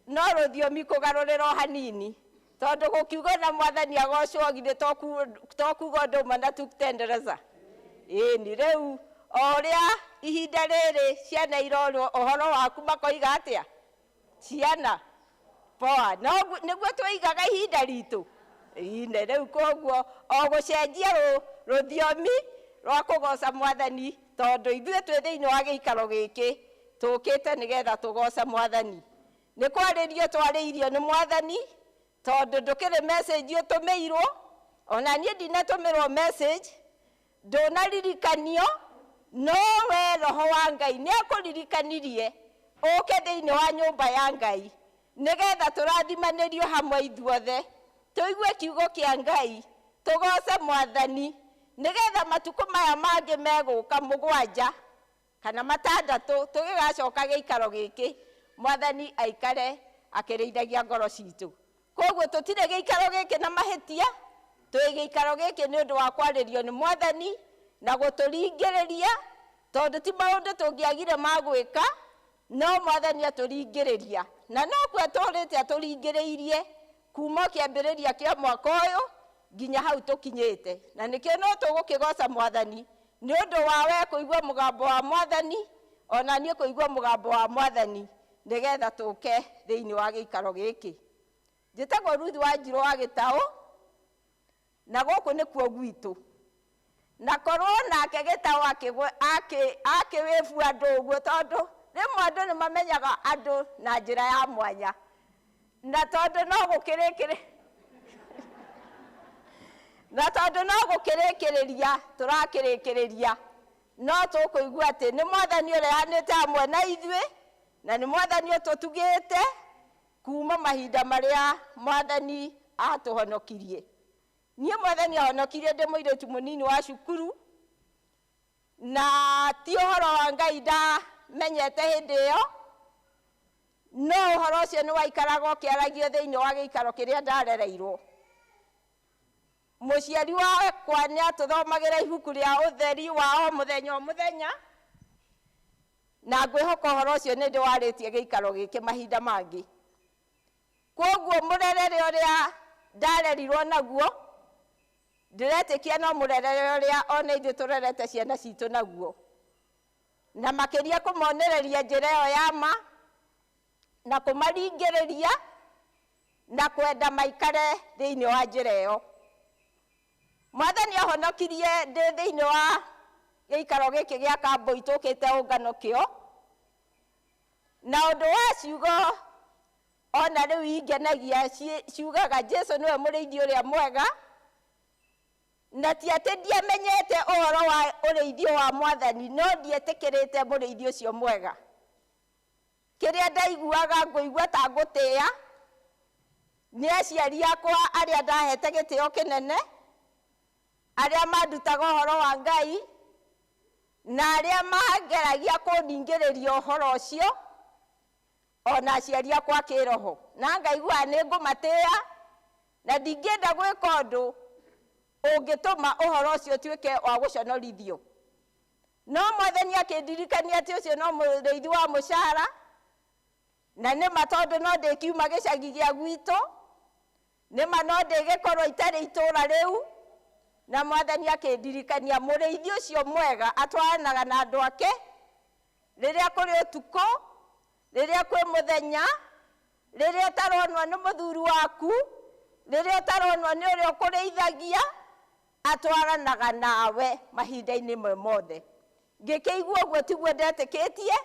No rũthiomi kũgarũrĩra o hanini tondũ gũkiuga na Mwathani agocwo githĩ to kuga ũndũ ũmwe na tukutendereza. Ĩni rĩu o ũrĩa ihinda rĩrĩ ciana irorwo ũhoro waku makoiga atĩa ciana poa no nĩguo twĩigaga ihinda ritũ ine rĩu koguo o gũcenjia rũthiomi rwa kũgoca Mwathani tondũ ithuĩ twĩ thĩinĩ wa gĩikaro gĩkĩ tũkĩte nĩgetha tũgoce Mwathani nĩ kwarĩrio twarĩirio nĩ Mwathani tondũ ndũkĩrĩ message ũtũmĩirwo ona niĩ ndinatũmĩrwo message ndũnaririkanio no we roho wa Ngai nĩ akũririkanirie ũke thĩinĩ wa nyũmba ya Ngai nĩgetha tũrathimanĩrio hamwe ithuothe tũigue kiugo kĩa Ngai tũgoce Mwathani nĩgetha matukũ maya mangĩ megũka mũgwanja kana matandatũ tũgĩgacoka gĩikaro gĩkĩ Mwathani aikare akĩrĩithagia ngoro citũ. Koguo tũtirĩ gĩikaro gĩkĩ na mahĩtia twĩ gĩikaro gĩkĩ nĩ ũndũ wa kwarĩrio nĩ Mwathani na gũtũringĩrĩria tondũ ti maũndũ tũngĩagire ma gwĩka no Mwathani atũringĩrĩria na nokuo atũrĩte atũringĩrĩirie kuma kĩambĩrĩria kĩa mwaka ũyũ nginya hau tũkinyĩte na nĩkĩo no tũgũkĩgoca Mwathani nĩ ũndũ wa we kũigua mũgambo wa Mwathani ona niĩ kũigua mũgambo wa Mwathani nĩgetha tũke thĩinĩ wa gĩikaro gĩkĩ. Njĩtagwo Ruth Wanjirũ wa Gĩtaũ na gũkũ nĩkuo gwitũ na korwo nake Gĩtaũ akĩwĩbu andũ ũguo tondũ rĩmwe andũ nĩ mamenyaga andũ na njĩra ya mwanya na tondũ no gũkĩrĩkĩrĩ na tondũ no gũkĩrĩkĩrĩria tũrakĩrĩkĩrĩria no tũkũigua atĩ nĩ Mwathani ũrehanĩte hamwe na ithuĩ na nĩ Mwathani ũtũtugĩte kuma mahinda marĩa Mwathani atũhonokirie. Niĩ Mwathani ahonokirie ndĩ mũirĩtu mũnini wa cukuru na ti ũhoro wa Ngai ndamenyete hĩndĩ ĩyo no ũhoro ũcio nĩ waikaraga ũkĩaragio thĩinĩ wa gĩikaro kĩrĩa ndarereirwo. Mũciari wakwa nĩ atũthomagĩra ibuku rĩa ũtheri wa o mũthenya o mũthenya na ngwĩhoka ũhoro ũcio nĩ ndĩwarĩtie gĩikaro gĩkĩ mahinda mangĩ. Koguo mũrerere ũrĩa ndarerirwo naguo ndĩretĩkia no mũrerere ũrĩa ona ithuĩ tũrerete ciana citũ naguo na makĩria kũmonereria njĩra ĩyo ya ma na kũmaringĩrĩria na kwenda maikare thĩinĩ wa njĩra ĩyo. Mwathani ahonokirie ndĩ thĩinĩ wa gĩikaro gĩkĩ gĩa Kambui tũkĩte ũngano kĩo na ũndũ wa ciugo ona rĩu ingenagia ciugaga Jesu nĩwe mũrĩithi ũrĩa mwega na ti atĩ ndiamenyete ũhoro wa ũrĩithio wa Mwathani no ndietĩkĩrĩte mũrĩithi ũcio mwega. Kĩrĩa ndaiguaga ngũigua ta ngũtĩĩa nĩ aciari akwa arĩa ndahete gĩtĩo kĩnene arĩa mandutaga ũhoro wa Ngai na arĩa mangeragia kũndingĩrĩria ũhoro ũcio ona aciari akwa kĩroho na ngaigua nĩ ngũmatĩĩa na ndingĩenda gwĩka ũndũ ũngĩtũma ũhoro ũcio ũtuĩke wa gũconorithio. No mwathani akĩndirikania atĩ ũcio no mũrĩithi wa mũcara, na nĩma tondũ no ndĩkiuma gĩcagi gĩa gwitũ, nĩma no ndĩgĩkorwo itarĩ itũra rĩu. Na mwathani akĩndirikania mũrĩithi ũcio mwega atwaranaga na andũ ake rĩrĩa kũrĩ ũtukũ, rĩrĩa kwĩ mũthenya, rĩrĩa ũtaronwo nĩ mũthuri waku, rĩrĩa ũtaronwo nĩ ũrĩa ũkũrĩithagia, atwaranaga nawe mahinda-inĩ me mothe. Ngĩkĩigua ũguo tiguo ndetĩkĩtie,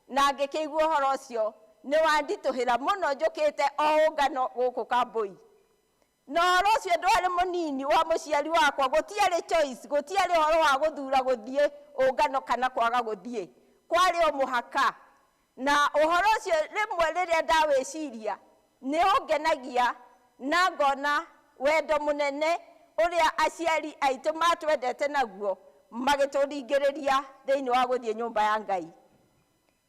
na ngĩkĩigua ũhoro ũcio nĩ wanditũhĩra mũno njũkĩte o ũngano gũkũ Kambui. Na ũhoro ũcio ndwarĩ mũnini wa mũciari wakwa, gũtiarĩ choice, gũtiarĩ ũhoro wa gũthura gũthiĩ ũngano kana kwaga gũthiĩ, kwarĩ o mũhaka. Na ũhoro ũcio rĩmwe rĩrĩa ndawĩciria nĩ ũngenagia na ngona wendo mũnene ũrĩa aciari aitũ matwendete naguo magĩtũringĩrĩria thĩinĩ wa gũthiĩ nyũmba ya Ngai.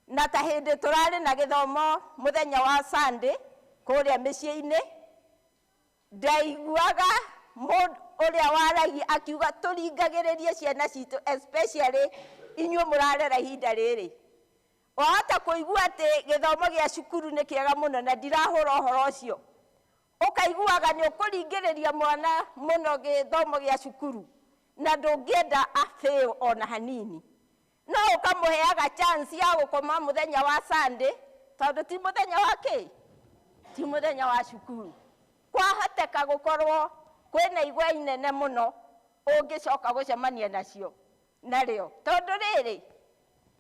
Na ta hĩndĩ tũrarĩ na gĩthomo mũthenya wa Sunday kũrĩa mĩciĩ-inĩ, ndaiguaga mũndũ ũrĩa waragia akiuga tũringagĩrĩrie ciana citũ, especially inyuĩ mũrarera ihinda rĩrĩ. Wahota kũigua atĩ gĩthomo gĩa cukuru nĩ kĩega mũno, na ndirahũra ũhoro ũcio. Ũkaiguaga nĩ ũkũringĩrĩria mwana mũno gĩthomo gĩa cukuru, na ndũngĩenda a fail ona hanini. No ũkamũheaga chance ya gũkoma mũthenya wa Sunday, tondũ ti mũthenya wa kĩ? Ti mũthenya wa cukuru. Kwahoteka gũkorwo kwĩna igwa inene mũno ũngĩcoka gũcemania nacio narĩo, tondũ rĩrĩ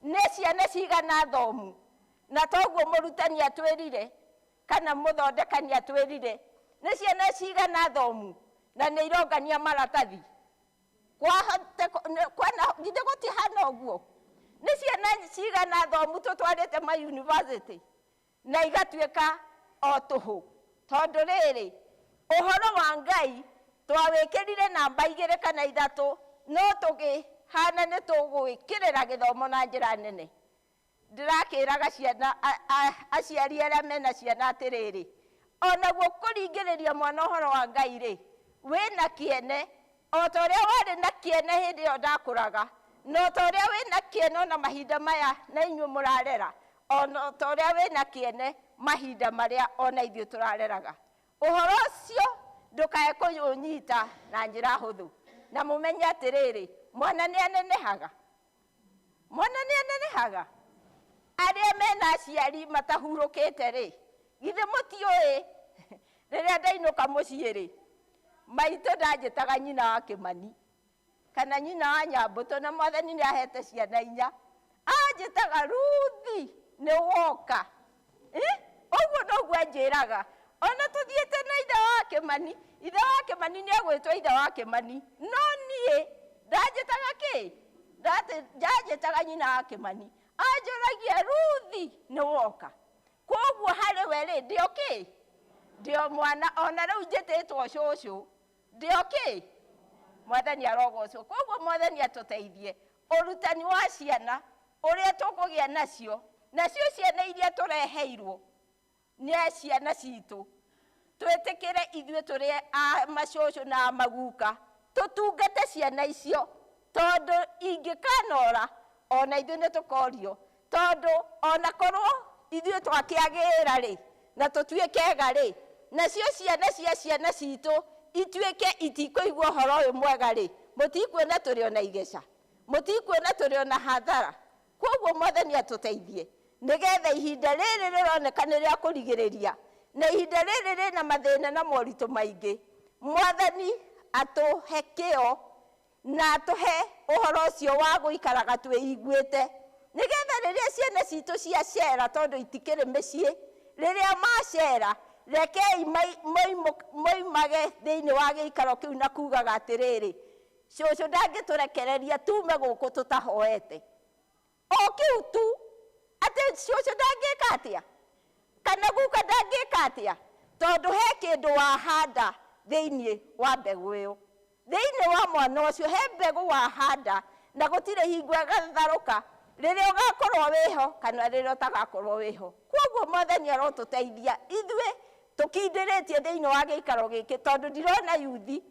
nĩ ciana cigana thomu, na toguo mũrutani atwĩrire kana mũthondekani atwĩrire nĩ ciana cigana thomu na nĩ irongania maratathi. Githĩ gũtihana ũguo? Nĩ ciana cigana thomu tũtwarĩte ma university na igatuĩka o tũhũ, tondũ rĩrĩ ũhoro wa Ngai twawĩkĩrire namba 2 kana 3, no tũkĩhana nĩ tũgwĩkĩrĩra gĩthomo na njĩra nene. Ndĩrakĩraga ciana aciari arĩa mena ciana atĩrĩrĩ, onaguo kũringĩrĩria mwana ũhoro wa Ngai rĩ, wĩna kĩene o ta ũrĩa warĩ na kĩene hĩndĩ ĩyo ndakũraga, na o ta ũrĩa wĩna kĩene ona mahinda maya na inyuĩ mũrarera, ona ta ũrĩa wĩna kĩene mahinda marĩa ona ithuĩ tũrareraga. Ũhoro ũcio ndũkae kũũnyita na njĩra hũthũ, na mũmenye atĩrĩrĩ, mwana nĩ anenehaga, mwana nĩ anenehaga. Arĩa mena aciari matahurũkĩte rĩ, githĩ mũtiũĩ rĩrĩa ndainũka mũciĩ rĩ, maitũ ndanjĩtaga nyina wa Kĩmani kana nyina wa Nyambũtũ, na mwathani nĩ ahete ciana 4, anjĩtaga Ruthi nĩ woka. Ũguo noguo anjĩraga. Ona tũthiĩte na ithe wa Kĩmani, ithe wa Kĩmani nĩ egwĩtwo ithe wa Kĩmani, no niĩ ndanjĩtaga kĩ? Ndanjĩtaga nyina wa Kĩmani. Anjũragia Ruthi nĩ woka. Koguo harĩ we rĩ, ndĩ o kĩ? Ndĩ o mwana, ona rĩu njĩtĩtwo cũcũ, ndĩ o kĩ? Mwathani arogocwo. Koguo mwathani atũteithie ũrutani wa ciana ũrĩa tũkũgĩa nacio, nacio ciana iria tũreheirwo nĩ ciana citũ, twĩtĩkĩre ithuĩ tũrĩ a macũcũ na a maguka, tũtungate ciana icio, tondũ ingĩkanora ona ithuĩ nĩ tũkorio, tondũ ona korwo ithuĩ twakĩagĩra rĩ na tũtuĩke ega rĩ, nacio ciana cia ciana citũ ituĩke itikũigua ũhoro ũyũ mwega rĩ, mũtikuona tũrĩ ona igeca, mũtikuona tũrĩ ona hathara. Koguo mwathani atũteithie nĩgetha ihinda rĩrĩ rĩroneka nĩ rĩa kũrigĩrĩria, na ihinda rĩrĩ rĩna mathĩna na moritũ maingĩ, mwathani atũhe kĩo na atũhe ũhoro ũcio wa gũikaraga twĩiguĩte, nĩgetha rĩrĩa ciana citũ ciacera, tondũ itikĩrĩ mĩciĩ, rĩrĩa macera rekei moimage thĩinĩ wa gĩikaro kĩu na kugaga atĩrĩrĩ, cũcũ ndangĩtũrekereria tume gũkũ tũtahoete. O kĩu tu, atĩ cũcũ ndangĩka atĩa kana guka ndangĩka atĩa, tondũ he kĩndũ wahanda thĩinĩ wa mbegũ ĩyo, thĩinĩ wa mwana ũcio he mbegũ wahanda, na gũtirĩ hingo ĩgatharũka rĩrĩa ũgakorwo wĩho kana rĩrĩa ũtagakorwo wĩho. Koguo mwathani arotũteithia ithuĩ tũkindĩrĩtie thĩinĩ wa gĩikaro gĩkĩ, tondũ ndirona yuthi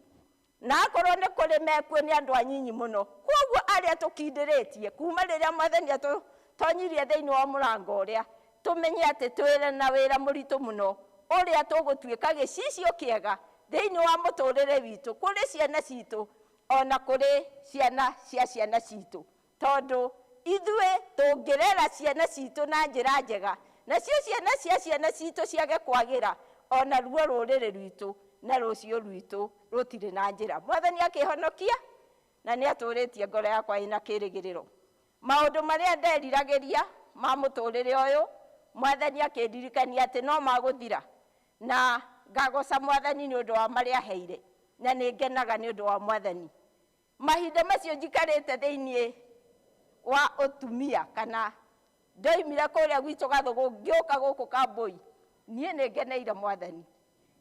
Na akorwo nĩ kũrĩ mekuo nĩ andũ anyinyi mũno. Koguo arĩa tũkindĩrĩtie kuma rĩrĩa mwathani atũtonyirie thĩinĩ wa mũrango ũrĩa, tũmenye atĩ twĩre na wĩra mũritũ mũno ũrĩa tũgũtuĩka gĩcicio kĩega thĩinĩ wa mũtũrĩre witũ kũrĩ ciana citũ ona kũrĩ ciana cia ciana citũ, tondũ ithuĩ tũngĩrera ciana citũ na njĩra njega nacio ciana cia ciana citũ ciage kwagĩra, ona ruo rũrĩrĩ rwitũ na rũciũ rwitũ rũtirĩ na njĩra. Mwathani akĩhonokia na nĩ atũrĩtie ngoro yakwa ĩna kĩrĩgĩrĩro. Maũndũ marĩa nderiragĩria ma mũtũrĩre ũyũ mwathani akĩndirikania atĩ no magũthira, na ngagoca mwathani nĩ ũndũ wa marĩa aheire, na nĩ ngenaga nĩ ũndũ wa mwathani. Mahinda macio njikarĩte thĩinĩ wa ũtumia kana ndoimire kũrĩa gwitũ Gathũgũ ngĩũka gũkũ Kambũi, niĩ nĩ ngeneire mwathani.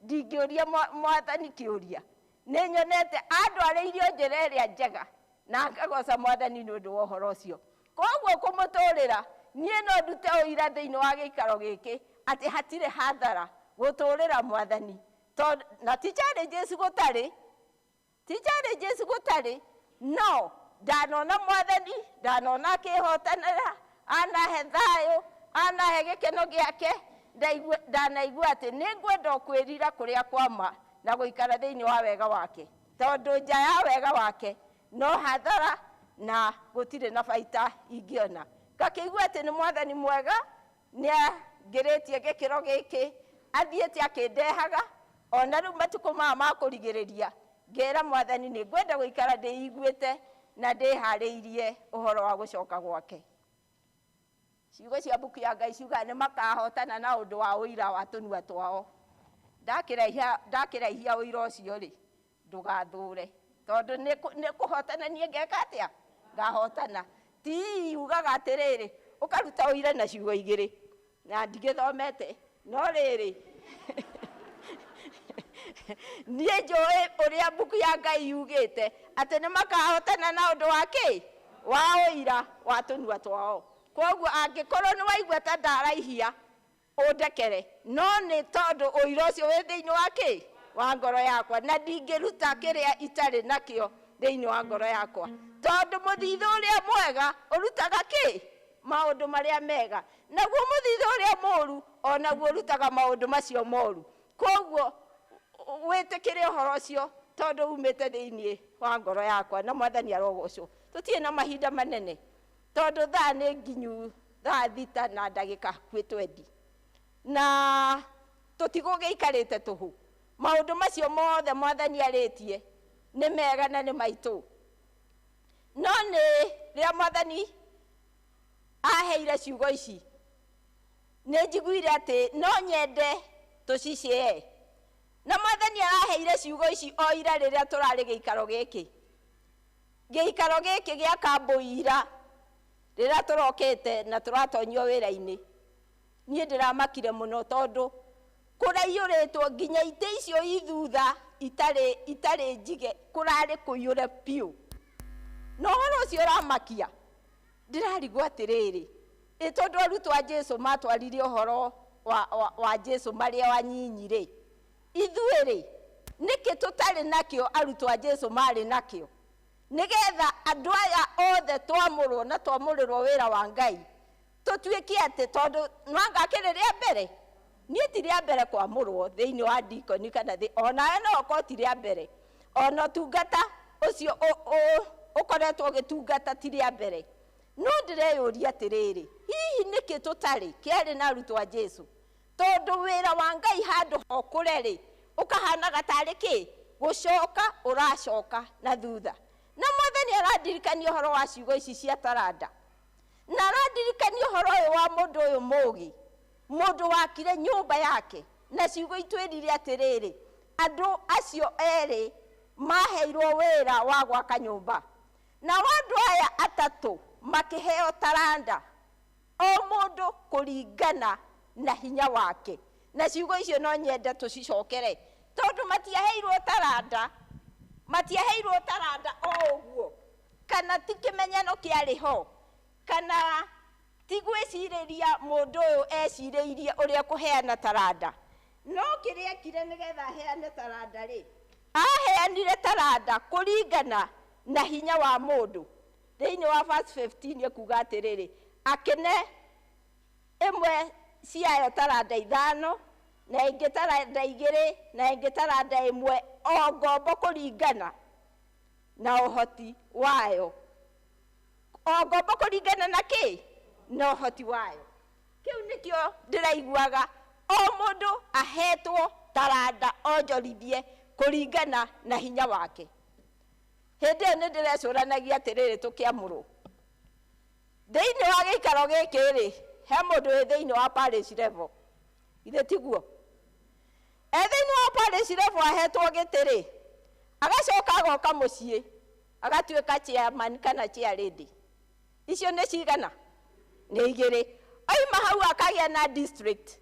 Ndingĩũria mwathani kĩũria, nĩ nyonete andwarĩirio njĩra ĩrĩa njega na ngagoca mwathani nĩ ũndũ wa ũhoro ũcio. Koguo kũmũtũrĩra niĩ no ndute ũira thĩinĩ wa gĩikaro gĩkĩ atĩ hatirĩ hathara gũtũrĩra mwathani, tondũ na ti challenges gũtarĩ, ti challenges gũtarĩ, no ndanona mwathani, ndanona akĩhotanĩra, anahe thayũ, anahe gĩkeno gĩake, ndanaigua atĩ nĩ ngwenda o kwĩrira kũrĩa kwa ma na gũikara thĩinĩ wa wega wake, tondũ nja ya wega wake no hathara na gũtirĩ na baita ingĩona. Ngakĩigua atĩ nĩ mwathani mwega, nĩ angĩrĩtie gĩkĩro gĩkĩ, athiĩte akĩndehaga ona rĩu matukũ maya ma kũrigĩrĩria, ngĩra mwathani nĩ ngwenda gũikara ndĩiguĩte na ndĩharĩirie ũhoro wa gũcoka gwake. Ciugo cia mbuku ya Ngai ciugaga nĩ makahotana na ũndũ wa ũira wa tũnua twao. Ndakĩraihia ũira ũcio rĩ, ndũgathũre, tondũ nĩ kũhotana niĩ ngeka atĩa? Ngahotana. Ti yugaga atĩrĩrĩ, ũkaruta ũira na ciugo igĩrĩ, na ndigĩthomete, no rĩrĩ niĩ njũĩ ũrĩa mbuku ya Ngai yugĩte atĩ nĩ makahotana na ũndũ wa kĩ? Wa ũira wa tũnua twao. Koguo angĩkorwo nĩ waigua ta ndaraihia, ũndekere, no nĩ tondũ ũira ũcio wĩ thĩinĩ wa kĩ? Wa ngoro yakwa, na ndingĩruta kĩrĩa itarĩ nakĩo thĩinĩ wa ngoro yakwa, tondũ mũthithũ ũrĩa mwega ũrutaga kĩ? Maũndũ marĩa mega, naguo mũthithũ ũrĩa mũũru onaguo ũrutaga maũndũ macio moru. Koguo wĩtĩkĩre ũhoro ũcio tondũ umĩte thĩinĩ wa ngoro yakwa, na mwathani arogocwo. Tũtirĩ na mahinda manene tondũ thaa nĩ nginyu thaa 6 na ndagĩka hakuhĩ 20, na tũtigũgĩikarĩte tũhũ. Maũndũ macio mothe mwathani arĩtie nĩ mega na nĩ maitũ, no nĩ rĩrĩa mwathani aheire ciugo ici nĩ njiguire atĩ no nyende tũcicĩe, na mwathani araheire ciugo ici o ira rĩrĩa tũrarĩ gĩikaro gĩkĩ, gĩikaro gĩkĩ gĩa Kambũi ira rĩrĩa tũrokĩte na tũratonyio wĩra-inĩ. Niĩ ndĩramakire mũno tondũ kũraiyũrĩtwo nginya itĩ icio i thutha itarĩ njige, kũrarĩ kũiyũre biũ, na ũhoro ũcio ũramakia. Ndĩrarigwo atĩrĩrĩ, ĩ tondũ arutwo a Jesũ matwarire ũhoro wa Jesũ marĩ o anyinyi rĩ, ithuĩ rĩ nĩkĩ tũtarĩ nakĩo arutwo a Jesũ marĩ nakĩo, nĩgetha andũ aya othe twamũrwo na twamũrĩrwo wĩra wa Ngai tũtuĩke atĩ, tondũ nwangakĩrĩ rĩa mbere, niĩ ti rĩa mbere kwamũrwo thĩinĩ wa dikoni kana thĩ, onawe no ũkorwo ti rĩa mbere, ona ũtungata ũcio ũkoretwo ũgĩtungata ti rĩa mbere. No ndĩreyũria atĩrĩrĩ, hihi nĩkĩ tũtarĩ kĩarĩ na arutwo a Jesũ? Tondũ wĩra wa Ngai handũ hokũre rĩ, ũkahanaga tarĩ kĩ? Gũcoka ũracoka na thutha. Na mwathani arandirikania ũhoro wa ciugo ici cia taranda, na arandirikania ũhoro ũyũ wa mũndũ ũyũ mũũgĩ, mũndũ wakire nyũmba yake, na ciugo itwĩrire atĩrĩrĩ, andũ acio erĩ maheirwo wĩra wa gwaka nyũmba, na andũ aya atatũ makĩheo taranda, o mũndũ kũringana na hinya wake. Na ciugo icio no nyende tũcicokere, tondũ matiaheirwo taranda, matiaheirwo taranda o ũguo, kana ti kĩmenyano kĩarĩ ho, kana ti gwĩcirĩria mũndũ ũyũ ecirĩirie ũrĩa kũheana taranda, no kĩrĩa ekire nĩgetha aheane taranda rĩ, Aheanire taranda kũringana na hinya wa mũndũ. Thĩinĩ wa verse 15 ekuga atĩrĩrĩ, akĩne ĩmwe ciayo taranda 5 na ĩngĩ taranda 2 na ĩngĩ taranda 1, o ngombo kũringana na ũhoti wayo. O ngombo kũringana na kĩ? Na ũhoti wayo. Kĩu nĩkĩo ndĩraiguaga o mũndũ ahetwo taranda onjorithie kũringana na hinya wake. Hĩndĩ ĩyo nĩ ndĩrecũranagia atĩrĩrĩ, tũkĩamũrwo thĩinĩ wa gĩikaro gĩkĩ rĩ, he mũndũ wĩ thĩinĩ wa parish level, ithe tiguo? E thĩinĩ wa parish level ahetwo gĩtĩ rĩ, agacoka agoka mũciĩ agatuĩka chairman kana chair lady. Icio nĩ cigana? Nĩ 2. Oima hau akagĩa na district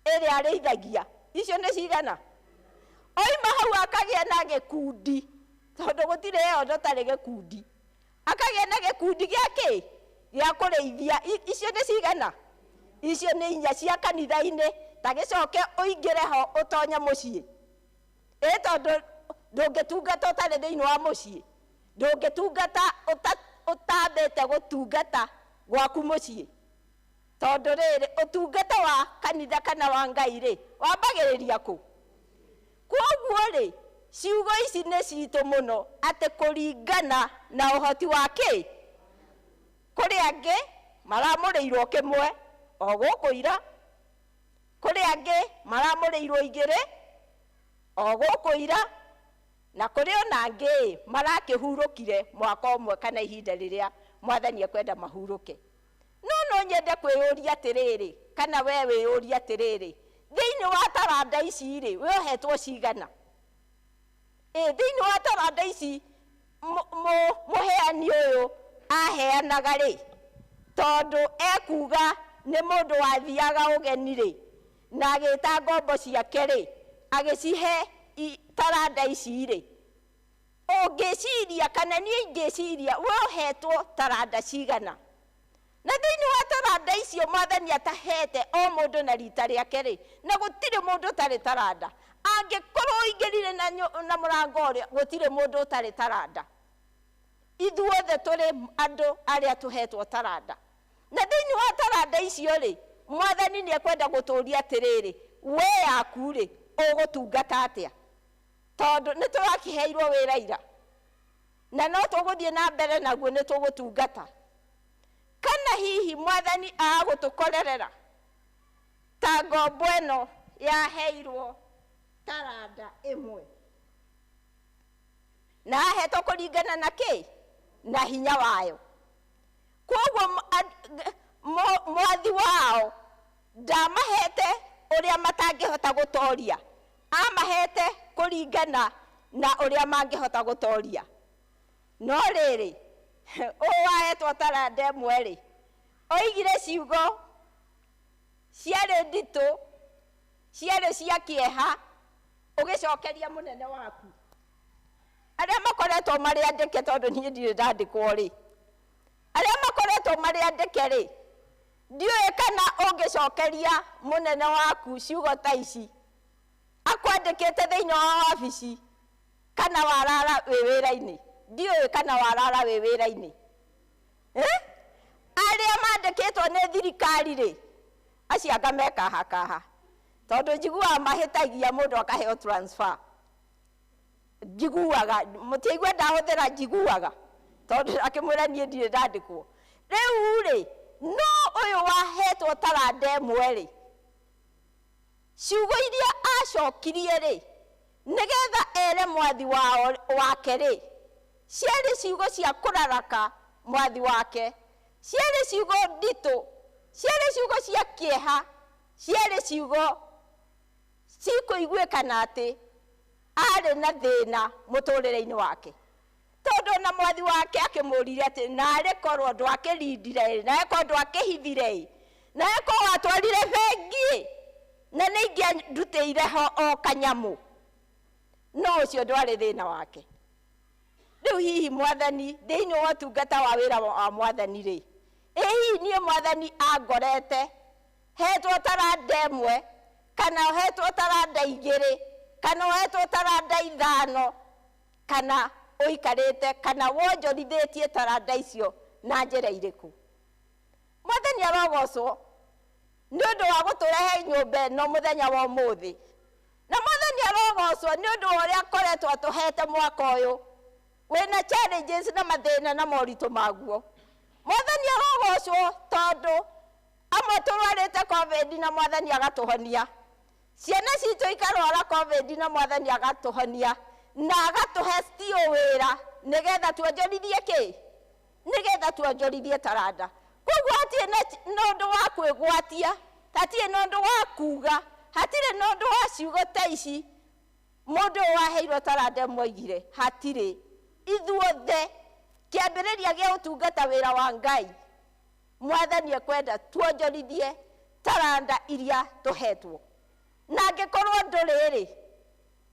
ĩrĩa arĩithagia, icio nĩ cigana? Oima hau akagĩa na gĩkundi, tondũ gũtirĩ ĩyo ndũtarĩ gĩkundi, akagĩa na gĩkundi gĩa kĩ? Gĩa kũrĩithia. Icio nĩ cigana? Icio nĩ 4 cia kanitha-inĩ. Ta gĩcoke ũingĩre ho ũtonye mũciĩ, ĩ tondũ ndũngĩtungata ũtarĩ thĩinĩ wa mũciĩ, ndũngĩtungata ũtambĩte gũtungata gwaku mũciĩ, tondũ rĩrĩ ũtungata wa kanitha kana wa Ngai rĩ wambagĩrĩria kũ? Kwoguo rĩ, ciugo ici nĩ citũ mũno, atĩ kũringana na ũhoti wa kĩ? Kũrĩ angĩ maramũrĩirwo kĩmwe o gũkũ ira, kũrĩ angĩ maramũrĩirwo 2 o gũkũ ira, na kũrĩ ona angĩ marakĩhurũkire mwaka ũmwe kana ihinda rĩrĩa mwathani ekwenda mahurũke. No no nyende kwĩyũria atĩrĩrĩ, kana we wĩyũrie atĩrĩrĩ, thĩinĩ wa taranda ici rĩ, we ũhetwo cigana? Ĩ thĩinĩ wa taranda ici mũheani ũyũ aheanaga rĩ, tondũ ekuga nĩ mũndũ wathiaga ũgeni rĩ, na agĩta ngombo ciake rĩ, agĩcihe taranda ici rĩ, ũngĩciria kana niĩ ingĩciria we ũhetwo taranda cigana? Na thĩinĩ wa taranda icio mwathani atahete o mũndũ na rita rĩake rĩ, na gũtirĩ mũndũ ũtarĩ taranda. Angĩkorwo ũingĩrire na mũrango ũrĩa, gũtirĩ mũndũ ũtarĩ taranda. Ithuothe tũrĩ andũ arĩa tũhetwo taranda. Na thĩinĩ wa taranda icio rĩ, mwathani nĩ ekwenda gũtũũria atĩrĩrĩ, we yaku rĩ, ũgũtungata atĩa? Tondũ nĩ tũrakĩheirwo wĩra ira, na no tũgũthiĩ na mbere naguo, nĩ tũgũtungata. Kana hihi mwathani agũtũkorerera ta ngombo ĩno yaheirwo taranda 1 na ahetwo kũringana na kĩ? Na hinya wayo. Kwoguo mwathi wao ndamahete ũrĩa matangĩhota gũtoria, amahete kũringana na ũrĩa mangĩhota gũtoria. No rĩrĩ, ũyũ wahetwo taranda 1 rĩ, oigire ciugo ciarĩ nditũ, ciarĩ cia kĩeha, ũgĩcokeria mũnene waku. Arĩa makoretwo marĩ andĩke, tondũ niĩ ndirĩ ndandĩkwo rĩ, arĩa makoretwo marĩ andĩke rĩ, ndiũĩ kana ũngĩcokeria mũnene waku ciugo ta ici akwandĩkĩte thĩinĩ wa wabici, kana warara wĩ wĩra-inĩ. Ndiũĩ kana warara wĩ wĩra-inĩ. Arĩa mandĩkĩtwo nĩ thirikari rĩ, acio anga mekahakaha, tondũ njiguaga mahĩtagia mũndũ akaheo transfer. Njiguaga mũtiaigua ndahũthĩra njiguaga, tondũ akĩmwĩra niĩ ndirĩ ndandĩkwo. Rĩu rĩ, no ũyũ wahetwo taranda 1 rĩ, ciugo iria acokirie rĩ, nĩgetha ere mwathi wake rĩ, ciarĩ ciugo cia kũraraka mwathi wake, ciarĩ ciugo nditũ, ciarĩ ciugo cia kĩeha, ciarĩ ciugo cikũiguĩkana atĩ arĩ na thĩna mũtũrĩre-inĩ wake. Tondũ na mwathi wake akĩmũrire atĩ narĩ korwo ndwakĩrindire ĩ, nawe korwo ndwakĩhithire ĩ, nawe korwo watwarire bengi ĩ, na nĩ ingĩandutĩire ho o kanyamũ. No ũcio ndwarĩ thĩna wake. Rĩu hihi mwathani thĩinĩ wa ũtungata wa wĩra wa mwathani rĩ, ĩ hihi niĩ mwathani angorete hetwo taranda 1 kana hetwo taranda 2 Kana ũhetwo taranda 5 kana ũikarĩte kana wonjorithĩtie taranda icio na njĩra irĩkũ. Mwathani arogocwo nĩ ũndũ wa gũtũrehe nyũmba ĩno mũthenya wa ũmũthĩ. Na mwathani arogocwo nĩ ũndũ wa ũrĩa akoretwo atũhete mwaka ũyũ wĩna challenges na mathĩna na moritũ maguo. Mwathani arogocwo tondũ amwe tũrwarĩte COVID na mwathani agatũhonia. Ciana citũ ikarwara COVID na mwathani agatũhonia na agatũhe still wĩra nĩgetha tuonjorithie kĩ? Nĩgetha tuonjorithie taranda. Koguo hatirĩ na ũndũ wa kwĩgwatia, hatirĩ na ũndũ wa kuga, hatirĩ na ũndũ wa ciugo ta ici mũndũ ũyũ waheirwo taranda ĩmwe oigire, hatirĩ. Ithuothe kĩambĩrĩria gĩa ũtungata wĩra wa Ngai, mwathani ekwenda tuonjorithie taranda iria tũhetwo. Na angĩkorwo ndũrĩ rĩ,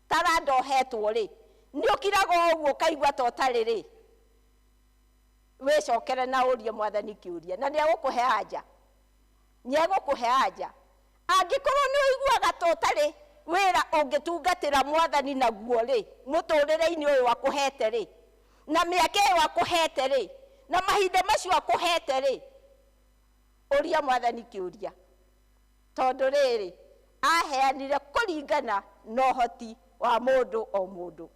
taranda ũhetwo rĩ, nĩ ũkiraga o ũguo ũkaigua ta ũtarĩ rĩ, wĩcokere na ũrie mwathani kĩũria, na nĩegũkũhe anja. Nĩegũkũhe anja. Angĩkorwo nĩ ũiguaga ta ũtarĩ wĩra ũngĩtungatĩra mwathani naguo rĩ, mũtũrĩre-inĩ ũyũ akũhete rĩ, na mĩaka ĩyo akũhete rĩ, na mahinda macio akũhete rĩ, ũria mwathani kĩũria. Tondũ rĩrĩ, aheanire kũringana na ũhoti wa mũndũ o mũndũ.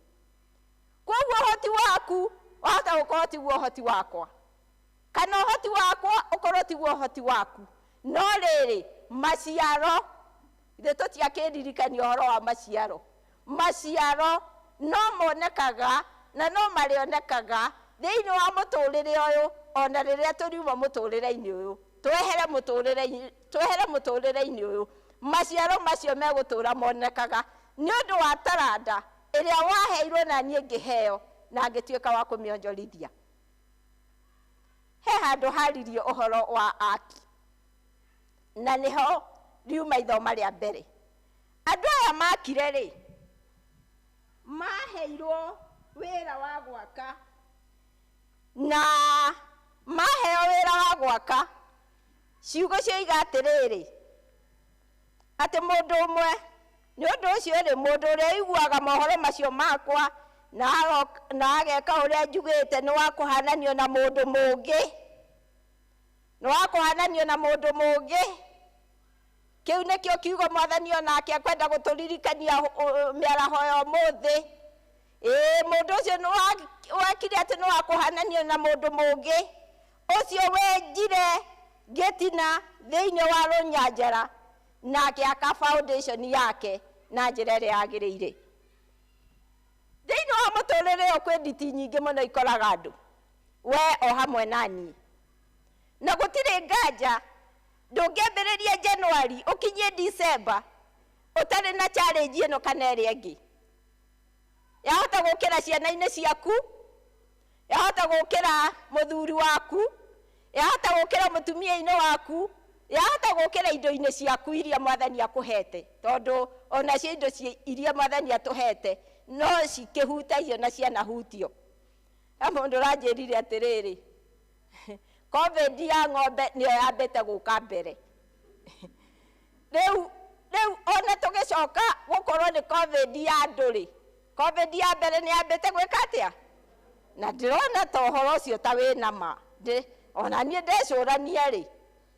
Koguo ũhoti waku wahota gũkorwo tiguo ũhoti wakwa, kana ũhoti wakwa ũkorwo tiguo ũhoti waku. No rĩrĩ, maciaro, ithuĩ tũtiakĩririkania ũhoro wa maciaro. Maciaro no monekaga na no marĩonekaga thĩinĩ wa mũtũrĩre ũyũ, ona rĩrĩa tũriuma mũtũrĩre-inĩ ũyũ, twehere mũtũrĩre-inĩ ũyũ, maciaro macio megũtũra monekaga nĩ ũndũ wa taranda ĩrĩa waheirwo na niĩ ngĩheo na ngĩtuĩka wa kũmĩonjorithia. He handũ haririo ũhoro wa aki, na nĩho riuma ithoma rĩa mbere. Andũ aya makire rĩ, maheirwo wĩra wa gwaka, na maheo wĩra wa gwaka, ciugo cioiga atĩrĩrĩ, atĩ mũndũ ũmwe, nĩ ũndũ ũcio rĩ, mũndũ ũrĩa ũiguaga mohoro macio makwa na ageka ũrĩa njugĩte nĩ wa kũhananio na mũndũ mũngĩ. Nĩ wa kũhananio na mũndũ mũngĩ. Kĩu nĩkĩo kiugo mwathani onake ekwenda gũtũririkania mĩaraho ya ũmũthĩ. Ĩĩ, mũndũ ũcio nĩ wekire atĩ nĩ wa kũhananio na mũndũ mũngĩ. Ũcio wenjire gĩtina thĩinĩ wa rũnyanjara na akĩaka foundation yake na njĩra ĩrĩa yagĩrĩire. Thĩinĩ wa mũtũrĩre ũyũ kwĩ nditi nyingĩ mũno ikoraga andũ, we o hamwe na niĩ. Na gũtirĩ nganja ndũngĩambĩrĩria January ũkinyie December ũtarĩ na challenge ĩno kana ĩrĩa ĩngĩ. Yahota gũkĩra ciana-inĩ ciaku, yahota gũkĩra mũthuri waku, yahota gũkĩra mũtumia-inĩ waku, yahota gũkĩra indo-inĩ ciaku iria mwathani akũhete, tondũ onacio indo iria mwathani atũhete no cikĩhutagio na cianahutio. He mũndũ ũranjĩrire atĩrĩrĩ, COVID ya ng'ombe nĩyo yambĩte gũka mbere. Rĩu ona tũgĩcoka gũkorwo nĩ COVID ya andũ rĩ, COVID ya mbere nĩ yambĩte gwĩka atĩa? Na ndĩrona ta ũhoro ũcio ta wĩna ma. Ona niĩ ndecũrania rĩ,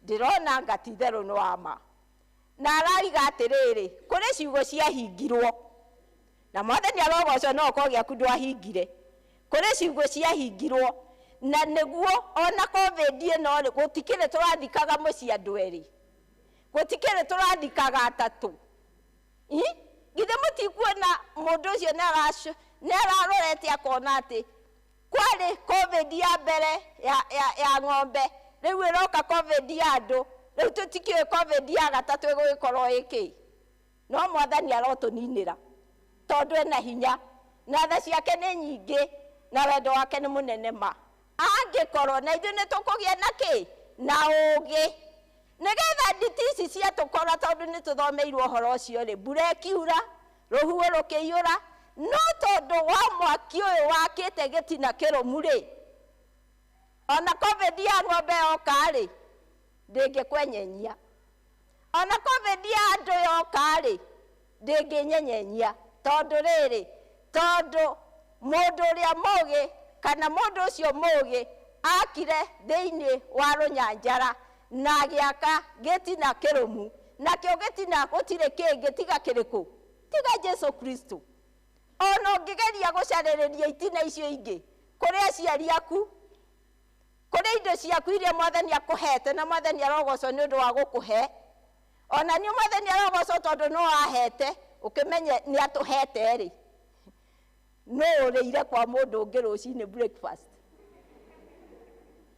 ndĩrona anga ti itherũ nĩ wa ma. Na arariga atĩrĩrĩ, kũrĩ ciugo ciahingirwo, na mwathani arogocwo no ũkorwo gĩaku ndwahingire. Kũrĩ ciugo ciahingirwo, na nĩguo ona COVID ĩno rĩ, gũtikĩrĩ tũrathikaga mũciĩ andũ erĩ, gũtikĩrĩ tũrathikaga atatũ. Githĩ mũtikuona mũndũ ũcio nĩ ararorete akona atĩ kwarĩ COVID ya mbere ya ng'ombe, rĩu ĩroka COVID ya andũ, rĩu tũtikĩũĩ COVID ya gatatũ ĩgũgĩkorwo ĩkĩ. No mwathani arotũninĩra tondũ ena hinya na tha ciake nĩ nyingĩ na wendo wake nĩ mũnene ma. Angĩkorwo na ithuĩ nĩ tũkũgĩa na kĩ? Na ũũgĩ, nĩgetha nditi ici ciatũkora, tondũ nĩ tũthomeirwo ũhoro ũcio rĩ, mbura ĩkiura, rũhuho rũkĩiyũra, no tondũ wa mwaki ũyũ wakĩte gĩtina kĩrũmu rĩ, ona COVID ya ng'ombe yoka rĩ, ndĩngĩkwenyenyia. Ona COVID ya andũ yoka rĩ, ndĩngĩnyenyenyia, Tondũ rĩrĩ, tondũ mũndũ ũrĩa mũgĩ kana mũndũ ũcio mũgĩ akire thĩinĩ wa rũnyanjara na agĩaka gĩtina kĩrũmu, nakĩo gĩtina gũtirĩ kĩngĩ tiga kĩrĩkũ? Tiga Jesu Kristo. Ona ũngĩgeria gũcarĩrĩria itina icio ingĩ kũrĩ aciari aku, kũrĩ indo ciaku iria mwathani akũhete, na mwathani arogocwo nĩ ũndũ wa gũkũhe, ona nĩ mwathani arogocwo tondũ no ahete, ũkĩmenye nĩ atũhete rĩ, no ũrĩire kwa mũndũ ũngĩ rũcinĩ breakfast.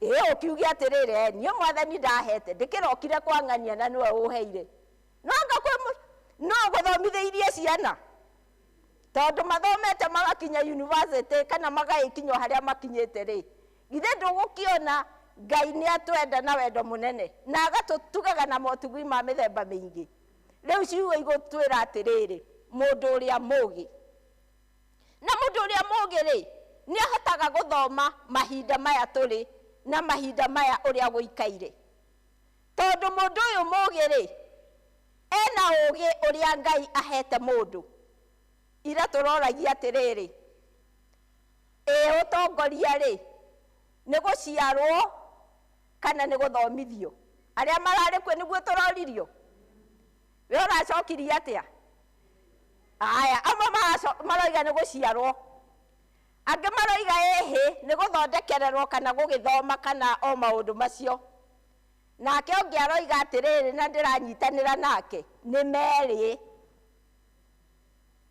Ĩ ũkiuge atĩrĩrĩ, niĩ mwathani ndahete, ndĩkĩrokire kwa ng'ania na nĩwe ũheire. No anga kwĩ no gũthomithĩirie ciana, tondũ mathomete magakinya university kana magagĩkinya harĩa makinyĩte rĩ, githĩ ndũgũkĩona Ngai nĩ atwenda na wendo mũnene na agatũtugaga na motugi ma mĩthemba mĩingĩ. Rĩu ciugo igũtwĩra atĩrĩrĩ, mũndũ ũrĩa mũgĩ, na mũndũ ũrĩa mũgĩ rĩ, nĩ ahotaga gũthoma mahinda maya tũrĩ na mahinda maya ũrĩa gũikaire. Tondũ mũndũ ũyũ mũgĩ rĩ, ena ũgĩ ũrĩa Ngai ahete mũndũ. Ira tũroragia atĩrĩrĩ, ĩ ũtongoria rĩ, nĩ gũciarwo kana nĩ gũthomithio? Arĩa mararĩ kuo nĩguo tũroririo. We ũracokirie atĩa? Aya, amwe maroiga nĩ gũciarwo, angĩ maroiga ĩhĩ nĩ gũthondekererwo kana gũgĩthoma kana o maũndũ macio. Nake ũngĩ aroiga atĩrĩrĩ, na ndĩranyitanĩra nake, nĩ merĩ.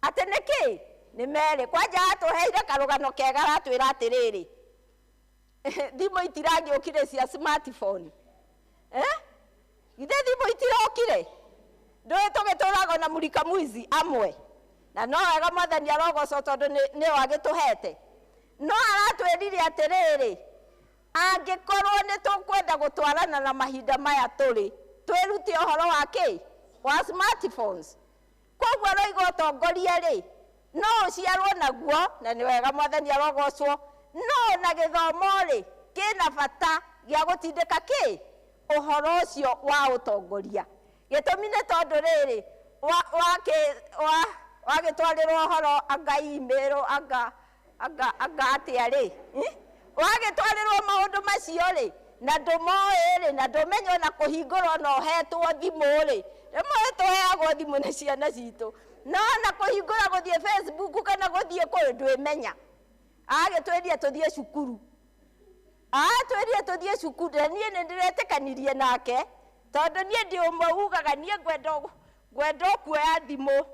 Atĩ nĩkĩ? Nĩ merĩ. Kwanja atũheire karũgano kega, aratwĩra atĩrĩrĩ, thimũ itiragĩũkire cia smartphone. Githĩ thimũ itirokire? Ndũĩ tũgĩtũraga na mũrika mwizi amwe, na no wega mwathani arogocwo tondũ nĩwe agĩtũhete. No aratwĩrire atĩrĩrĩ, angĩkorwo nĩ tũkwenda gũtwarana na mahinda maya tũrĩ, twĩrute ũhoro wa kĩ? Wa smartphones. Koguo aroiga ũtongoria rĩ, no ũciarwo naguo, na nĩ wega mwathani arogocwo, no na gĩthomo rĩ, kĩna bata gĩa gũtindĩka kĩ? Ũhoro ũcio wa ũtongoria. Gĩtũmi nĩ tondũ rĩrĩ, wagĩtwarĩrwo ũhoro anga email, anga anga atĩa rĩ, wagĩtwarĩrwo maũndũ macio rĩ, na ndũmoĩ rĩ, na ndũmenye ona kũhingũra ona ũhetwo thimũ rĩ, rĩmwe tũheagwo thimũ nĩ ciana citũ, no ona kũhingũra gũthiĩ Facebook kana gũthiĩ kũ ndwĩmenya. Agĩtwĩrire tũthiĩ cukuru, atwĩrire tũthiĩ cukuru, na niĩ nĩ ndĩretĩkanirie nake, tondũ niĩ ndĩ ũmwe ugaga niĩ ngwenda kuoya thimũ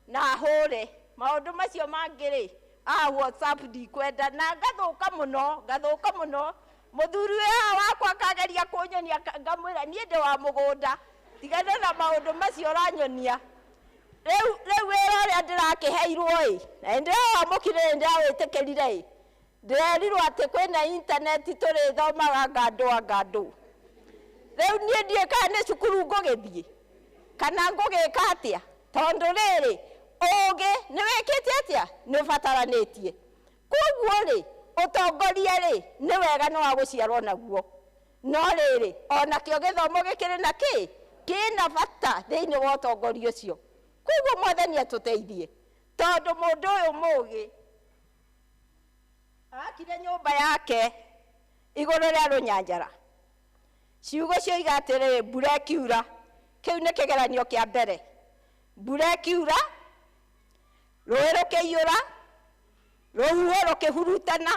na hũre maũndũ macio mangĩ rĩ, a WhatsApp ndikwenda, na ngathũka mũno, ngathũka mũno. Mũthuri ũyũ wakwa akageria kũnyonia, ngamwĩra niĩ ndĩ wa mũgũnda, tigana na maũndũ macio ũranyonia. Rĩu wĩra ũrĩa ndĩrakĩheirwo ĩ, na nĩndĩrawamũkire, nĩndĩrawĩtĩkĩrire ĩ, ndĩrerirwo atĩ kwĩna intaneti tũrĩthomaga ngandũ ngandũ. Rĩu niĩ ndiũĩ kana nĩ cukuru ngũgĩthiĩ kana ngũgĩka atĩa, tondũ rĩrĩ ũgĩ nĩ wĩkĩte atĩa, nĩ ũbataranĩtie. Koguo rĩ, ũtongoria rĩ, nĩ wega nĩ wa gũciarwo naguo, no rĩrĩ onakĩo gĩthomo gĩkĩrĩ na kĩ? Kĩna bata thĩinĩ wa ũtongoria ũcio. Koguo mwathani atũteithie, tondũ mũndũ ũyũ mũgĩ akire nyũmba yake igũrũ rĩa rũnyanjara. Ciugo cioiga atĩrĩrĩ, mbura ĩkiura, kĩu nĩ kĩgeranio kĩa mbere. Mbura ĩkiura, rũĩ rũkĩiyũra, rũhuho rũkĩhurutana,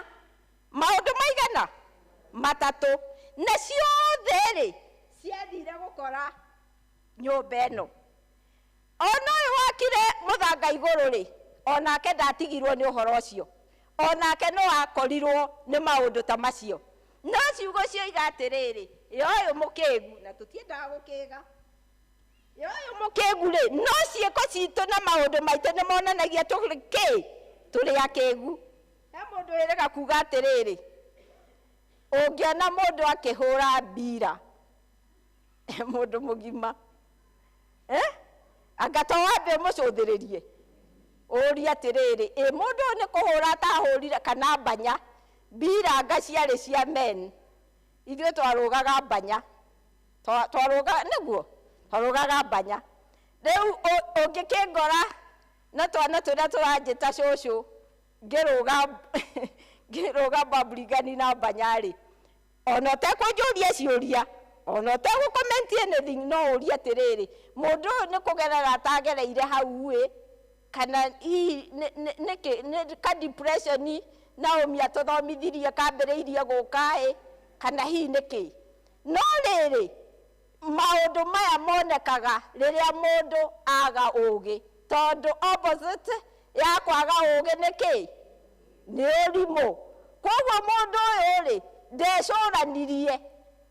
maũndũ maigana matatũ, na ciothe rĩ ciathire gũkora nyũmba ĩno. Ona ũyũ wakire mũthanga igũrũ rĩ, onake ndatigirwo nĩ ũhoro ũcio, onake no akorirwo nĩ maũndũ ta macio. No ciugo cioiga atĩrĩrĩ, ĩ ũyũ mũkĩgu, na tũtiendaga gũkĩga, ĩ ũyũ mũkĩgu rĩ, no ciĩko citũ na maũndũ maitũ nĩ monanagia tũrĩ kĩ? Tũrĩ akĩgu. He mũndũ wĩrĩga kuga atĩrĩrĩ, ũngĩona mũndũ akĩhũra mbira, mũndũ mũgima, anga to wambe ũmũcũthĩrĩrie, ũrie atĩrĩrĩ, ĩ mũndũ ũyũ nĩ kũhũra atahũrire kana mbanya? Mbira anga ciarĩ cia men, ithuĩ twarũgaga mbanya, twarũgaga nĩguo, twarũgaga mbanya. Rĩu ũngĩkĩngora Na twana tũrĩa tũranjĩta cũcũ ngĩrũga ngĩrũga Mbamburigani na Mbanyarĩ, ona ũtekũnjũria ciũria, ona ũtegũ-comment anything, no ũrie atĩrĩrĩ, mũndũ ũyũ nĩ kũgerera atagereire hau ĩ, kana hihi nĩkĩ nĩ ka depression Naomi atũthomithirie kambĩrĩirie gũka ĩ, kana hihi nĩkĩ. No rĩrĩ, maũndũ maya monekaga rĩrĩa mũndũ aga ũgĩ, tondũ opposite ya kwaga ũgĩ nĩ kĩ? Nĩ ũrimũ. Koguo mũndũ ũyũ rĩ, ndecũranirie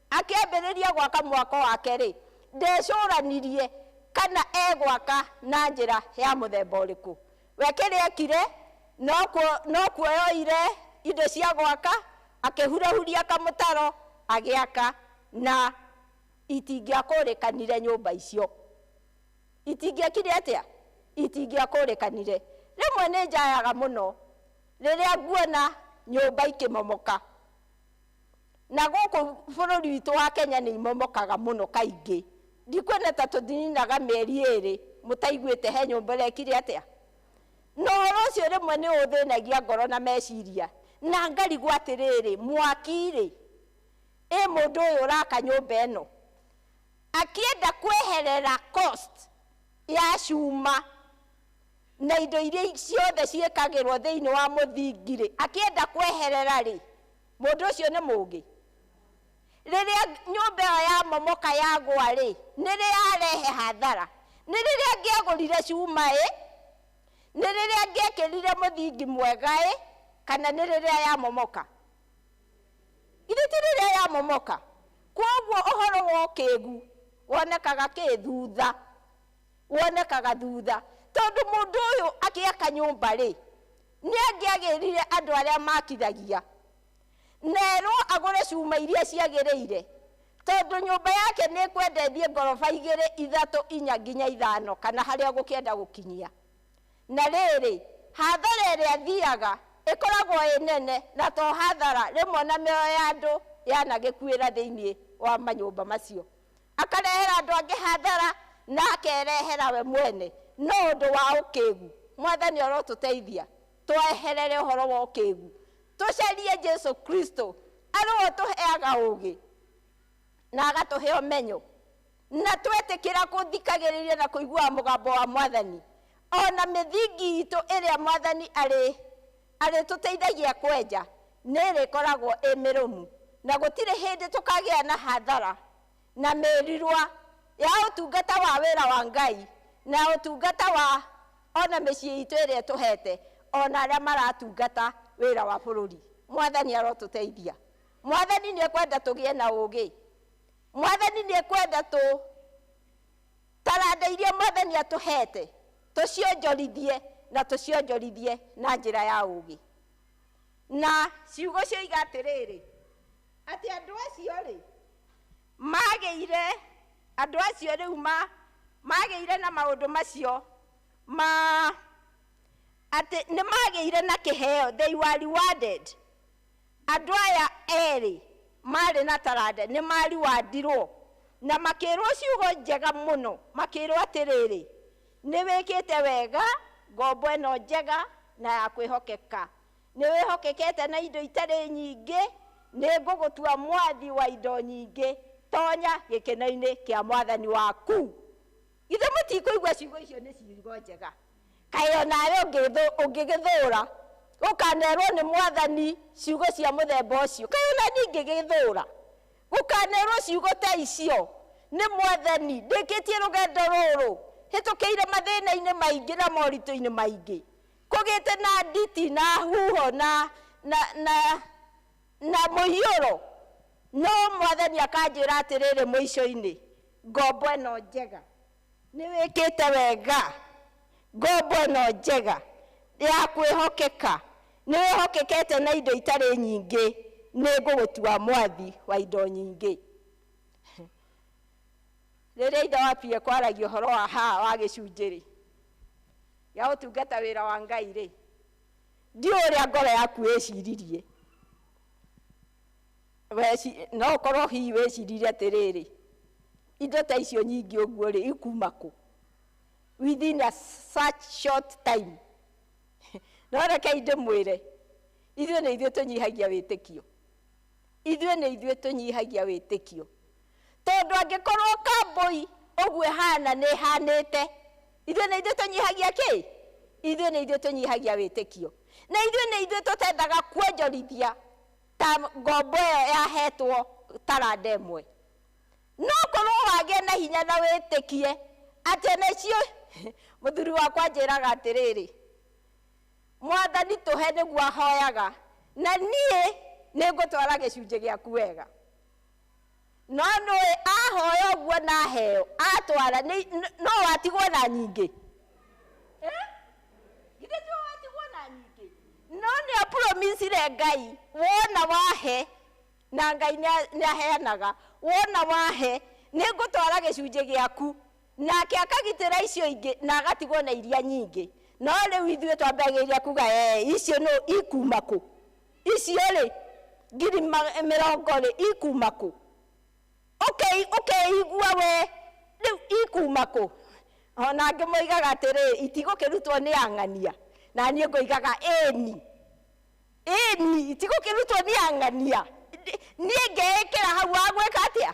akĩambĩrĩria gwaka mwako wake rĩ, ndecũranirie kana egwaka na njĩra ya mũthemba ũrĩkũ. We kĩrĩa ekire, no kuoyoire indo cia gwaka, akĩhurahuria kamũtaro, agĩaka, na itingĩakũrĩkanire nyũmba icio. Itingĩekire atĩa? Itingĩakũrĩkanire. Rĩmwe nĩ njayaga mũno rĩrĩa nguona nyũmba ikĩmomoka. Na gũkũ bũrũri witũ wa Kenya nĩ imomokaga mũno kaingĩ. Ndikuona ta tũthirinaga mĩeri ĩrĩ mũtaiguĩte he nyũmba ĩrekire atĩa. Na ũhoro ũcio rĩmwe nĩ ũthĩnagia ngoro na meciria. Na ngarigwo atĩrĩrĩ, mwaki rĩ, ĩ mũndũ ũyũ ũraka nyũmba ĩno akĩenda kweherera cost ya cuma na indo iria ciothe ciĩkagĩrwo thĩinĩ wa mũthingi rĩ, akĩenda kweherera rĩ, mũndũ ũcio nĩ mũũgĩ. Rĩrĩa nyũmba ĩyo yamomoka yagwa rĩ, nĩ rĩ yarehe hathara. Nĩ rĩrĩa angĩagũrire cuma ĩ, nĩ rĩrĩa angĩekĩrire mũthingi mwega ĩ, kana nĩ rĩrĩa yamomoka? Githĩ ti rĩrĩa yamomoka? Koguo ũhoro wa ũkĩgu wonekaga kĩ thutha, wonekaga thutha. Tondũ mũndũ ũyũ akĩaka nyũmba rĩ, nĩ angĩagĩrire andũ arĩa makithagia, na erwo agũre cuma iria ciagĩrĩire, tondũ nyũmba yake nĩ ĩkwenda ĩthiĩ ngoroba 2, 3, 4 nginya 5, kana harĩa ũgũkĩenda gũkinyia. Na rĩrĩ, hathara ĩrĩa athiaga ĩkoragwo ĩ nene, na to hathara, rĩmwe na mĩoyo ya andũ yanagĩkuĩra thĩinĩ wa manyũmba macio. Akarehera andũ angĩ hathara na akerehera we mwene. No ũndũ wa ũkĩgu, Mwathani arotũteithia tweherere ũhoro wa ũkĩgu, tũcarie Jesu Kristo arĩ we ũtũheaga ũgĩ na agatũhe ũmenyo, na twetĩkĩra kũthikagĩrĩria na kũiguaga mũgambo wa Mwathani. Ona mĩthingi itũ ĩrĩa Mwathani arĩtũteithagia kwenja nĩ ĩrĩkoragwo ĩ mĩrũmu, na gũtirĩ hĩndĩ tũkagĩa na hathara na mĩrirwa ya ũtungata wa wĩra wa Ngai na ũtungata wa ona mĩciĩ itũ ĩrĩa tũhete, ona arĩa maratungata wĩra wa bũrũri. Mwathani arotũteithia. Mwathani nĩ ekwenda tũgĩe na ũgĩ. Mwathani nĩ ekwenda tũ taranda iria Mwathani atũhete tũcionjorithie, na tũcionjorithie na njĩra ya ũgĩ. Na ciugo cioiga atĩrĩrĩ, atĩ andũ acio rĩ magĩire, andũ acio rĩu magĩire na maũndũ macio ma atĩ nĩ magĩire na kĩheo, they were rewarded. Andũ aya erĩ marĩ na taranda nĩ mariwandirwo na makĩrwo ciugo njega mũno, makĩrwo atĩrĩrĩ, nĩ wĩkĩte wega, ngombo ĩno njega na ya kwĩhokeka, nĩ wĩhokekete na indo itarĩ nyingĩ, nĩ ngũgũtua mwathi wa indo nyingĩ, tonya gĩkeno-inĩ kĩa mwathani waku. Githĩ mũtikũigua ciugo icio nĩ ciugo njega? Kaĩ onawe ũngĩgĩthũra ũkanerwo nĩ mwathani ciugo cia mũthemba ũcio? Kaĩ ona niĩ ingĩgĩthũra gũkanerwo ciugo ta icio nĩ mwathani? Ndĩkĩtie rũgendo rũrũ, hĩtũkĩire mathĩna-inĩ maingĩ na moritũ-inĩ maingĩ, kũgĩte na nditi na huho na mũiyũro, no mwathani akanjĩra atĩrĩrĩ mũico-inĩ, ngombo ĩno njega, nĩ wĩkĩte wega, ngombo ĩno njega ya kwĩhokeka, nĩ wĩhokekete na indo itarĩ nyingĩ, nĩ ngũgũtua mwathi wa indo nyingĩ. Rĩrĩa ithe wa Pia kwaragia ũhoro wa haha wa gĩcunjĩ rĩ, gĩa gũtungata wĩra wa Ngai rĩ, ndiũĩ ũrĩa ngoro yaku ĩciririe. No ũkorwo hihi wĩciririe atĩrĩrĩ, indo ta icio nyingĩ ũguo rĩ, ikuma kũ? Within a such short time. No rekei ndĩmwĩre, ithuĩ nĩ ithuĩ tũnyihagia wĩtĩkio. Ithuĩ nĩ ithuĩ tũnyihagia wĩtĩkio. Tondũ angĩkorwo kambũi ũguo ĩhana nĩ ĩhanĩte, ithuĩ nĩ ithuĩ tũnyihagia kĩ? Ithuĩ nĩ ithuĩ tũnyihagia wĩtĩkio. Na ithuĩ nĩ ithuĩ tũtendaga kuonjorithia ta ngombo ĩyo yahetwo taranda ĩmwe. No korwo wagĩe na hinya na wĩtĩkie atĩ nacio mũthuri wakwa anjĩraga atĩrĩrĩ, mwathani tũhe nĩguo ahoyaga na niĩ nĩngũtwara gĩcunjĩ gĩaku wega. No nĩũĩ ahoya ũguo na aheo atwara no watigwo na nyingĩ. Githĩ tiwe watigwo na nyingĩ? No nĩ apromisire Ngai wona wahe, na Ngai nĩ aheanaga, wona wahe nĩngũtwara gĩcunjĩ gĩaku, nake akagitĩra icio ingĩ na agatigwo na iria nyingĩ. No rĩu ithuĩ twambagĩrĩria kuga icio no ikuma kũ? Icio rĩ ngiri mĩrongo rĩ ikuma kũ? Ũkeigua we rĩu ikuma kũ? Ona angĩ moigaga atĩrĩ itigũkĩrutwo nĩ ang'ania, na niĩ ngoigaga ĩni ĩni itigũkĩrutwo nĩ ang'ania. Niĩ ngeĩkĩra hau wa gwĩka atĩa?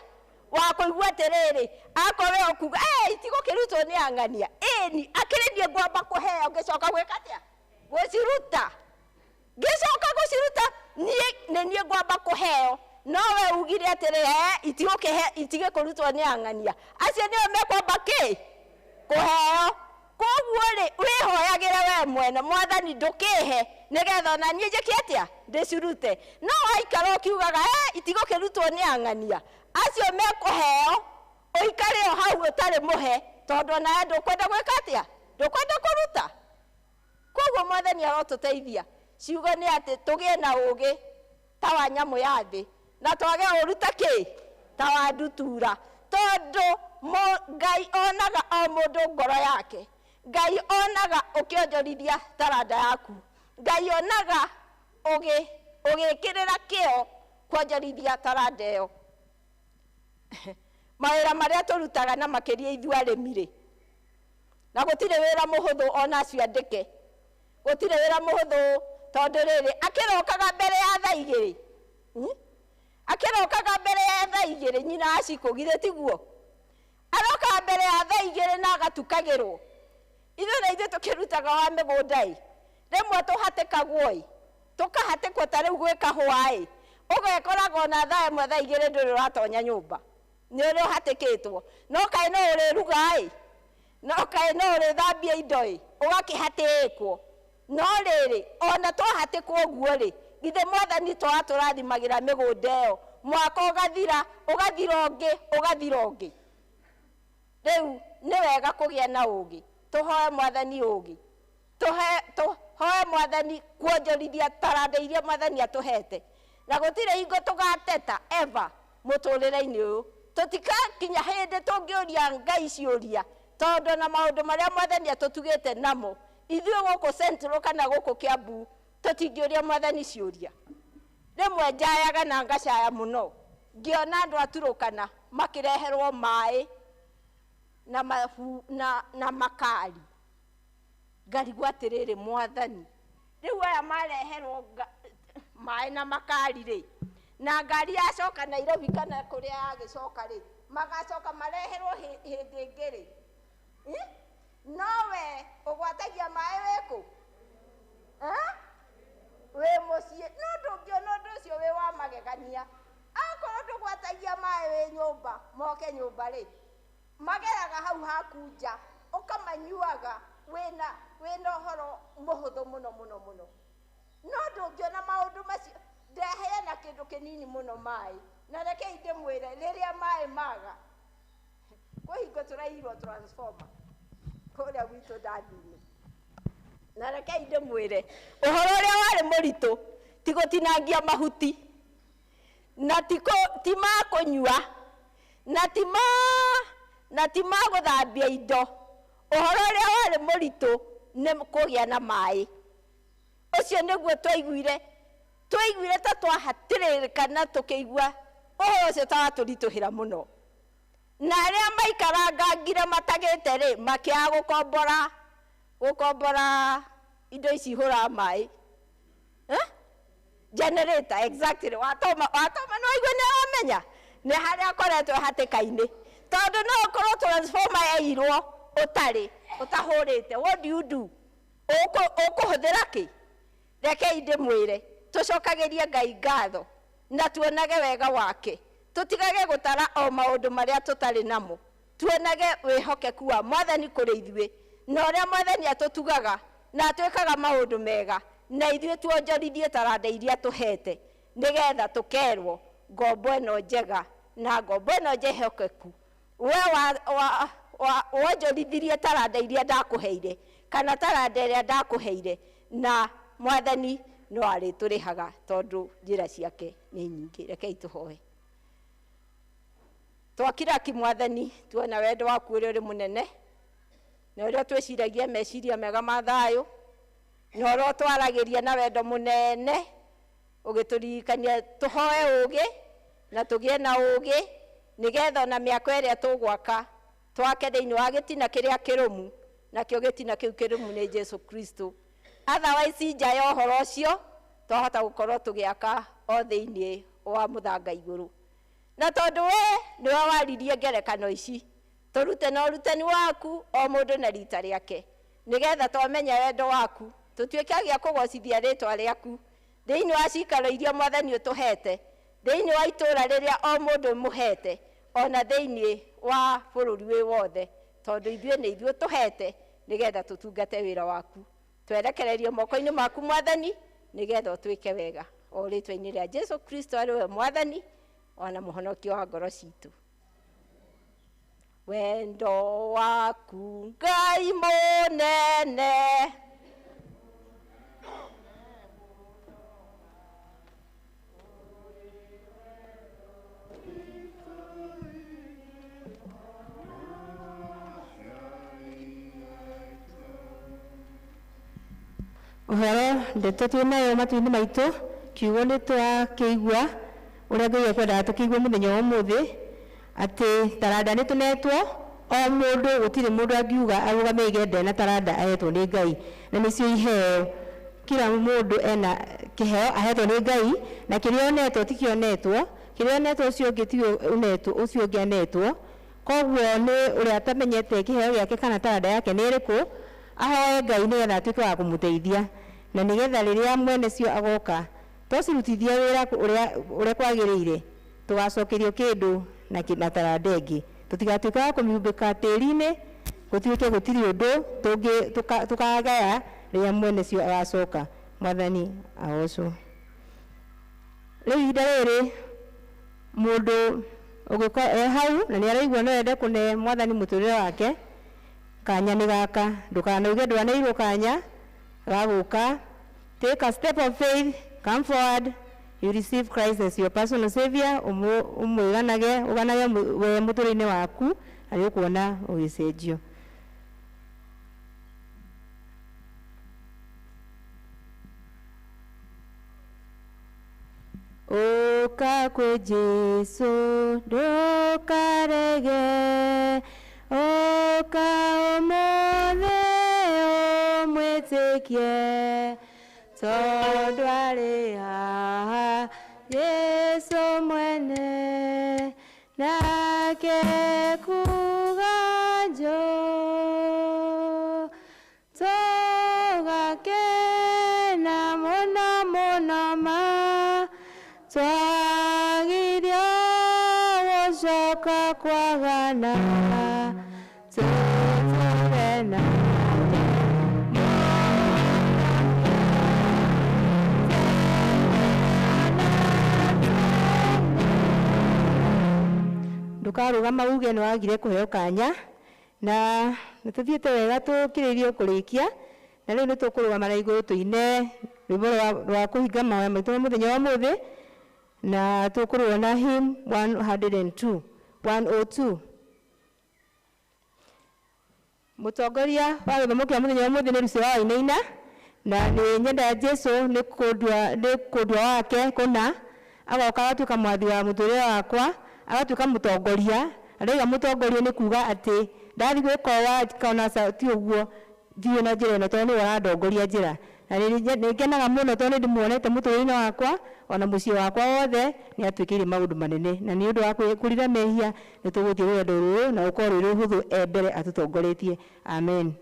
Wa kũigua atĩrĩrĩ, akorwo ũkuga itigũkĩrutwo nĩ ang'ania, ĩni akĩrĩ niĩ ngwamba kũheo ngĩcoka gwĩka atĩa? Gũciruta. Ngĩcoka gũciruta niĩ nĩ niĩ ngwamba kũheo. No we ugire atĩrĩ itigĩkũrutwo nĩ ang'ania, acio nĩo mekwamba kĩ? Kũheo. Koguo rĩ wĩhoyagĩre we mwene, mwathani ndũkĩhe nĩgetha ona niĩ njĩke atĩa? Ndĩcirute. No waikara ũkiugaga itigũkĩrutwo nĩ ang'ania, acio mekũheo, ũikare o hau ũtarĩ mũhe, tondũ onawe ndũkwenda gwĩka atĩa? Ndũkwenda kũruta. Koguo mwathani arotũteithia. Ciugo nĩ atĩ tũgĩe na ũũgĩ ta wa nyamũ ya thĩ, na twage ũũru ta kĩ? Ta wa ndutura. Tondũ Ngai onaga o mũndũ ngoro yake. Ngai onaga ũkĩonjorithia taranda yaku. Ngai onaga ũgĩkĩrĩra kĩo kuonjorithia taranda ĩyo. Mawĩra marĩa tũrutaga na makĩria ithuĩ arĩmi rĩ, na gũtirĩ wĩra mũhũthũ ona acio andĩke. Gũtirĩ wĩra mũhũthũ tondũ rĩrĩ akĩrokaga mbere ya thaa igĩrĩ. Akĩrokaga mbere ya thaa igĩrĩ nyina acikũ, githĩ tiguo? Arokaga mbere ya thaa igĩrĩ na agatukagĩrwo. Ithuĩ na ithuĩ tũkĩrutaga wa mĩgũnda ĩ, rĩmwe tũhatĩkagwo ĩ, tũkahatĩkwo ta rĩu gwĩ kahũa ĩ, ũgekoraga ona thaa ĩmwe thaa igĩrĩ ndũrĩ ũratonya nyũmba, nĩ ũrĩa ũhatĩkĩtwo. No kaĩ no ũrĩruga ĩ, no kaĩ no ũrĩthambia indo ĩ, ũgakĩhatĩkwo. No rĩrĩ ona twahatĩkwo ũguo rĩ, githĩ mwathani twatũrathimagĩra mĩgũnda ĩyo, mwaka ũgathira, ũgathira ũngĩ, ũgathira ũngĩ. Rĩu nĩ wega kũgĩa na ũũgĩ. Tũhoe mwathani ũũgĩ. Tũhoe mwathani kuonjorithia taranda iria mwathani atũhete. Na gũtirĩ hingo tũgateta ever mũtũrĩre-inĩ ũyũ. Tũtikakinya hĩndĩ tũngĩũria Ngai ciũria, tondũ na maũndũ marĩa mwathani atũtugĩte namo, ithuĩ gũkũ Central kana gũkũ Kiambu tũtingĩũria mwathani ciũria. Rĩmwe njayaga na ngacaya mũno ngĩona andũ a Turukana makĩreherwo maĩ na mabu, na makari. Ngarigwo atĩrĩrĩ, mwathani, rĩu aya mareherwo maĩ na makari rĩ, na ngari yacoka Nairobi kana kũrĩa yagĩcoka rĩ, magacoka mareherwo hĩndĩ ĩngĩ rĩ. No we ũgwatagia maĩ wĩkũ? Wĩ mũciĩ. No ndũngĩona ũndũ ũcio wĩ wa magegania. Akorwo ndũgwatagia maĩ wĩ nyũmba, moke nyũmba rĩ, mageraga hau haku nja, ũkamanyuaga wĩna ũhoro mũhũthũ mũno mũno mũno. No ndũngĩona maũndũ macio. Ndeheana kĩndũ kĩnini mũno maĩ. Na rekei ndĩmwĩre, rĩrĩa maĩ maga, kwĩ hingo tũraiyirwo transformer kũrĩa gwitũ ndathi-inĩ. Na rekei ndĩmwĩre, ũhoro ũrĩa warĩ mũritũ ti gũtinangia mahuti, na ti ma kũnyua, na ti ma gũthambia indo. Ũhoro ũrĩa warĩ mũritũ nĩ kũgĩa na maĩ. Ũcio nĩguo twaiguire ta twahatĩrĩrĩka na tũkĩigua ũhoro ũcio ta watũritũhĩra mũno. Na arĩa maikarangangire matagĩte rĩ, makĩaga gũkombora gũkombora indo ici ihũraga maĩ. Eh? Generator, exactly. Watoma watoma no igue nĩ aramenya nĩ harĩa akoretwo hatĩka-inĩ, tondũ no ũkorwo transformer yairwo ũtarĩ ũtahũrĩte. What do you do? Ũkũhũthĩra kĩ? Rekei ndĩmwĩre, tũcokagĩrie Ngai ngatho na tuonage wega wake, tũtigage gũtara o maũndũ marĩa tũtarĩ namo, tuonage wĩhokeku wa Mwathani kũrĩ ithuĩ na ũrĩa Mwathani atũtugaga na atwĩkaga maũndũ mega, na ithuĩ tuonjorithie taranda iria tũhete, nĩgetha tũkerwo ngombo ĩno njega na ngombo ĩno njĩhokeku, we wonjorithirie taranda iria ndakũheire kana taranda ĩrĩa ndakũheire, na Mwathani no arĩtũrĩhaga tondũ njĩra ciake nĩ nyingĩ. Rekei tũhoe. Twakira ki Mwathani, tuona wendo waku ũrĩa ũrĩ mũnene na ũrĩa twĩciragia meciria mega ma thayũ, na ũrĩa ũtwaragĩria na wendo mũnene, ũgĩtũririkania tũhoe ũgĩ na tũgĩe na ũgĩ, nĩgetha ona mĩako ĩrĩa tũgwaka twake thĩinĩ wa gĩtina kĩrĩa kĩrũmu, nakĩo gĩtina kĩu kĩrũmu nĩ Jesu Kristo. Otherwise nja ya ũhoro ũcio twahota gũkorwo tũgĩaka o thĩinĩ wa mũthanga igũrũ. Na tondũ we nĩwe waririe ngerekano ici, tũrute na ũrutani waku o mũndũ na rita rĩake, nĩgetha twamenya wendo waku tũtuĩke agĩa kũgocithia rĩtwa rĩaku thĩinĩ wa cikaro iria Mwathani ũtũhete, thĩinĩ wa itũũra rĩrĩa o mũndũ mũhete, ona thĩinĩ wa bũrũri wĩ wothe, tondũ ithuĩ nĩ ithuĩ ũtũhete nĩgetha tũtungate wĩra waku. Twerekererie moko-inĩ maku Mwathani, nĩgetha ũtwĩke wega, o rĩtwa-inĩ rĩa Jesu Kristo arĩ we Mwathani ona mũhonokia wa ngoro citũ. Wendo waku Ngai mũnene, Ũhoro ndeto twĩ nayo matũ-inĩ maitũ, kiugo nĩ twakĩigua ũrĩa Ngai ekwendaga tũkĩigue mũthenya wa ũmũthĩ, atĩ taranda nĩ tũnetwo o mũndũ, gũtirĩ mũndũ angiuga arũgame aige ndena taranda ahetwo nĩ Ngai, na nĩcio iheo. Kila mũndũ ena kĩheo ahetwo nĩ Ngai, na kĩrĩa onetwo ti kĩonetwo, kĩrĩa onetwo ũcio ũngĩ tiwe ũnetwo, ũcio ũngĩ anetwo. Koguo nĩ ũrĩa atamenyete kĩheo gĩake kana taranda yake nĩ ĩrĩkũ, ahoe Ngai nĩgetha atuĩke wa kũmũteithia, na nĩgetha rĩrĩa mwene cio agoka twacirutithia wĩra ũrĩa kwagĩrĩire, tũgacokerio kĩndũ na taranda ĩngĩ. Tũtigatuĩke wa kũmiumbĩka tĩri-inĩ, gũtuĩke gũtirĩ ũndũ tũkagaya rĩrĩa mwene cio agacoka. Mwathani agocwo. Rĩu ihinda rĩrĩ mũndũ ũngĩkorwo e hau na nĩ araigua no ende kũne Mwathani mũtũrĩre wake, kanya nĩ gaka, ndũkanauge ndwaneirwo kanya gagũka. Take a step of faith, come forward, you receive Christ as your personal savior, ũmwĩganage, ũganage we mũtũrĩre-inĩ waku, na nĩ ũkuona ũgĩcenjio. Ũka kwĩ Jesu ndũkarege, ũka ũmũthĩ ũmwĩtĩkie, tondũ arĩ haha Jesu mwene, nake kuga njoo. Tũgakena mũno mũno ma, twagirio gũcoka kwagana, tũtũre nake. Ndũkarũgama uge nĩ wagire kũheo kanya, na nĩ tũthiĩte wega tũkĩrĩirie kũrĩkia, na rĩu nĩ tũkũrũgama na igũrũ tũine rwĩmbo rwa kũhinga mahoya maitũ ma mũthenya wa ũmũthĩ, na tũkũrũga na hymn 102, 102. Mũtongoria wa gĩthomo kĩa mũthenya wa ũmũthĩ nĩ Lucy wa Wainaina, na nĩ nyendaga Jesu nĩ kũndua wake kũna, agoka agatuĩka mwathi wa mũtũrĩre wakwa, agatuĩka mũtongoria, Na ndaiga mũtongoria nĩ kuga atĩ ndathi gwĩka ũũ kana ti ũguo thiĩ na njĩra ĩno tondũ nĩwe ũrandongoria njĩra. Na nĩ ngenaga mũno tondũ nĩ ndĩmuonete mũtũrĩre-inĩ wakwa ona mũciĩ wakwa wothe nĩ atwĩkĩire maũndũ manene na nĩ ũndũ wa kũrira mehia nĩ tũgũthiĩ rũgendo rũrũ na rũkorwo rwĩ rũhũthũ e mbere atũtongoretie. Amen.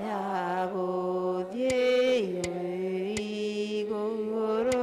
Ya gũthiĩ igũrũ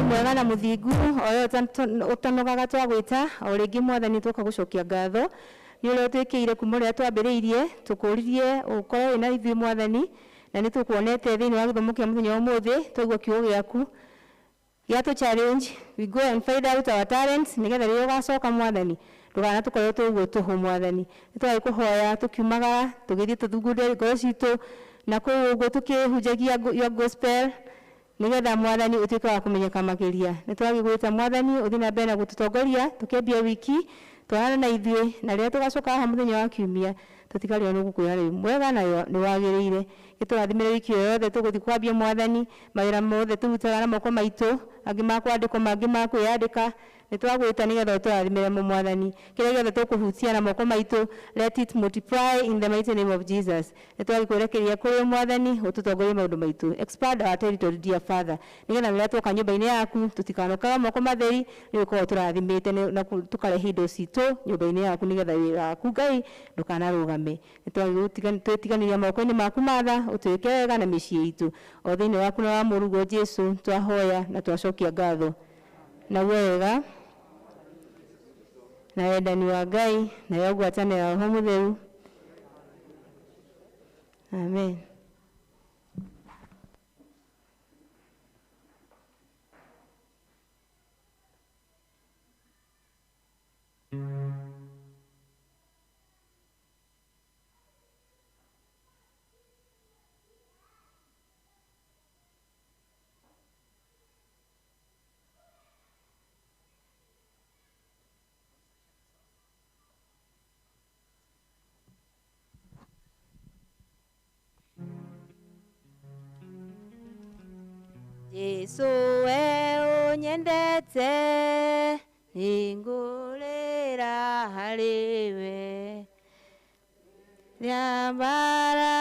Mwega na mũthingu oyo ũtanogaga twagwĩta o rĩngĩ mwathani tũka gũcokia ngatho nĩ ũrĩa ũtwĩkĩire kuma ũrĩa twambĩrĩirie tũkũririe ũkorwo wĩna ithuĩ mwathani na nĩ tũkuonete thĩinĩ wa gĩthomo kĩa mũthenya wa ũmũthĩ twaigua kiugo gĩaku gĩatũ challenge we go and find out our talents nĩgetha rĩrĩa ũgacoka mwathani ndũkanatũkorwo tũguo tũhũ mwathani nĩ twagĩ kũhoya tũkiumagara tũgĩthiĩ tũthungunde ngoro citũ na kũu ũguo tũkĩhunjagia your gospel nigetha mwathani utuike wa kumenyeka makiria. Ni twagigwita mwathani uthi na mbere na gututongoria tukiambia wiki twarana na ithuĩ na rĩrĩa tũgacoka haha mũthenya wa kiumia tũtikarĩo nĩ gũkwĩra rĩu mwega nayo nĩ wagĩrĩire. Gĩtũrathimĩre wiki ĩyo yothe tũgũthiĩ kwambia mwathani mawĩra mothe tũrutaga na moko maitũ angĩ ma kwandĩkwo mangĩ ma kwĩyandĩka nĩ twagwĩta nĩgetha ũtũrathimĩre mo mwathani kĩrĩa gĩothe tũkũhutia na moko maitũ let it multiply in the mighty name of Jesus. Nĩ twagĩkwerekeria kũrĩ mwathani ũtũtongorie maũndũ maitũ expand our territory dear Father nĩgetha rĩrĩa twoka nyũmba-inĩ yaku tũtikanokaga moko matheri nĩ gũkorwo tũrathimĩte na tũkarehe indo citũ nyũmba-inĩ yaku nĩgetha wĩra waku Ngai ndũkanarũgame. Nĩ twĩtiganĩria moko-inĩ maku matha ũtwĩke wega na mĩciĩ itũ o thĩinĩ waku na wa mũrũguo Jesu twahoya na twacokia ngatho naguo wega na wendani wa Ngai nayo ngwatanĩro ya Roho Mũtheru Amen. Jesu we ũnyendete nĩngũrĩra harĩ we rĩa mbara